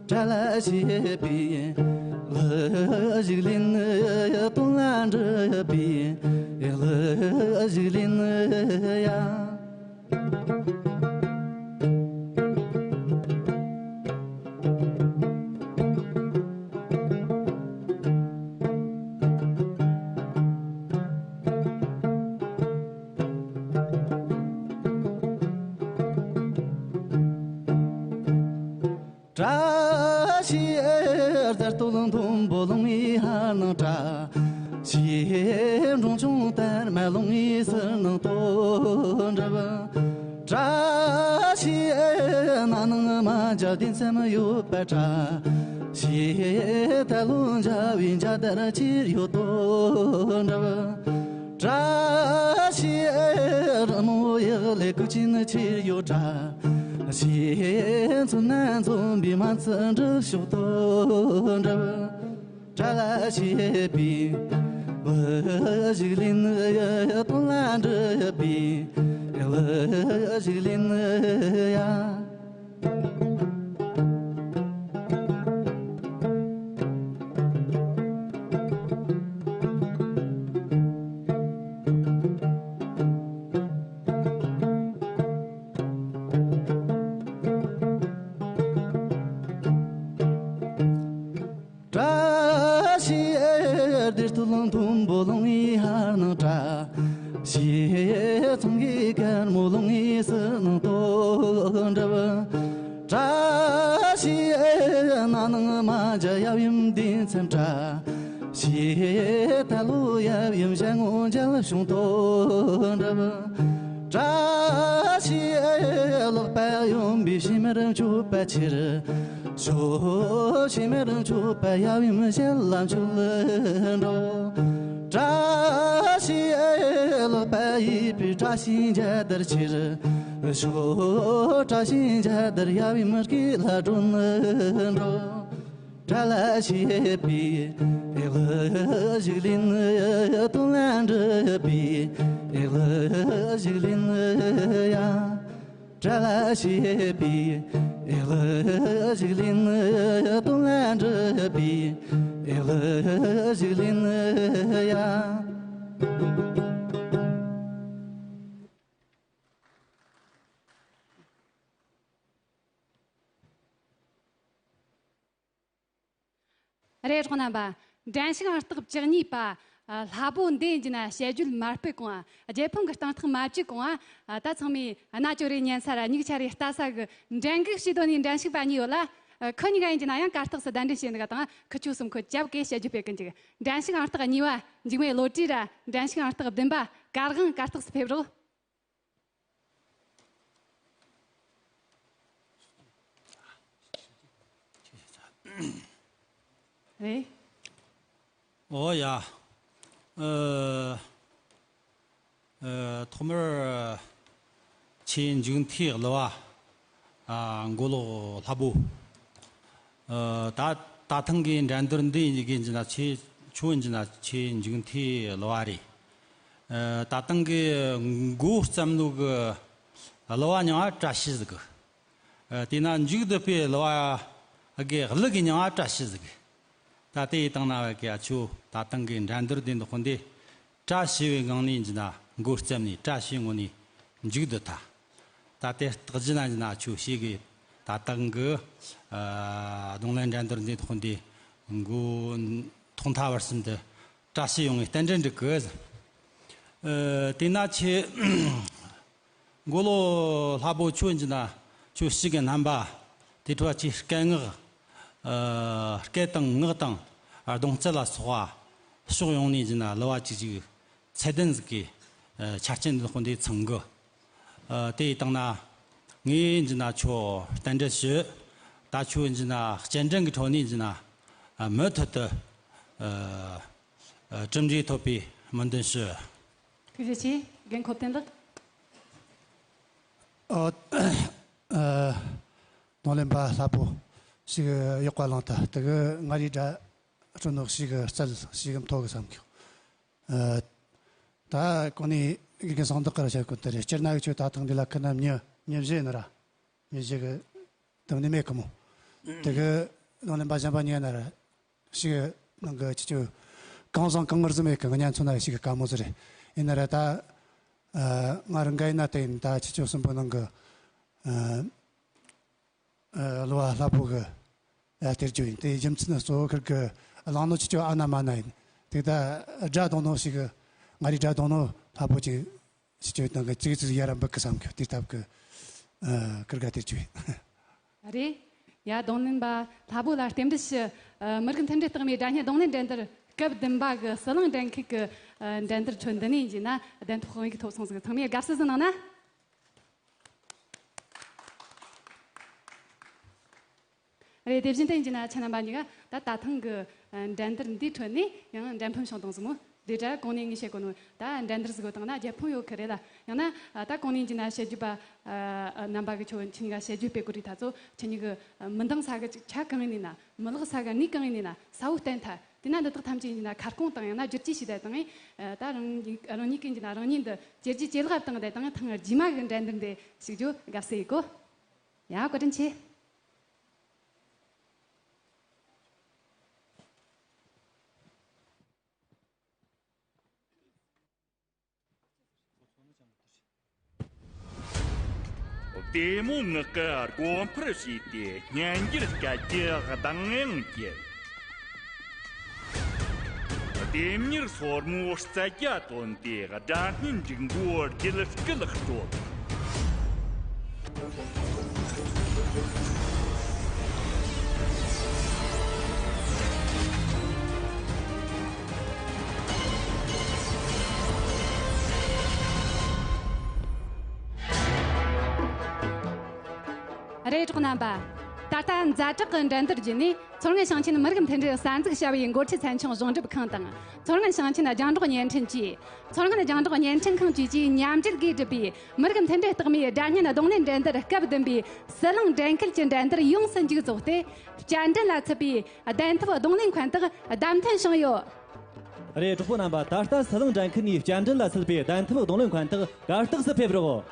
བཀྲ་ལ་ཤིས་པའི་ལུགས་ཤིག་ལེན། དོན་ལ་འགྲུབ་པའི་ལུགས་ཤིག་ལེན་ཡ། བཀྲ་ཤིས་རྫ་སྟོད་མཐོན་པོ་ལུང་བའི་ཧར་ནང་བཀྲ། ཤིས་འབྲོང་ཆུང་དར་མ་ལུང་བའི་ཟུར་ནང་ཐོ་འགྲུབ། བཀྲ་ཤིས་ན་ནིང་མ་འཇའ་ལྡན་མཚམས་ཡོད་པ་བཀྲ། ཤིས་ད་ལོ་འཇའ་བའི་འཇའ་དར་ཅིར་ཡོད་དོ་འགྲུབ། བཀྲ་ཤིས་རི་མོ་ཡི་ལེ་ཁུ་ཆེན་ཅིར་ཡོད་བཀྲ། ཤིས་མཚོན་ན་འཛོམས་པའི་མ་ཚུལ་འགྲུབ་ཤོག་དོ་འགྲུབ། བཀྲ་ལ་ཤིས་པའི་ལུགས་ཤིག་ལེན། དོན་ལ་འགྲུབ་པའི་ལུགས་ཤིག་ལེན་ཡ། བཀྲ་ཤིས་རྡུལ་སྟོད་མཐོན་པོ་ལུང་བའི་ཧར་ནང་བཀྲ། ཤིས་ཚོང་གི་དཀར་མོ་ལུང་བའི་ཟུར་ནང་ཐོ་འགྲུབ། བཀྲ་ཤིས་ན་ནིང་མ་འཇའ་ཡབ་ཡུམ་ལྡན་མཚམས་བཀྲ། ཤིས་ད་ལོ་ཡབ་ཡུམ་ཞལ་ངོ་མཇལ་བྱུང་དོ་འགྲུབ། བཀྲ་ཤིས་ལག་པ་གཡོན་པས་ཕྱི་མར་མཆོད་པ་ཕྱིར། ཞོ་ཕྱི་མར་མཆོད་པ་ཡབ་ཡུམ་ཞལ་ལ་མཆོད་འགྲོ། བཀྲ་ཤིས་ལག་པ་གཡས་པས་བཀྲ་ཤིས་འཇའ་དར་ཕྱིར། ཞོ་བཀྲ་ཤིས་འཇའ་དར་ཡབ་ཡུམ་སྐེ་ལ་སྒྲོན་འགྲོ། བཀྲ་ལ་ཤིས་པའི་ལུགས་ཤིག་ལེན། དོན་ལ་འགྲུབ་པའི་ལུགས་ཤིག་ལེན་ཡ། བཀྲ་ལ་ཤིས་པའི་ལུགས་ཤིག་ལེན། དོན་ལ་འགྲུབ་པའི་ལུགས་ཤིག་ལེན་ཡ། རེད། རོགས་རྣམ་པ། འགྲན་ཞུགས་ཨང་རྟགས་བཅུ་གཉིས་པ། ཨ། ལྷ་བོ་འདི་ཡིན་གྱི་ན་དཔྱད་བརྗོད་མ་སྤེལ་གོང་། ཨ། རྒྱལ་ཕམ་གྱི་རྟིང་ཐག་མ་བཅད་གོང་། ཨ། ད་ཚང་མས་རྣ་ཅོ་རེ་ཉན་ས་ར་མིག་ཆ་རེ་ལྟ་ས་གི་འགྲན་འགུག་བྱས་དོ་ནི་འགྲན་ཞུགས་པ་གཉིས་ཡོད་ལ། ཨ། ཁོ་གཉིས་ཀ་ཡིན་གྱི་ན་ཡང་གར་སྟེགས་སུ་གདན་འདྲེན་བྱས་འདུག་ག་དང་། ཁོ་ཆོ་གསུམ་ཁོ་རྒྱབ་གི་དཔྱད་བརྗོད་སྤེལ་གི་འཇུག་འགྲན་ཞུགས་ཨང་རྟགས་གཉིས་པ། འཇིགས་མེད་བློ་གྲོས་ར་འགྲན་ཞུགས་ཨང་རྟགས་བདུན་པ་གར་དབང་གར་སྟེགས་སུ་ཕེབས་རོགས། རེད། ཨོ་ཡ། ཨ། ཨ། ཐོག་མར་ཆེས་མཇུག་མཐའི་གླུ་བ། ཨ། མགོ་ལོག་ལྷ་བོ། ཨ། ད་ད་ཐེངས་ཀྱི་འགྲན་བསྡུར་འདི་ཡིན་གྱི་ན་ཆེས་ཆོས་ཡིན་གྱི་ན་ཆེས་མཇུག་མཐའི་གླུ་བ་རེད། ཨ། ད་ཐེངས་ཀྱི་མགོ་བརྩམས་ནོ་གི་གླུ་བ་མྱིང་ང་བཀྲ་ཤིས་ཟེར་གི། ཨ། དེས་ན་མཇུག་བསྡུ་བའི་གླུ་བ་ ཨ་གེ་གླུ་གི་མྱིང་ང་བཀྲ་ཤིས་ཟིག་གི། ད་དེ་ཡི་སྟེང་ན་བ་གི་ཨ་ཆོ་ད་ཐེངས་གི་འགྲན་བསྡུར་འདི་འདི་ཁོ་འདི་བཀྲ་ཤིས་པའི་ངང་ནས་འཇི་ན་འགོ་བརྩམས་ནས་བཀྲ་ཤིས་ངོ་ནས་མཇུག་བསྡུ་ཐལ། ད་དེ་རྟགས་ཇི་ན་འཇི་ན་ཆོ་ཞིག་གི་ད་ཐེངས་གི་ཨ་རྡུང་ལེན་འགྲན་བསྡུར་འདི་འདི་ཁོ་འདི་འགོ་ཐོག་མཐའ་བར་གསུམ་དུ་བཀྲ་ཤིས་ཡོང་བའི་རྟེན་འབྲེལ་འགྲིག་གི། ཨ་དེ་ན་ཆེ། མགོ་ལོག་ལྷ་བུ་ཆོས་འཇི་ན་ཆོས་ཞིག་གི་རྣམ་པ། དེ་འཕྲོ་ཆེ་སྐད་ངག་ཨ་སྐད་དང་ངག་དང་རྡུང་རྩལ་ལ་སོགས་པ་ཕྱོགས་ཡོངས་ནས་འཇི་ན་གླུ་བ་ཅིག་ཅིག་ཚད་ལྡན་ཟིག་གི་ཨ་ཆ་རྐྱེན་འདི་ཁོ་འདི་ཚང་གི། ཨ་དེ་ཡི་སྟེང་ན་ངས་འཇི་ན་ཆོ་རྟེན་འབྲེལ་ཞུ། ད་ཆོས་འཇི་ན་སྤྱན་འདྲེན་གི་ཁྲོད་ནས་འཇི་ན་ཨ་མུ་མཐུད་དུ་ཨ་ཨ་གྲུབ་འབྲས་ཐོབ་པའི་སྨོན་འདུན་ཞུ། ཐུགས་རྗེ་ཆེ། རྒན་ཁོ་བསྟན་ལགས། ཨ་ཨ་རྡུང་ལེན་པ་ལྷ་བུ་ཞིག་གཡོག་པ་ལང་ཐ་དེ་གི་ང་རི་དྲ་སྤྲོ་ནོག་ཞིག་གི་རྩལ་ཞིག་གི་མཐོ་གི་བསམ་ཁྱོ། ཨ་ད་གོ་ནི་གི་གི་སང་དག་གར་བྱ་ཀུན་ཏེ་རེ་སྤྱིར་ན་གི་ཆོས་ད་ཐང་གི་ལ་ཁ་ན་མྱི་མྱི་བཞི་ཡིན་ན་ར། མྱི་བཞི་གི་དམ་ནི་མེད་གི་མོ། དེ་གི་རྡུང་ལེན་པ་གཞན་པ་ཉན་ན་ར། ཞིག་ནང་གི་ཅི་ཅུ་གང་བཟང་གང་ངར་ཟིན་མེད་གི་ང་ཉན་ཚོ་ན་ཞིག་གི་དཀའ་མོ་ཟེར་རེད། ཡིན་ན་ར་ད་ཨ་ང་རང་འགའ་ཡིན་ན་དེ་ཡིན་ད་ཅི་ཅུ་གསུམ་པོ་ནང་གི་ཨ་ཨ་གླུ་བ་ལྷ་བུ་གི་ཨ་དེར་རྒྱུ་ཡིན། དེ་རྒྱུ་མཚན་གཙོ་བོ་ཁིར་གི་གླང་ནོ་ཅི་ཅུ་ཨ་ན་མ་ན་ཡིན། དེ་ད་སྒྲ་གདོང་ནོ་ཞིག་གི་ང་རི་སྒྲ་གདོང་ནོ་ལྷ་བུ་ཅིག་ཅི་ཅུ་དང་གི་ཙིག་ཙིག་ཡར་འབུད་གི་བསམ་གི་དེ་ཐབས་གི་ཨ་ཁིར་ག་དེར་རྒྱུ་ཡིན། རེད། ཡ་རྡུང་ལེན་པ་ལྷ་བུ་ལ་རྟེན་འབྲེལ་ཞུ། ཨ་མི་རིགས་མཐུན་སྒྲིལ་རྟགས་མའི་སྒྲ་སྙན་རྡུང་ལེན་འགྲན་བསྡུར་སྐབས་བདུན་པ་གི་ཟི་ལིང་འགྲན་ཁུལ་གི་ཨ་འགྲན་བསྡུར་ཁྲོད་འདི་ནས་ཡིན་ན་གདན་ཐོབ་དཔང་ཡིག་ཐོབ་སོང་ཟིག་ཚང་མས་དགའ་བསུ་ཟིག་གནང་ན། རེད། དེ་བཞིན་དུ་ཡིན་གྱི་ན་ཁྱེད་རྣམ་པ་གཉིས་ཀ་ད་ད་ཐེངས་ཀྱི་ཨ་འགྲན་བསྡུར་འདིའི་ཁྲོད་ནས་ཡང་འགྲན་ཕམ་བྱུང་བཏང་ཟིག་མོ། དེ་འདྲ་གོང་ནས་ངས་བཤད་གོ་ནོ་ད་འགྲན་བསྡུར་ཟིག་གོ་བཏང་ན་རྒྱལ་ཕམ་ཡོད་ཁི་རེད་ལ། ཡང་ན་ཨ་ད་གོང་ནས་ཡིན་གྱི་ན་བཤད་རྒྱུ་པ་ཨ་ཨ་རྣམ་པ་གི་ཁྱོད་ཁྱེད་གཉིས་ཀ་བཤད་རྒྱུ་སྤེལ་གོ་རིགས་ད་ཚོ་ཁྱེད་གཉིས་ཀྱི་ཨ་མི་འདང་ས་གི་ཅིག་ཆ་གང་ཡིན་ན་མི་ལག་ས་གི་གནས་གང་ཡིན་ན་ས་བོ་བསྟན་ཐལ། དེ་ན་འདི་དག་ཐམས་ཅད་ཡིན་གྱི་ན་ཁ་སྐོང་དང་ཡང་ན་བསྒྱུར་བཅོས་བྱས་ཏེ་དང་ཨ་ད་རང་ཉིད་རང་ཉིད་ཀྱི་ཡིན་གྱི་ན་རང་ཉིད་འདི་བསྒྱུར་བཅོས་ཇེ་ལེགས་བཏང་སྟེ་དང་ཐེངས་རྗེས་མ་གི་འགྲན་བསྡུར་འདི་ཞུགས་རྒྱུ་དགའ་བསུ་ཡིན་གོ། ཡ་བཀའ་དྲིན་ཆེ། བདེ་མོ་ངག་གི་སྒོ་འཕར་ཕྱེས་ཏེ་སྙན་འགྱུར་སྐད་ཀྱི་གདངས་དབྱངས་བསྐྱེད། ལྡེམ་མྱུར་སོར་མོའི་རྩལ་རྒྱ་བཏོན་ཏེ་སྒྲ་སྙན་འབྲུག་མགོའི་རྒྱུད་སྐུད་དཀྲོལ། རེད། གྲོགས་རྣམ་པ། ད་ལྟ་ཛ་དྲག་གི་འགྲན་བསྡུར་བརྒྱུད་ནས་མཚོ་སྔོན་ཞིང་ཆེན་མི་རིགས་མཐུན་སྒྲིལ་གསར་འཛུགས་བྱ་བའི་འགོ་ཁྲིད་ཚན་ཆུང་གཞུང་སྒྲུབ་ཁང་དང་། མཚོ་སྔོན་ཞིང་ཆེན་རྒྱང་སྒྲོག་བརྙན་འཕྲིན་ཅུས། མཚོ་སྔོན་རྒྱང་སྒྲོག་བརྙན་འཕྲིན་ཁང་བཅས་ཀྱིས་མཉམ་འབྲེལ་སྒོས་བསྒྲུབས་པའི་མི་རིགས་མཐུན་སྒྲིལ་རྟགས་མའི་སྒྲ་སྙན་རྡུང་ལེན་འགྲན་བསྡུར་སྐབས་བདུན་པའི་ཟི་ལིང་འགྲན་ཁུལ་གྱི་འགྲན་བསྡུར་ཡོངས་སུ་མཇུག་རྫོགས་ཏེ། བསྐྱར་འགྲན་ལ་ཚུད་པའི་གདན་ཐོབ་རྡུང་ལེན་མཁན་དག་བདམས་ཐོན་བྱུང་ཡོད། རེད། གྲོགས་པོ་རྣམ་པ། ད་ལྟ་ཟི་ལིང་འགྲན་ཁུལ་ནས་བསྐྱར་འགྲན་ལ་ཚུད་པའི་གདན་ཐོབ་རྡུང་ལེན་མཁན་དག་གར་སྟེགས་སུ་ཕེབས་རོགས།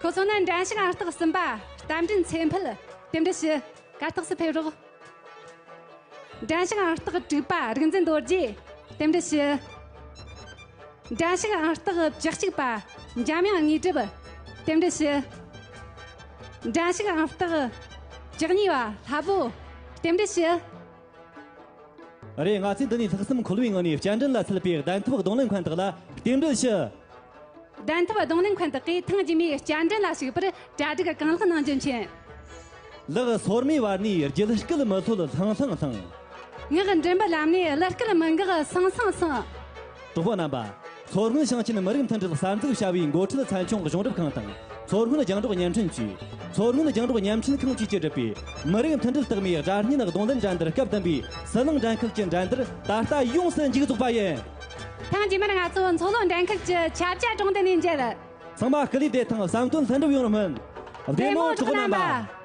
ཁོ་ཚོ་ནི་འགྲན་ཞུགས་ཨང་རྟགས་གསུམ་པ་རྟ་མགྲིན་ཚེ་འཕེལ། རྟེན་འབྲེལ་ཞུ། གར་སྟེགས་སུ་ཕེབས་རོགས། འགྲན་ཞུགས་ཨང་རྟགས་དྲུག་པ་རིག་འཛིན་རྡོ་རྗེ། རྟེན་འབྲེལ་ཞུ། འགྲན་ཞུགས་ཨང་རྟགས་བཅུ་གཅིག་པ་འཇམ་དབྱངས་དངོས་གྲུབ། རྟེན་འབྲེལ་ཞུ། འགྲན་ཞུགས་ཨང་རྟགས་བཅུ་གཉིས་པ་ལྷ་བུ། རྟེན་འབྲེལ་ཞུ། རེད། ང་ཚོས་འདི་ནས་ལྷག་བསམ་འཁོལ་བའི་ངང་ནས་བསྐྱར་འགྲན་ལ་ཚུད་པའི་གདན་ཐོབ་རྡུང་ལེན་མཁན་དག་ལ་རྟེན་འབྲེལ་ཞུ། གདན་ཐོབ་རྡུང་ལེན་མཁན་དག་གིས་ཐེངས་རྗེས་མའི་བསྐྱར་འགྲན་ལ་ཞུགས་པར་གྲ་སྒྲིག་གང་ལེགས་གནང་རྒྱུ་མཁྱེན། ལག་སོར་མོའི་བར་ནས་རྒྱུད་སྐུད་མི་ལྷོད་ལྷང་ལྷང་ལྷང་། ངག་མགྲིན་པའི་ལམ་ནས་གླུ་སྐད་མི་འགག་སང་སང་སང་། གྲོགས་པོ་རྣམ་པ། མཚོ་སྔོན་ཞིང་ཆེན་མི་རིགས་མཐུན་སྒྲིལ་གསར་འཛུགས་བྱ་བའི་འགོ་ཁྲིད་ཚན་ཆུང་གཞུང་སྒྲུབ་ཁང་དང་། མཚོ་སྔོན་རྒྱང་སྒྲོག་བརྙན་འཕྲིན་ཅུས། མཚོ་སྔོན་རྒྱང་སྒྲོག་བརྙན་འཕྲིན་ཁང་བཅས་ཀྱིས་བསྒྲུབས་པའི་མི་རིགས་མཐུན་སྒྲིལ་རྟགས་མའི་སྒྲ་སྙན་རྡུང་ལེན་འགྲན་བསྡུར་སྐབས་བདུན་པའི་ཟི་ལིང་འགྲན་ཁུལ་གྱི་འགྲན་བསྡུར་ད་ལྟ་ཡོངས་སུ་མཇུག་རྫོགས་པ་ཡིན། ཐེངས་རྗེས་མར་ང་ཚོ་མཚོ་ལྷོ་འགྲན་ཁུལ་གྱི་ཆབ་ཆ་གྲོང་སྡེ་ནས་མཇལ། ཚང་མ་སྐུ་ལུས་བདེ་ཐང་བསམ་དོན་ལྷུན་གྲུབ་ཡོང་བར་སྨོན། བདེ་མོ་གྲོགས་རྣམ་པ།